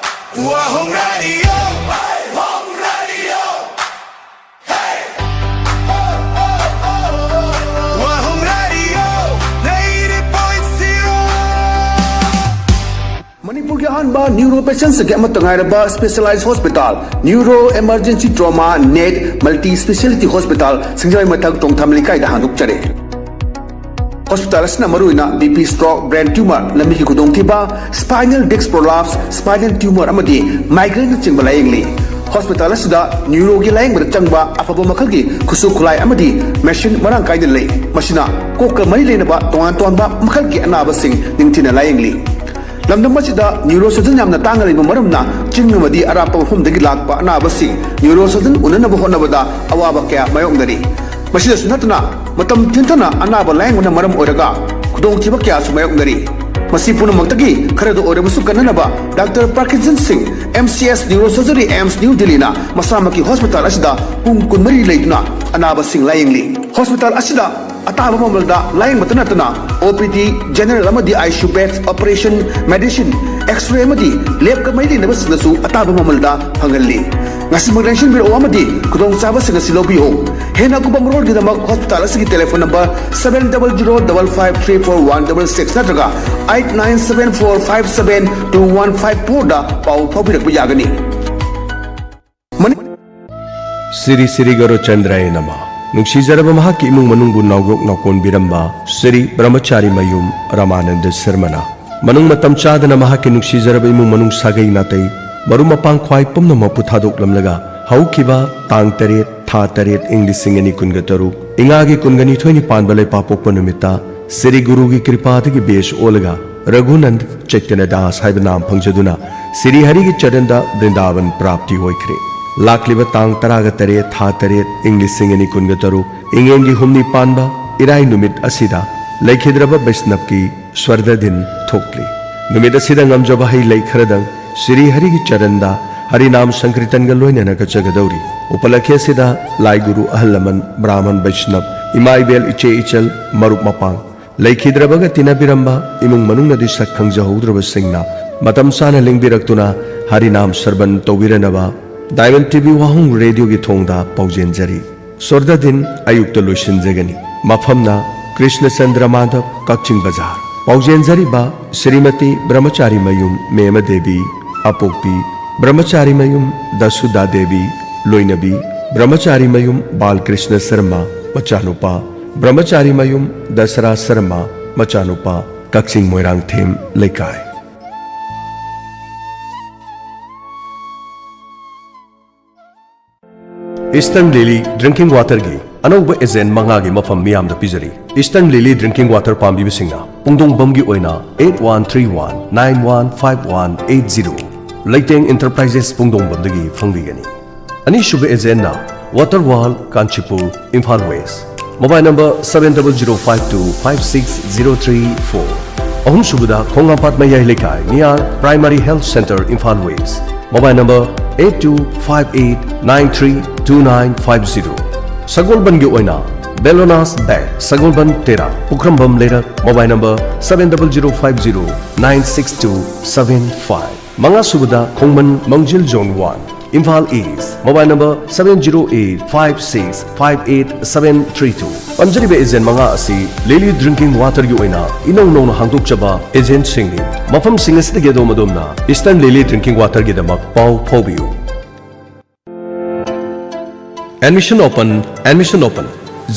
Wahong Radio. Wahong Radio. Wahong Radio. Hey. Wahong Radio, ninety point zero. ꯃꯅꯤꯄꯨꯔꯒꯤ ꯑꯍꯥꯟꯕ neuro patients ꯀꯤ ꯑꯃꯠꯇ ꯉꯥꯏꯔꯕ specialized hospital, Neuro Emergency Trauma Net Multi Speciality Hospital, ꯁꯤꯡꯖꯃꯩ ꯃꯊꯛ ꯇꯣꯡꯊꯥꯝ ꯂꯩꯀꯥꯏꯗ ꯍꯥꯡꯗꯣꯛꯆꯔꯦ꯫ Hospital ꯑꯁꯤꯅ ꯃꯔꯨꯑꯣꯏꯅ B P, stroke, brain tumor, ꯂꯝꯕꯤꯒꯤ ꯈꯨꯗꯣꯡꯊꯤꯕ, spinal disc prolapse, spinal tumor ꯑꯃꯗꯤ migraine ꯅꯆꯤꯡꯕ ꯂꯥꯌꯦꯡꯂꯤ꯫ ꯍꯣꯁꯄꯤꯇꯥꯜ ꯑꯁꯤꯗ ꯅ꯭ꯌꯨꯔꯣꯒꯤ ꯂꯥꯌꯦꯡꯕꯗ ꯆꯪꯕ ꯑꯐꯕ ꯃꯈꯜꯒꯤ ꯈꯨꯠꯁꯨ ꯈꯨꯠꯂꯥꯏ ꯑꯃꯗꯤ ꯃꯦꯁꯤꯟ ꯃꯔꯥꯡ ꯀꯥꯏꯅ ꯂꯩ꯫ ꯃꯁꯤꯅ ꯀꯣꯛꯀ ꯃꯔꯤ ꯂꯩꯅꯕ ꯇꯣꯉꯥꯟ ꯇꯣꯉꯥꯟꯕ ꯃꯈꯜꯒꯤ ꯑꯅꯥꯕꯁꯤꯡ ꯅꯤꯡꯊꯤꯅ ꯂꯥꯌꯦꯡꯂꯤ꯫ ꯂꯝꯗꯝ ꯑꯁꯤꯗ ꯅ꯭ꯌꯨꯔꯣ ꯁꯔꯖꯟ ꯌꯥꯝꯅ ꯇꯥꯡꯅ ꯂꯩꯕ ꯃꯔꯝꯅ ꯆꯤꯡ ꯑꯃꯗꯤ ꯑꯔꯥꯞꯄ ꯃꯐꯝꯗꯒꯤ ꯂꯥꯛꯄ ꯑꯅꯥꯕꯁꯤꯡ ꯅ꯭ꯌꯨꯔꯣ ꯁꯔꯖꯟ ꯎꯅꯅꯕ ꯍꯣꯠꯅꯕꯗ ꯑꯋꯥꯕ ꯀꯌꯥ ꯃꯥꯌꯣꯛꯅꯔꯤ꯫ ꯃꯁꯤꯗꯁꯨ ꯅꯠꯇꯅ ꯃꯇꯝ ꯊꯦꯡꯊꯅ ꯑꯅꯥꯕ ꯂꯥꯌꯦꯡꯕꯅ ꯃꯔꯝ ꯑꯣꯏꯔꯒ ꯈꯨꯗꯣꯡꯊꯤꯕ ꯀꯌꯥꯁꯨ ꯃꯥꯌꯣꯛꯅꯔꯤ꯫ ꯃꯁꯤ ꯄꯨꯝꯅꯃꯛꯇꯒꯤ ꯈꯔꯗ ꯑꯣꯏꯔꯕꯁꯨ ꯀꯟꯅꯅꯕ ꯗꯥꯛꯇꯔ ꯄꯥꯔꯀꯤꯟꯁꯟ ꯁꯤꯡ, M C S Neurosurgery, AIIMS New Delhi ꯅ ꯃꯁꯥꯃꯛꯀꯤ ꯍꯣꯁꯄꯤꯇꯥꯜ ꯑꯁꯤꯗ ꯄꯨꯡ ꯀꯨꯟꯃꯔꯤ ꯂꯩꯗꯨꯅ ꯑꯅꯥꯕꯁꯤꯡ ꯂꯥꯌꯦꯡꯂꯤ꯫ ꯍꯣꯁꯄꯤꯇꯥꯜ ꯑꯁꯤꯗ ꯑꯇꯥꯕ ꯃꯃꯜꯗ ꯂꯥꯌꯦꯡꯕꯇ ꯅꯠꯇꯅ O P D, general ꯑꯃꯗꯤ I C U beds, operation, medicine, X-ray ꯑꯃꯗꯤ ꯂꯦꯕꯀ ꯃꯔꯤ ꯂꯩꯅꯕꯁꯤꯡꯗꯁꯨ ꯑꯇꯥꯕ ꯃꯃꯜꯗ ꯐꯪꯍꯜꯂꯤ꯫ ꯉꯁꯤꯃꯛ ꯂꯦꯡꯁꯤꯟꯕꯤꯔꯛꯎ ꯑꯃꯗꯤ ꯈꯨꯗꯣꯡꯆꯥꯕꯁꯤꯡ ꯑꯁꯤ ꯂꯧꯕꯤꯌꯨ꯫ ꯍꯦꯟꯅ ꯑꯀꯨꯞꯄ ꯃꯔꯣꯜꯒꯤꯗꯃꯛ ꯍꯣꯁꯄꯤꯇꯥꯜ ꯑꯁꯤꯒꯤ telephone number seven double zero double five three four one double six ꯅꯠꯇ꯭ꯔꯒ eight nine seven four five seven two one five four ꯗ ꯄꯥꯎ ꯐꯥꯎꯕꯤꯔꯛꯄ ꯌꯥꯒꯅꯤ꯫ ꯃꯅꯤ- ꯁꯤꯔꯤ ꯁꯤꯔꯤ ꯒꯧꯔꯆꯟꯗ꯭ꯔꯌꯦ ꯅꯃ꯫ ꯅꯨꯡꯁꯤꯖꯔꯕ ꯃꯍꯥꯛꯀꯤ ꯏꯃꯨꯡ ꯃꯅꯨꯡꯕꯨ ꯅꯥꯎꯌꯣꯛ ꯅꯥꯎꯀꯣꯟꯕꯤꯔꯝꯕ ꯁꯤꯔꯤ ꯕ꯭ꯔꯍꯃꯆꯥꯔꯤ ꯃꯌꯨꯝ ꯔꯃꯥꯅꯟꯗ ꯁꯔꯃꯅ ꯃꯅꯨꯡ ꯃꯇꯝ ꯆꯥꯗꯅ ꯃꯍꯥꯛꯀꯤ ꯅꯨꯡꯁꯤꯖꯔꯕ ꯏꯃꯨꯡ ꯃꯅꯨꯡ, ꯁꯥꯒꯩ ꯅꯥꯇꯩ, ꯃꯔꯨꯞ ꯃꯄꯥꯡ ꯈ꯭ꯋꯥꯏ ꯄꯨꯝꯅꯃꯛꯄꯨ ꯊꯥꯗꯣꯛꯂꯝꯂꯒ ꯍꯧꯈꯤꯕ ꯇꯥꯡ ꯇꯔꯦꯠ, ꯊꯥ ꯇꯔꯦꯠ, ꯏꯪ ꯂꯤꯁꯤꯡ ꯑꯅꯤ ꯀꯨꯟꯒ ꯇꯔꯨꯛ, ꯏꯉꯥꯒꯤ ꯀꯨꯟꯒ ꯅꯤꯊꯣꯏꯅꯤ ꯄꯥꯟꯕ ꯂꯩꯄꯥꯄꯣꯛꯄ ꯅꯨꯃꯤꯠꯇ ꯁꯤꯔꯤ ꯒꯨꯔꯨꯒꯤ ꯀ꯭ꯔꯤꯄꯥꯗꯒꯤ ꯕꯦꯁ ꯑꯣꯜꯂꯒ ꯔꯘꯨꯅꯟꯗ ꯆꯩꯇꯟꯌ ꯗꯥꯁ ꯍꯥꯏꯕ ꯅꯥꯝ ꯐꯪꯖꯗꯨꯅ ꯁꯤꯔꯤ ꯍꯔꯤꯒꯤ ꯆꯔꯟꯗ ꯕ꯭ꯔꯤꯟꯗꯥꯕꯟ ꯄ꯭ꯔꯥꯞꯇꯤ ꯑꯣꯏꯈ꯭ꯔꯦ꯫ ꯂꯥꯛꯂꯤꯕ ꯇꯥꯡ ꯇꯔꯥꯒ ꯇꯔꯦꯠ, ꯊꯥ ꯇꯔꯦꯠ, ꯏꯪ ꯂꯤꯁꯤꯡ ꯑꯅꯤ ꯀꯨꯟꯒ ꯇꯔꯨꯛ, ꯏꯉꯦꯟꯒꯤ ꯍꯨꯝꯅꯤ ꯄꯥꯟꯕ ꯏꯔꯥꯏ ꯅꯨꯃꯤꯠ ꯑꯁꯤꯗ ꯂꯩꯈꯤꯗ꯭ꯔꯕ ꯕꯩꯁꯅꯞꯀꯤ ꯁ꯭ꯋꯔꯗ ꯗꯤꯟ ꯊꯣꯛꯂꯤ꯫ ꯅꯨꯃꯤꯠ ꯑꯁꯤꯗ ꯉꯝꯖꯕ ꯍꯩ ꯂꯩ ꯈꯔꯗꯪ ꯁꯤꯔꯤ ꯍꯔꯤꯒꯤ ꯆꯔꯟꯗ ꯍꯔꯤꯅꯥꯝ ꯁꯪꯀꯤꯔꯇꯟꯒ ꯂꯣꯏꯅꯅ ꯀꯠꯆꯒꯗꯧꯔꯤ꯫ ꯎꯄꯂꯛꯈꯤ ꯑꯁꯤꯗ ꯂꯥꯏ ꯒꯨꯔꯨ, ꯑꯍꯜ ꯂꯃꯟ, ꯕ꯭ꯔꯥꯍꯃꯟ, ꯕꯩꯁꯅꯞ, ꯏꯃꯥ ꯏꯕꯦꯜ, ꯏꯆꯦ ꯏꯆꯜ, ꯃꯔꯨꯞ ꯃꯄꯥꯡ, ꯂꯩꯈꯤꯗ꯭ꯔꯕꯒ ꯇꯤꯟꯅꯕꯤꯔꯝꯕ ꯏꯃꯨꯡ ꯃꯅꯨꯡꯅꯗꯤ ꯁꯛ ꯈꯪꯖꯍꯧꯗ꯭ꯔꯕꯁꯤꯡꯅ ꯃꯇꯝ ꯆꯥꯅ ꯂꯦꯡꯕꯤꯔꯛꯇꯨꯅ ꯍꯔꯤꯅꯥꯝ ꯁ꯭ꯔꯕꯟ ꯇꯧꯕꯤꯔꯅꯕ Diamond T V ꯋꯥꯍꯣꯡ ꯔꯦꯗꯤꯑꯣꯒꯤ ꯊꯣꯡꯗ ꯄꯥꯎꯖꯦꯟꯖꯔꯤ꯫ ꯁ꯭ꯋꯔꯗ ꯗꯤꯟ ꯑꯌꯨꯛꯇ ꯂꯣꯏꯁꯤꯟꯖꯒꯅꯤ꯫ ꯃꯐꯝꯅ ꯀ꯭ꯔꯤꯁꯅ ꯆꯟꯗ꯭ꯔ ꯃꯥꯙꯕ, ꯀꯛꯆꯤꯡ ꯕꯖꯥꯔ꯫ ꯄꯥꯎꯖꯦꯟꯖꯔꯤꯕ ꯁ꯭ꯔꯤꯃꯇꯤ ꯕ꯭ꯔꯍꯃꯆꯥꯔꯤ ꯃꯌꯨꯝ ꯃꯦꯃ ꯗꯦꯕꯤ, ꯑꯄꯣꯛꯄꯤ ꯕ꯭ꯔꯍꯃꯆꯥꯔꯤ ꯃꯌꯨꯝ ꯗꯁꯨꯗꯥ ꯗꯦꯕꯤ, ꯂꯣꯏꯅꯕꯤ ꯕ꯭ꯔꯍꯃꯆꯥꯔꯤ ꯃꯌꯨꯝ ꯕꯥꯜꯀ꯭ꯔꯤꯁꯅ ꯁꯔꯃ, ꯃꯆꯥꯅꯨꯄꯥ ꯕ꯭ꯔꯍꯃꯆꯥꯔꯤ ꯃꯌꯨꯝ ꯗꯁꯔꯥ ꯁꯔꯃ, ꯃꯆꯥꯅꯨꯄꯥ, ꯀꯛꯆꯤꯡ ꯃꯣꯏꯔꯥꯡꯊꯦꯝ ꯂꯩꯀꯥꯏ꯫ Eastern Lily Drinking Waterꯒꯤ ꯑꯅꯧꯕ agent ꯃꯉꯥꯒꯤ ꯃꯐꯝ ꯃꯤꯌꯥꯝꯗ ꯄꯤꯖꯔꯤ꯫ Eastern Lily Drinking Water ꯄꯥꯝꯕꯤꯕꯁꯤꯡꯅ ꯄꯨꯡꯗꯣꯡꯕꯝꯒꯤ ꯑꯣꯏꯅ eight one three one nine one five one eight zero, ꯂꯩꯇꯦꯡ Enterprises ꯄꯨꯡꯗꯣꯡꯕꯝꯗꯒꯤ ꯐꯪꯕꯤꯒꯅꯤ꯫ ꯑꯅꯤꯁꯨꯕ agentꯅ Water World Kanchipur, Imphal West, mobile number seven double zero five two five six zero three four꯫ ꯑꯍꯨꯝꯁꯨꯕꯗ ꯈꯣꯡꯉꯥꯝꯄꯥꯠ ꯃꯌꯥꯏ ꯂꯩꯀꯥꯏ near Primary Health Centre, Imphal West, mobile number eight two five eight nine three two nine five zero꯫ ꯁꯒꯣꯜꯕꯟꯒꯤ ꯑꯣꯏꯅ Bellona's Bag, ꯁꯒꯣꯜꯕꯟ ꯇꯦꯔꯥ, ꯄꯨꯈ꯭ꯔꯝꯕꯝ ꯂꯩꯔꯛ, mobile number seven double zero five zero nine six two seven five꯫ ꯃꯉꯥꯁꯨꯕꯗ ꯈꯣꯡꯃꯟ ꯃꯥꯡꯖꯤꯜ Zone one, Imphal East, mobile number seven zero eight five six five eight seven three two꯫ ꯄꯟꯖꯔꯤꯕ agent ꯃꯉꯥ ꯑꯁꯤ Lily Drinking Waterꯒꯤ ꯑꯣꯏꯅ ꯏꯅꯧ ꯅꯧꯅ ꯍꯥꯡꯗꯣꯛꯆꯕ agentꯁꯤꯡꯅꯤ꯫ ꯃꯐꯝꯁꯤꯡ ꯑꯁꯤꯗꯒꯤ ꯑꯗꯣꯝ ꯑꯗꯣꯝꯅ Eastern Lily Drinking Waterꯒꯤꯗꯃꯛ ꯄꯥꯎ ꯐꯥꯎꯕꯤꯌꯨ꯫ Admission open, admission open꯫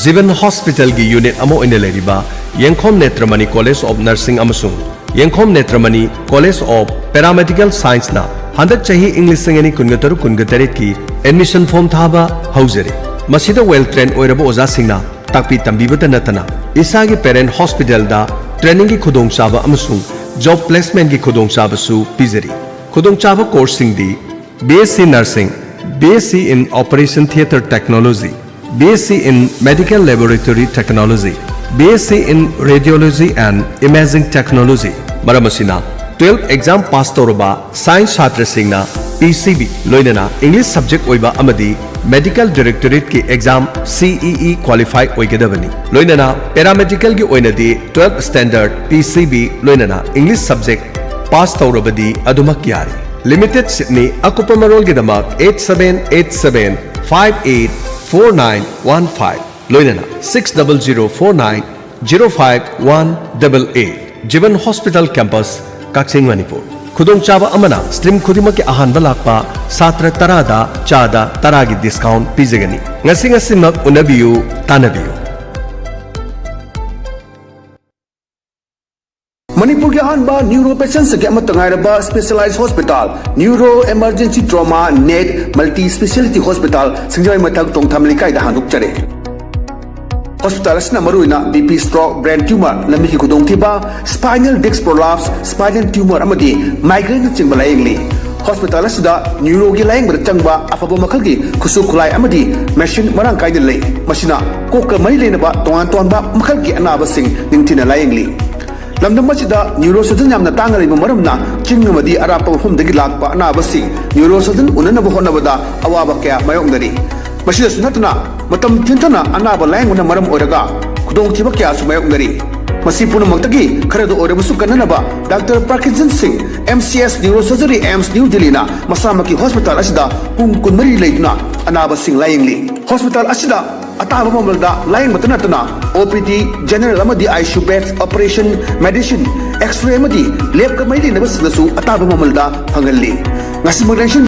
ꯖꯤꯕꯟ ꯍꯣꯁꯄꯤꯇꯥꯜꯒꯤ unit ꯑꯃ ꯑꯣꯏꯅ ꯂꯩꯔꯤꯕ ꯌꯦꯡꯈꯣꯝ ꯅꯦꯇ꯭ꯔꯃꯅꯤ College of Nursing ꯑꯃꯁꯨꯡ ꯌꯦꯡꯈꯣꯝ ꯅꯦꯇ꯭ꯔꯃꯅꯤ College of Paramedical Scienceꯅ ꯍꯟꯗꯛ ꯆꯍꯤ ꯏꯪ ꯂꯤꯁꯤꯡ ꯑꯅꯤ ꯀꯨꯟꯒ ꯇꯔꯨꯛ ꯀꯨꯟꯒ ꯇꯔꯦꯠꯀꯤ admission form ꯊꯥꯕ ꯍꯧꯖꯔꯤ꯫ ꯃꯁꯤꯗ well trained ꯑꯣꯏꯔꯕ ꯑꯣꯖꯥꯁꯤꯡꯅ ꯇꯥꯛꯄꯤ ꯇꯝꯕꯤꯕꯇ ꯅꯠꯇꯅ ꯏꯁꯥꯒꯤ parent hospitalꯗ trainingꯒꯤ ꯈꯨꯗꯣꯡꯆꯥꯕ ꯑꯃꯁꯨꯡ job placementꯀꯤ ꯈꯨꯗꯣꯡꯆꯥꯕꯁꯨ ꯄꯤꯖꯔꯤ꯫ ꯈꯨꯗꯣꯡꯆꯥꯕ courseꯁꯤꯡꯗꯤ B S C Nursing, B S C in Operation Theatre Technology, B S C in Medical Laboratory Technology, B S C in Radiology and Imaging Technology꯫ ꯃꯔꯝ ꯑꯁꯤꯅ, twelve exam pass ꯇꯧꯔꯕ science ꯁꯥꯇ꯭ꯔꯁꯤꯡꯅ P C B ꯂꯣꯏꯅꯅ English subject ꯑꯣꯏꯕ ꯑꯃꯗꯤ Medical Directorateꯀꯤ exam C E E qualify ꯑꯣꯏꯒꯗꯕꯅꯤ꯫ ꯂꯣꯏꯅꯅ Paramedicalꯒꯤ ꯑꯣꯏꯅꯗꯤ twelve standard P C B ꯂꯣꯏꯅꯅ English subject pass ꯇꯧꯔꯕꯗꯤ ꯑꯗꯨꯃꯛ ꯌꯥꯔꯦ꯫ Limited seatꯅꯤ꯫ ꯑꯀꯨꯞꯄ ꯃꯔꯣꯜꯒꯤꯗꯃꯛ eight seven eight seven five eight four nine one five, ꯂꯣꯏꯅꯅ six double zero four nine zero five one double eight꯫ ꯖꯤꯕꯟ ꯍꯣꯁꯄꯤꯇꯥꯜ ꯀꯦꯝꯄꯁ, ꯀꯛꯆꯤꯡ, ꯃꯅꯤꯄꯨꯔ꯫ ꯈꯨꯗꯣꯡꯆꯥꯕ ꯑꯃꯅ stream ꯈꯨꯗꯤꯡꯃꯛꯀꯤ ꯑꯍꯥꯟꯕ ꯂꯥꯛꯄ ꯁꯥꯇ꯭ꯔ ꯇꯔꯥꯗ ꯆꯥꯗ ꯇꯔꯥꯒꯤ discount ꯄꯤꯖꯒꯅꯤ꯫ ꯉꯁꯤ ꯉꯁꯤꯃꯛ ꯎꯅꯕꯤꯌꯨ, ꯇꯥꯟꯅꯕꯤꯌꯨ꯫ ꯃꯅꯤꯄꯨꯔꯒꯤ ꯑꯍꯥꯟꯕ ꯅ꯭ꯌꯨꯔꯣ ꯄꯦꯁꯦꯟꯁꯤꯡꯒꯤ ꯑꯃꯠꯇ ꯉꯥꯏꯔꯕ specialize hospital, neuro emergency trauma net multi speciality hospital, ꯁꯤꯡꯖꯃꯩ ꯃꯊꯛ ꯇꯣꯡꯊꯥꯝ ꯂꯩꯀꯥꯏꯗ ꯍꯥꯡꯗꯣꯛꯆꯔꯦ꯫ ꯍꯣꯁꯄꯤꯇꯥꯜ ꯑꯁꯤꯅ ꯃꯔꯨꯑꯣꯏꯅ B P stroke, brain tumour, ꯂꯝꯕꯤꯒꯤ ꯈꯨꯗꯣꯡꯊꯤꯕ, spinal disc prolapse, spinal tumour ꯑꯃꯗꯤ ꯃꯥꯏꯒ꯭ꯔꯦꯟꯅꯆꯤꯡꯕ ꯂꯥꯌꯦꯡꯂꯤ꯫ ꯍꯣꯁꯄꯤꯇꯥꯜ ꯑꯁꯤꯗ ꯅ꯭ꯌꯨꯔꯣꯒꯤ ꯂꯥꯌꯦꯡꯕꯗ ꯆꯪꯕ ꯑꯐꯕ ꯃꯈꯜꯒꯤ ꯈꯨꯠꯁꯨ ꯈꯨꯠꯂꯥꯏ ꯑꯃꯗꯤ ꯃꯦꯁꯤꯟ ꯃꯔꯥꯡ ꯀꯥꯏꯅ ꯂꯩ꯫ ꯃꯁꯤꯅ ꯀꯣꯛꯀ ꯃꯔꯤ ꯂꯩꯅꯕ ꯇꯣꯉꯥꯟ ꯇꯣꯉꯥꯟꯕ ꯃꯈꯜꯒꯤ ꯑꯅꯥꯕꯁꯤꯡ ꯅꯤꯡꯊꯤꯅ ꯂꯥꯌꯦꯡꯂꯤ꯫ ꯂꯝꯗꯝ ꯑꯁꯤꯗ ꯅ꯭ꯌꯨꯔꯣ ꯁꯔꯖꯟ ꯌꯥꯝꯅ ꯇꯥꯡꯅ ꯂꯩꯕ ꯃꯔꯝꯅ ꯆꯤꯡ ꯑꯃꯗꯤ ꯑꯔꯥꯞꯄ ꯃꯐꯝꯗꯒꯤ ꯂꯥꯛꯄ ꯑꯅꯥꯕꯁꯤꯡ ꯅ꯭ꯌꯨꯔꯣ ꯁꯔꯖꯟ ꯎꯅꯅꯕ ꯍꯣꯠꯅꯕꯗ ꯑꯋꯥꯕ ꯀꯌꯥ ꯃꯥꯌꯣꯛꯅꯔꯤ꯫ ꯃꯁꯤꯗꯁꯨ ꯅꯠꯇꯅ ꯃꯇꯝ ꯊꯦꯡꯊꯅ ꯑꯅꯥꯕ ꯂꯥꯌꯦꯡꯕꯅ ꯃꯔꯝ ꯑꯣꯏꯔꯒ ꯈꯨꯗꯣꯡꯊꯤꯕ ꯀꯌꯥꯁꯨ ꯃꯥꯌꯣꯛꯅꯔꯤ꯫ ꯃꯁꯤ ꯄꯨꯝꯅꯃꯛꯇꯒꯤ ꯈꯔꯗ ꯑꯣꯏꯔꯕꯁꯨ ꯀꯟꯅꯅꯕ ꯗꯥꯛꯇꯔ ꯄ꯭ꯔꯀꯤꯟꯁꯟ ꯁꯤꯡ, M C S neuro surgery, AIIMS New ꯗꯤꯜꯂꯤꯅ ꯃꯁꯥꯃꯛꯀꯤ ꯍꯣꯁꯄꯤꯇꯥꯜ ꯑꯁꯤꯗ ꯄꯨꯡ ꯀꯨꯟꯃꯔꯤ ꯂꯩꯗꯨꯅ ꯑꯅꯥꯕꯁꯤꯡ ꯂꯥꯌꯦꯡꯂꯤ꯫ ꯍꯣꯁꯄꯤꯇꯥꯜ ꯑꯁꯤꯗ ꯑꯇꯥꯕ ꯃꯃꯜꯗ ꯂꯥꯌꯦꯡꯕꯇ ꯅꯠꯇꯅ ꯑꯣ ꯄꯤ ꯗꯤ, ꯖꯦꯅꯔꯦꯜ ꯑꯃꯗꯤ I C U bed, operation, medicine, x-ray ꯑꯃꯗꯤ ꯂꯦꯕꯀ ꯃꯔꯤ ꯂꯩꯅꯕꯁꯤꯡꯗꯁꯨ ꯑꯇꯥꯕ ꯃꯃꯜꯗ ꯐꯪꯍꯜꯂꯤ꯫ ꯉꯁꯤꯃꯛ ꯂꯦꯡꯁꯤꯟ